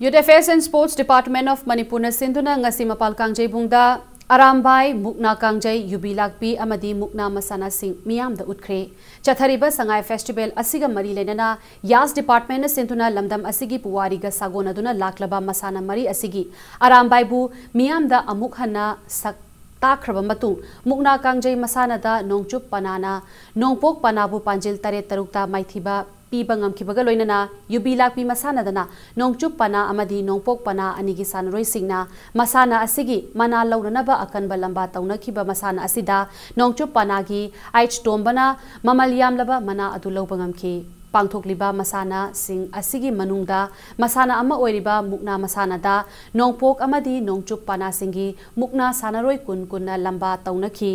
Youth Affairs and Sports Department of ꯃꯅꯤꯄꯨꯔꯅ ꯁꯤꯟꯗꯨꯅ ꯉꯁꯤ ꯃꯄꯥꯜ ꯀꯥꯡꯖꯩꯕꯨꯡꯗ ꯑꯔꯥꯝꯕꯥꯏ, ꯃꯨꯛꯅꯥ ꯀꯥꯡꯖꯩ, ꯌꯨꯕꯤ ꯂꯥꯛꯄꯤ ꯑꯃꯗꯤ ꯃꯨꯛꯅꯥ ꯃꯁꯥꯟꯅꯁꯤꯡ ꯃꯤꯌꯥꯝꯗ ꯎꯠꯈ꯭ꯔꯦ꯫ ꯆꯠꯊꯔꯤꯕ ꯁꯉꯥꯏ ꯐꯦꯁꯇꯤꯚꯦꯜ ꯑꯁꯤꯒ ꯃꯔꯤ ꯂꯩꯅꯅ ꯌꯥꯁ ꯗꯤꯄꯥꯔꯠꯃꯦꯟꯅ ꯁꯤꯟꯗꯨꯅ ꯂꯝꯗꯝ ꯑꯁꯤꯒꯤ ꯄꯨꯋꯥꯔꯤꯒ ꯁꯥꯒꯣꯟꯅꯗꯨꯅ ꯂꯥꯛꯂꯕ ꯃꯁꯥꯟꯅ ꯃꯔꯤ ꯑꯁꯤꯒꯤ ꯑꯔꯥꯝꯕꯥꯏꯕꯨ ꯃꯤꯌꯥꯝꯗ ꯑꯃꯨꯛ ꯍꯟꯅ ꯁꯛ ꯇꯥꯛꯈ꯭ꯔꯕ ꯃꯇꯨꯡ, ꯃꯨꯛꯅꯥ ꯀꯥꯡꯖꯩ ꯃꯁꯥꯟꯅꯗ ꯅꯣꯡꯆꯨꯞ ꯄꯅꯥꯅ ꯅꯣꯡꯄꯣꯛ ꯄꯅꯥꯕꯨ ꯄꯥꯟꯖꯤꯜ ꯇꯔꯦꯠ ꯇꯔꯨꯛꯇ ꯃꯥꯏꯊꯤꯕ ꯄꯤꯕ ꯉꯝꯈꯤꯕꯒ ꯂꯣꯏꯅꯅ ꯌꯨꯕꯤ ꯂꯥꯛꯄꯤ ꯃꯁꯥꯟꯅꯗꯅ ꯅꯣꯡꯆꯨꯞ ꯄꯅꯥ ꯑꯃꯗꯤ ꯅꯣꯡꯄꯣꯛ ꯄꯅꯥ ꯑꯅꯤꯒꯤ ꯁꯥꯟꯅꯔꯣꯏꯁꯤꯡꯅ ꯃꯁꯥꯟꯅ ꯑꯁꯤꯒꯤ ꯃꯅꯥ ꯂꯧꯅꯅꯕ ꯑꯀꯟꯕ ꯂꯝꯕꯥ ꯇꯧꯅꯈꯤꯕ ꯃꯁꯥꯟꯅ ꯑꯁꯤꯗ ꯅꯣꯡꯆꯨꯞ ꯄꯅꯥꯒꯤ ꯑꯩꯆ ꯇꯣꯝꯕꯅ ꯃꯃꯜ ꯌꯥꯝꯂꯕ ꯃꯅꯥ ꯑꯗꯨ ꯂꯧꯕ ꯉꯝꯈꯤ꯫ ꯄꯥꯡꯊꯣꯛꯂꯤꯕ ꯃꯁꯥꯟꯅꯁꯤꯡ ꯑꯁꯤꯒꯤ ꯃꯅꯨꯡꯗ ꯃꯁꯥꯟꯅ ꯑꯃ ꯑꯣꯏꯔꯤꯕ ꯃꯨꯛꯅꯥ ꯃꯁꯥꯟꯅꯗ ꯅꯣꯡꯄꯣꯛ ꯑꯃꯗꯤ ꯅꯣꯡꯆꯨꯞ ꯄꯅꯥꯁꯤꯡꯒꯤ ꯃꯨꯛꯅꯥ ꯁꯥꯟꯅꯔꯣꯏ ꯀꯨꯟ ꯀꯨꯟꯅ ꯂꯝꯕꯥ ꯇꯧꯅꯈꯤ꯫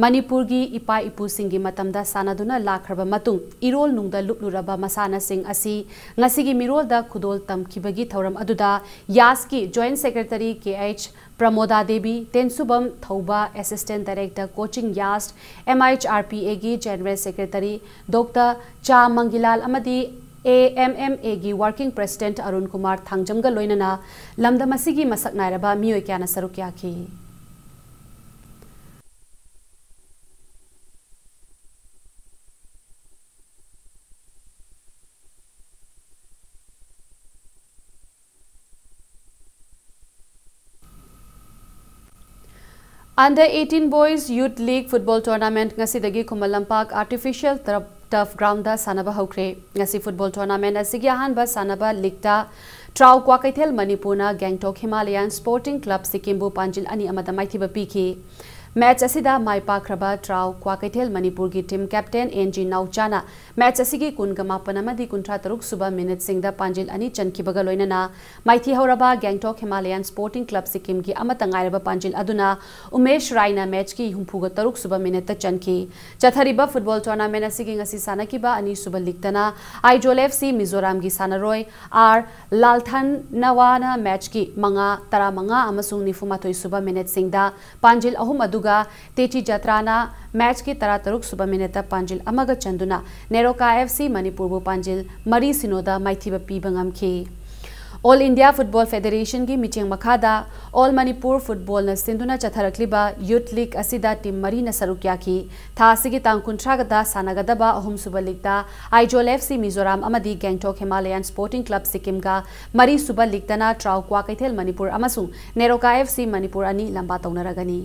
ꯃꯅꯤꯄꯨꯔꯒꯤ ꯏꯄꯥ ꯏꯄꯨꯁꯤꯡꯒꯤ ꯃꯇꯝꯗ ꯁꯥꯟꯅꯗꯨꯅ ꯂꯥꯛꯈ꯭ꯔꯕ ꯃꯇꯨꯡ ꯏꯔꯣꯜ ꯅꯨꯡꯗ ꯂꯨꯞꯂꯨꯔꯕ ꯃꯁꯥꯟꯅꯁꯤꯡ ꯑꯁꯤ ꯉꯁꯤꯒꯤ ꯃꯤꯔꯣꯜꯗ ꯈꯨꯗꯣꯜ ꯇꯝꯈꯤꯕꯒꯤ ꯊꯧꯔꯝ ꯑꯗꯨꯗ ꯌꯥꯁꯀꯤ Joint Secretary K H Pramoda Devi, ꯇꯦꯟꯁꯨꯕꯝ ꯊꯧꯕ Assistant Director Coaching ꯌꯥꯁ, ꯑꯦꯝ ꯑꯩꯆ ꯑꯥꯔ ꯄꯤ ꯑꯦꯒꯤ General Secretary ꯗꯣꯛꯇꯔ ꯆꯥ ꯃꯪꯒꯤꯂꯥꯜ ꯑꯃꯗꯤ ꯑꯦ ꯑꯦꯝ ꯑꯦꯝ ꯑꯦꯒꯤ Working President ꯑꯔꯨꯟ ꯀꯨꯃꯥꯔ ꯊꯥꯡꯖꯝꯒ ꯂꯣꯏꯅꯅ ꯂꯝꯗꯝ ꯑꯁꯤꯒꯤ ꯃꯁꯛ ꯅꯥꯏꯔꯕ ꯃꯤꯑꯣꯏ ꯀꯌꯥꯅ ꯁꯔꯨꯛ ꯌꯥꯈꯤ꯫ Under eighteen Boys Youth League Football Tournament ꯉꯁꯤꯗꯒꯤ Khuman Lampak Artificial Turf, Turf Groundꯗ ꯁꯥꯟꯅꯕ ꯍꯧꯈ꯭ꯔꯦ꯫ ꯉꯁꯤ football tournament ꯑꯁꯤꯒꯤ ꯑꯍꯥꯟꯕ ꯁꯥꯟꯅꯕ leagueꯇ ꯇ꯭ꯔꯥꯎ ꯀ꯭ꯋꯥꯀꯩꯊꯦꯜ ꯃꯅꯤꯄꯨꯔꯅ ꯒꯦꯡꯇꯣꯛ ꯍꯤꯃꯥꯂꯌꯥꯟ Sporting Club ꯁꯤꯛꯀꯤꯝꯕꯨ ꯄꯥꯟꯖꯤꯜ ꯑꯅꯤ ꯑꯃꯗ ꯃꯥꯏꯊꯤꯕ ꯄꯤꯈꯤ꯫ Match ꯑꯁꯤꯗ ꯃꯥꯏ ꯄꯥꯛꯈ꯭ꯔꯕ ꯇ꯭ꯔꯥꯎ ꯀ꯭ꯋꯥꯀꯩꯊꯦꯜ ꯃꯅꯤꯄꯨꯔꯒꯤ team captain ꯑꯦꯟ ꯖꯤ ꯅꯥꯎꯆꯥꯅ match ꯑꯁꯤꯒꯤ ꯀꯨꯟꯒ ꯃꯥꯄꯟ ꯑꯃꯗꯤ ꯀꯨꯟꯊ꯭ꯔꯥ ꯇꯔꯨꯛ ꯁꯨꯕ minuteꯁꯤꯡꯗ ꯄꯥꯟꯖꯤꯜ ꯑꯅꯤ ꯆꯟꯈꯤꯕꯒ ꯂꯣꯏꯅꯅ ꯃꯥꯏꯊꯤ ꯍꯧꯔꯕ ꯒꯦꯡꯇꯣꯛ ꯍꯤꯃꯥꯂꯌꯥꯟ Sporting Club ꯁꯤꯛꯀꯤꯝꯒꯤ ꯑꯃꯠꯇ ꯉꯥꯏꯔꯕ ꯄꯥꯟꯖꯤꯜ ꯑꯗꯨꯅ ꯎꯃꯦꯁ ꯔꯥꯏꯅ matchꯀꯤ ꯍꯨꯝꯐꯨꯒ ꯇꯔꯨꯛ ꯁꯨꯕ minuteꯇ ꯆꯟꯈꯤ꯫ ꯆꯠꯊꯔꯤꯕ football tournament ꯑꯁꯤꯒꯤ ꯉꯁꯤ ꯁꯥꯟꯅꯈꯤꯕ ꯑꯅꯤꯁꯨꯕ leagueꯇꯅ ꯑꯥꯏꯖꯣꯜ ꯑꯦꯐ ꯁꯤ ꯃꯤꯖꯣꯔꯥꯝꯒꯤ ꯁꯥꯟꯅꯔꯣꯏ ꯑꯥꯔ ꯂꯥꯜꯊꯟꯅꯋꯥꯅ matchꯀꯤ ꯃꯉꯥ, ꯇꯔꯥꯃꯉꯥ ꯑꯃꯁꯨꯡ ꯅꯤꯐꯨꯃꯥꯊꯣꯏ ꯁꯨꯕ minuteꯁꯤꯡꯗ ꯄꯥꯟꯖꯤꯜ ꯑꯍꯨꯝ ꯑꯗꯨꯒ ꯇꯦꯆꯤ ꯖꯇ꯭ꯔꯥꯅ matchꯀꯤ ꯇꯔꯥꯇꯔꯨꯛ ꯁꯨꯕ minuteꯇ ꯄꯥꯟꯖꯤꯜ ꯑꯃꯒ ꯆꯟꯗꯨꯅ ꯅꯦꯔꯣꯀꯥ ꯑꯦꯐ ꯁꯤ ꯃꯅꯤꯄꯨꯔꯕꯨ ꯄꯥꯟꯖꯤꯜ ꯃꯔꯤ ꯁꯤꯅꯣꯗ ꯃꯥꯏꯊꯤꯕ ꯄꯤꯕ ꯉꯝꯈꯤ꯫ All India Football Federationꯒꯤ ꯃꯤꯠꯌꯦꯡ ꯃꯈꯥꯗ All Manipur Footballꯅ ꯁꯤꯟꯗꯨꯅ ꯆꯠꯊꯔꯛꯂꯤꯕ Youth League ꯑꯁꯤꯗ team ꯃꯔꯤꯅ ꯁꯔꯨꯛ ꯌꯥꯈꯤ꯫ ꯊꯥ ꯑꯁꯤꯒꯤ ꯇꯥꯡ ꯀꯨꯟꯊ꯭ꯔꯥꯒꯗ ꯁꯥꯟꯅꯒꯗꯕ ꯑꯍꯨꯝꯁꯨꯕ leagueꯇ ꯑꯥꯏꯖꯣꯜ ꯑꯦꯐ ꯁꯤ ꯃꯤꯖꯣꯔꯥꯝ ꯑꯃꯗꯤ ꯒꯦꯡꯇꯣꯛ ꯍꯤꯃꯥꯂꯌꯥꯟ Sporting Club ꯁꯤꯛꯀꯤꯝꯒ ꯃꯔꯤ ꯁꯨꯕ leagueꯇꯅ ꯇ꯭ꯔꯥꯎ ꯀ꯭ꯋꯥꯀꯩꯊꯦꯜ ꯃꯅꯤꯄꯨꯔ ꯑꯃꯁꯨꯡ ꯅꯦꯔꯣꯀꯥ ꯑꯦꯐ ꯁꯤ ꯃꯅꯤꯄꯨꯔ ꯑꯅꯤ ꯂꯝꯕꯥ ꯇꯧꯅꯔꯒꯅꯤ꯫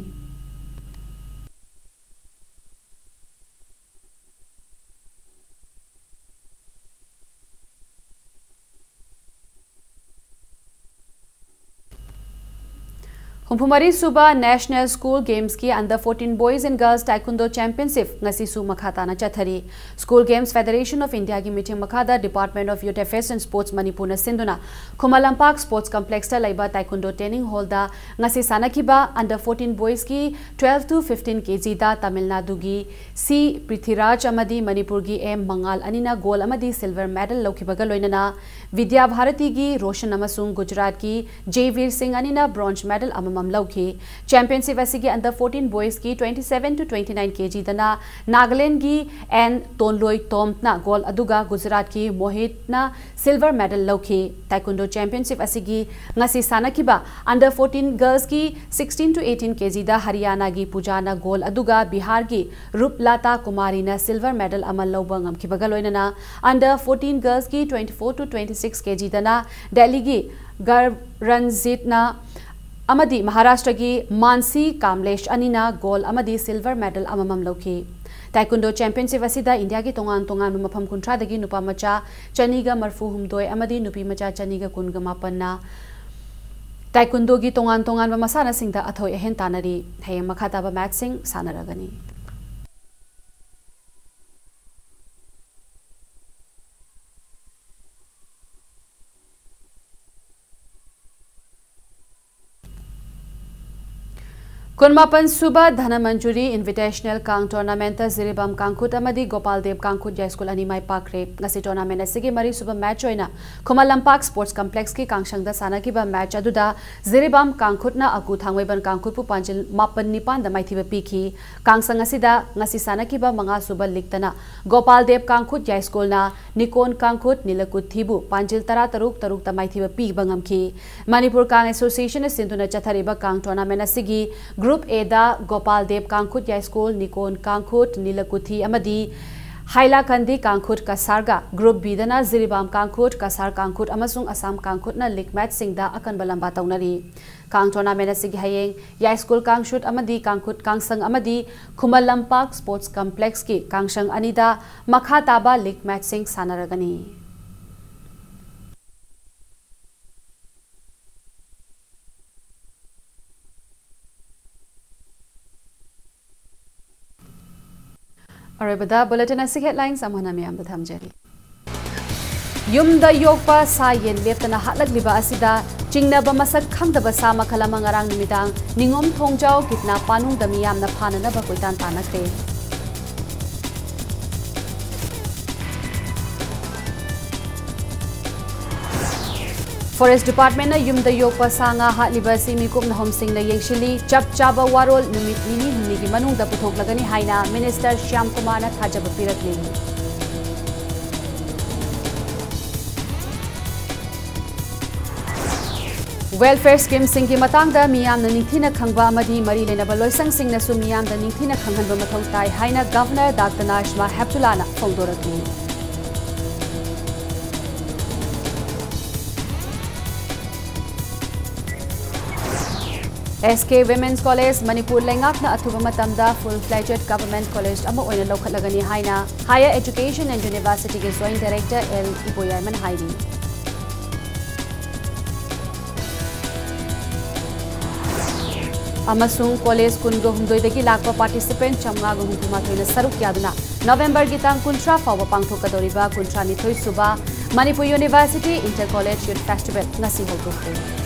ꯍꯨꯝꯐꯨꯃꯔꯤ ꯁꯨꯕ National School Gamesꯀꯤ Under fourteen Boys and Girls Taekwondo Championship ꯉꯁꯤꯁꯨ ꯃꯈꯥ ꯇꯥꯅ ꯆꯠꯊꯔꯤ꯫ School Games Federation of Indiaꯒꯤ ꯃꯤꯠꯌꯦꯡ ꯃꯈꯥꯗ Department of Youth Affairs and Sports ꯃꯅꯤꯄꯨꯔꯅ ꯁꯤꯟꯗꯨꯅ ꯈꯨꯃꯟ ꯂꯝꯄꯥꯛ Sports Complexꯇ ꯂꯩꯕ Taekwondo Training Hallꯗ ꯉꯁꯤ ꯁꯥꯟꯅꯈꯤꯕ Under fourteen Boysꯀꯤ twelve to fifteen kgꯗ Tamil ꯅꯥꯗꯨꯒꯤ ꯁꯤ ꯄ꯭ꯔꯤꯊꯤꯔꯥꯖ ꯑꯃꯗꯤ ꯃꯅꯤꯄꯨꯔꯒꯤ ꯑꯦꯝ ꯃꯉꯥꯜ ꯑꯅꯤꯅ gold ꯑꯃꯗꯤ silver medal ꯂꯧꯈꯤꯕꯒ ꯂꯣꯏꯅꯅ ꯕꯤꯗ꯭ꯌꯥ ꯚꯥꯔꯇꯤꯒꯤ ꯔꯣꯁꯟ ꯑꯃꯁꯨꯡ ꯒꯨꯖꯔꯥꯠꯀꯤ ꯖꯦ ꯚꯤꯔ ꯁꯤꯡ ꯑꯅꯤꯅ bronze medal ꯑꯃꯃꯝ ꯂꯧꯈꯤ꯫ Championship ꯑꯁꯤꯒꯤ Under fourteen Boysꯀꯤ twenty seven to twenty nine kgꯗꯅ ꯅꯥꯒꯥꯂꯦꯟꯗꯒꯤ ꯑꯦꯟ ꯇꯣꯟꯂꯣꯏ ꯇꯣꯝꯅ gold ꯑꯗꯨꯒ ꯒꯨꯖꯔꯥꯠꯀꯤ ꯃꯣꯍꯤꯠꯅ silver medal ꯂꯧꯈꯤ꯫ Taekwondo Championship ꯑꯁꯤꯒꯤ ꯉꯁꯤ ꯁꯥꯟꯅꯈꯤꯕ Under fourteen Girlsꯀꯤ sixteen to eighteen kgꯗ ꯍꯔꯤꯌꯥꯅꯥꯒꯤ ꯄꯨꯖꯥꯅ gold ꯑꯗꯨꯒ ꯕꯤꯍꯥꯔꯒꯤ ꯔꯨꯞꯂꯥꯇꯥ ꯀꯨꯃꯥꯔꯤꯅ silver medal ꯑꯃ ꯂꯧꯕ ꯉꯝꯈꯤꯕꯒ ꯂꯣꯏꯅꯅ Under fourteen Girlsꯀꯤ twenty four to twenty six kgꯗꯅ ꯗꯦꯜꯂꯤꯒꯤ ꯒꯔꯔꯟꯖꯤꯠꯅ ꯑꯃꯗꯤ ꯃꯍꯥꯔꯥꯁꯇ꯭ꯔꯒꯤ ꯃꯥꯟꯁꯤ ꯀꯥꯝꯂꯦꯁ ꯑꯅꯤꯅ gold ꯑꯃꯗꯤ silver medal ꯑꯃꯃꯝ ꯂꯧꯈꯤ꯫ Taekwondo Championship ꯑꯁꯤꯗ ꯏꯟꯗꯤꯌꯥꯒꯤ ꯇꯣꯉꯥꯟ ꯇꯣꯉꯥꯟꯕ ꯃꯐꯝ ꯀꯨꯟꯊ꯭ꯔꯥꯗꯒꯤ ꯅꯨꯄꯥ ꯃꯆꯥ ꯆꯅꯤꯒ ꯃꯔꯐꯨ ꯍꯨꯝꯗꯣꯏ ꯑꯃꯗꯤ ꯅꯨꯄꯤ ꯃꯆꯥ ꯆꯅꯤꯒ ꯀꯨꯟꯒ ꯃꯥꯄꯟꯅ Taekwondoꯒꯤ ꯇꯣꯉꯥꯟ ꯇꯣꯉꯥꯟꯕ ꯃꯁꯥꯟꯅꯁꯤꯡꯗ ꯑꯊꯣꯏ ꯑꯍꯦꯟ ꯇꯥꯟꯅꯔꯤ꯫ ꯍꯌꯦꯡ ꯃꯈꯥ ꯇꯥꯕ matchꯁꯤꯡ ꯁꯥꯟꯅꯔꯒꯅꯤ꯫ ꯀꯨꯟꯃꯥꯄꯟ ꯁꯨꯕ ꯙꯅꯃꯟꯖꯨꯔꯤ Invitational ꯀꯥꯡ Tournamentꯇ ꯖꯤꯔꯤꯕꯥꯝ ꯀꯥꯡꯈꯨꯠ ꯑꯃꯗꯤ ꯒꯣꯄꯥꯜ ꯗꯦꯕ ꯀꯥꯡꯈꯨꯠ ꯌꯥꯏꯁ꯭ꯀꯨꯜ ꯑꯅꯤ ꯃꯥꯏ ꯄꯥꯛꯈ꯭ꯔꯦ꯫ ꯉꯁꯤ tournament ꯑꯁꯤꯒꯤ ꯃꯔꯤ ꯁꯨꯕ match ꯑꯣꯏꯅ ꯈꯨꯃꯟ ꯂꯝꯄꯥꯛ Sports Complexꯀꯤ ꯀꯥꯡꯁꯪꯗ ꯁꯥꯟꯅꯈꯤꯕ match ꯑꯗꯨꯗ ꯖꯤꯔꯤꯕꯥꯝ ꯀꯥꯡꯈꯨꯠꯅ ꯑꯀꯨ ꯊꯥꯡꯃꯩꯕꯟ ꯀꯥꯡꯈꯨꯠꯄꯨ ꯄꯥꯟꯖꯤꯜ ꯃꯥꯄꯟ ꯅꯤꯄꯥꯟꯗ ꯃꯥꯏꯊꯤꯕ ꯄꯤꯈꯤ꯫ ꯀꯥꯡꯁꯪ ꯑꯁꯤꯗ ꯉꯁꯤ ꯁꯥꯟꯅꯈꯤꯕ ꯃꯉꯥ ꯁꯨꯕ leagueꯇꯅ ꯒꯣꯄꯥꯜ ꯗꯦꯕ ꯀꯥꯡꯈꯨꯠ ꯌꯥꯏꯁ꯭ꯀꯨꯜꯅ ꯅꯤꯀꯣꯟ ꯀꯥꯡꯈꯨꯠ ꯅꯤꯂꯀꯨꯊꯤꯕꯨ ꯄꯥꯟꯖꯤꯜ ꯇꯔꯥ ꯇꯔꯨꯛ, ꯇꯔꯨꯛꯇ ꯃꯥꯏꯊꯤꯕ ꯄꯤꯕ ꯉꯝꯈꯤ꯫ ꯃꯅꯤꯄꯨꯔ ꯀꯥꯡ Associationꯅ ꯁꯤꯟꯗꯨꯅ ꯆꯠꯊꯔꯤꯕ ꯀꯥꯡ tournament ꯑꯁꯤꯒꯤ Group Aꯗ ꯒꯣꯄꯥꯜ ꯗꯦꯕ ꯀꯥꯡꯈꯨꯠ ꯌꯥꯏꯁ꯭ꯀꯨꯜ, ꯅꯤꯀꯣꯟ ꯀꯥꯡꯈꯨꯠ ꯅꯤꯂꯀꯨꯊꯤ ꯑꯃꯗꯤ ꯍꯥꯏꯂꯥꯀꯟꯗꯤ ꯀꯥꯡꯈꯨꯠ ꯀꯁꯥꯔꯒ, Group Bꯗꯅ ꯖꯤꯔꯤꯕꯥꯝ ꯀꯥꯡꯈꯨꯠ, ꯀꯁꯥꯔ ꯀꯥꯡꯈꯨꯠ ꯑꯃꯁꯨꯡ ꯑꯁꯥꯝ ꯀꯥꯡꯈꯨꯠꯅ league matchꯁꯤꯡꯗ ꯑꯀꯟꯕ ꯂꯝꯕꯥ ꯇꯧꯅꯔꯤ꯫ ꯀꯥꯡ tournament ꯑꯁꯤꯒꯤ ꯍꯌꯦꯡ ꯌꯥꯏꯁ꯭ꯀꯨꯜ ꯀꯥꯡꯁꯨꯠ ꯑꯃꯗꯤ ꯀꯥꯡꯈꯨꯠ ꯀꯥꯡꯁꯪ ꯑꯃꯗꯤ ꯈꯨꯃꯟ ꯂꯝꯄꯥꯛ Sports Complexꯀꯤ ꯀꯥꯡꯁꯪ ꯑꯅꯤꯗ ꯃꯈꯥ ꯇꯥꯕ league matchꯁꯤꯡ ꯁꯥꯟꯅꯔꯒꯅꯤ꯫ ꯑꯔꯣꯏꯕꯗ bulletin ꯑꯁꯤꯒꯤ headlines ꯑꯃꯨꯛ ꯍꯟꯅ ꯃꯌꯥꯝꯗ ꯊꯝꯖꯔꯤ꯫ ꯌꯨꯝꯗ ꯌꯣꯛꯄ ꯁꯥ ꯌꯦꯟ ꯂꯦꯞꯇꯅ ꯍꯥꯠꯂꯛꯂꯤꯕ ꯑꯁꯤꯗ ꯆꯤꯡꯅꯕ ꯃꯁꯛ ꯈꯪꯗꯕ ꯁꯥ ꯃꯈꯜ ꯑꯃ ꯉꯔꯥꯡ ꯅꯨꯃꯤꯗꯥꯡ ꯅꯤꯉꯣꯝ ꯊꯣꯡꯖꯥꯎ ꯀꯤꯠꯅꯥ ꯄꯥꯅꯨꯡꯗ ꯃꯤꯌꯥꯝꯅ ꯐꯥꯅꯅꯕ ꯀꯣꯏꯇꯥꯟ ꯇꯥꯟꯅꯈ꯭ꯔꯦ꯫ Forest Departmentꯅ ꯌꯨꯝꯗ ꯌꯣꯛꯄ ꯁꯥ ꯉꯥ ꯍꯥꯠꯂꯤꯕ ꯑꯁꯤ ꯃꯤꯀꯨꯞ ꯅꯍꯣꯝꯁꯤꯡꯅ ꯌꯦꯡꯁꯤꯜꯂꯤ꯫ ꯆꯞ ꯆꯥꯕ ꯋꯥꯔꯣꯜ ꯅꯨꯃꯤꯠ ꯅꯤꯅꯤ ꯍꯨꯝꯅꯤꯒꯤ ꯃꯅꯨꯡꯗ ꯄꯨꯊꯣꯛꯂꯒꯅꯤ ꯍꯥꯏꯅ Minister ꯁ꯭ꯌꯥꯝ ꯀꯨꯃꯥꯔꯅ ꯊꯥꯖꯕ ꯄꯤꯔꯛꯂꯤ꯫ Welfare schemeꯁꯤꯡꯒꯤ ꯃꯇꯥꯡꯗ ꯃꯤꯌꯥꯝꯅ ꯅꯤꯡꯊꯤꯅ ꯈꯪꯕ ꯑꯃꯗꯤ ꯃꯔꯤ ꯂꯩꯅꯕ ꯂꯣꯏꯁꯪꯁꯤꯡꯅꯁꯨ ꯃꯤꯌꯥꯝꯗ ꯅꯤꯡꯊꯤꯅ ꯈꯪꯍꯟꯕ ꯃꯊꯧ ꯇꯥꯏ ꯍꯥꯏꯅ Governor ꯗꯥꯛꯇꯔ ꯅꯥꯖꯃꯥ ꯍꯦꯞꯇꯨꯂꯥꯅ ꯐꯣꯡꯗꯣꯔꯛꯂꯤ꯫ S K Women's College, Manipur ꯂꯩꯉꯥꯛꯅ ꯑꯊꯨꯕ ꯃꯇꯝꯗ full fledged government college ꯑꯃ ꯑꯣꯏꯅ ꯂꯧꯈꯠꯂꯒꯅꯤ ꯍꯥꯏꯅ Higher Education and Universityꯒꯤ Joint Director L ꯏꯕꯣꯌꯥꯏꯃꯅ ꯍꯥꯏꯔꯤ꯫ ꯑꯃꯁꯨꯡ college ꯀꯨꯟꯒ ꯍꯨꯝꯗꯣꯏꯗꯒꯤ ꯂꯥꯛꯄ participant ꯆꯥꯝꯃꯉꯥꯒ ꯍꯨꯝꯐꯨ ꯃꯥꯊꯣꯏꯅ ꯁꯔꯨꯛ ꯌꯥꯗꯨꯅ Novemberꯒꯤ ꯇꯥꯡ ꯀꯨꯟꯊ꯭ꯔꯥ ꯐꯥꯎꯕ ꯄꯥꯡꯊꯣꯛꯀꯗꯧꯔꯤꯕ ꯀꯨꯟꯊ꯭ꯔꯥ ꯅꯤꯊꯣꯏ ꯁꯨꯕ Manipur University Inter College Youth Festival ꯉꯁꯤ ꯍꯧꯗꯣꯛꯈ꯭ꯔꯦ꯫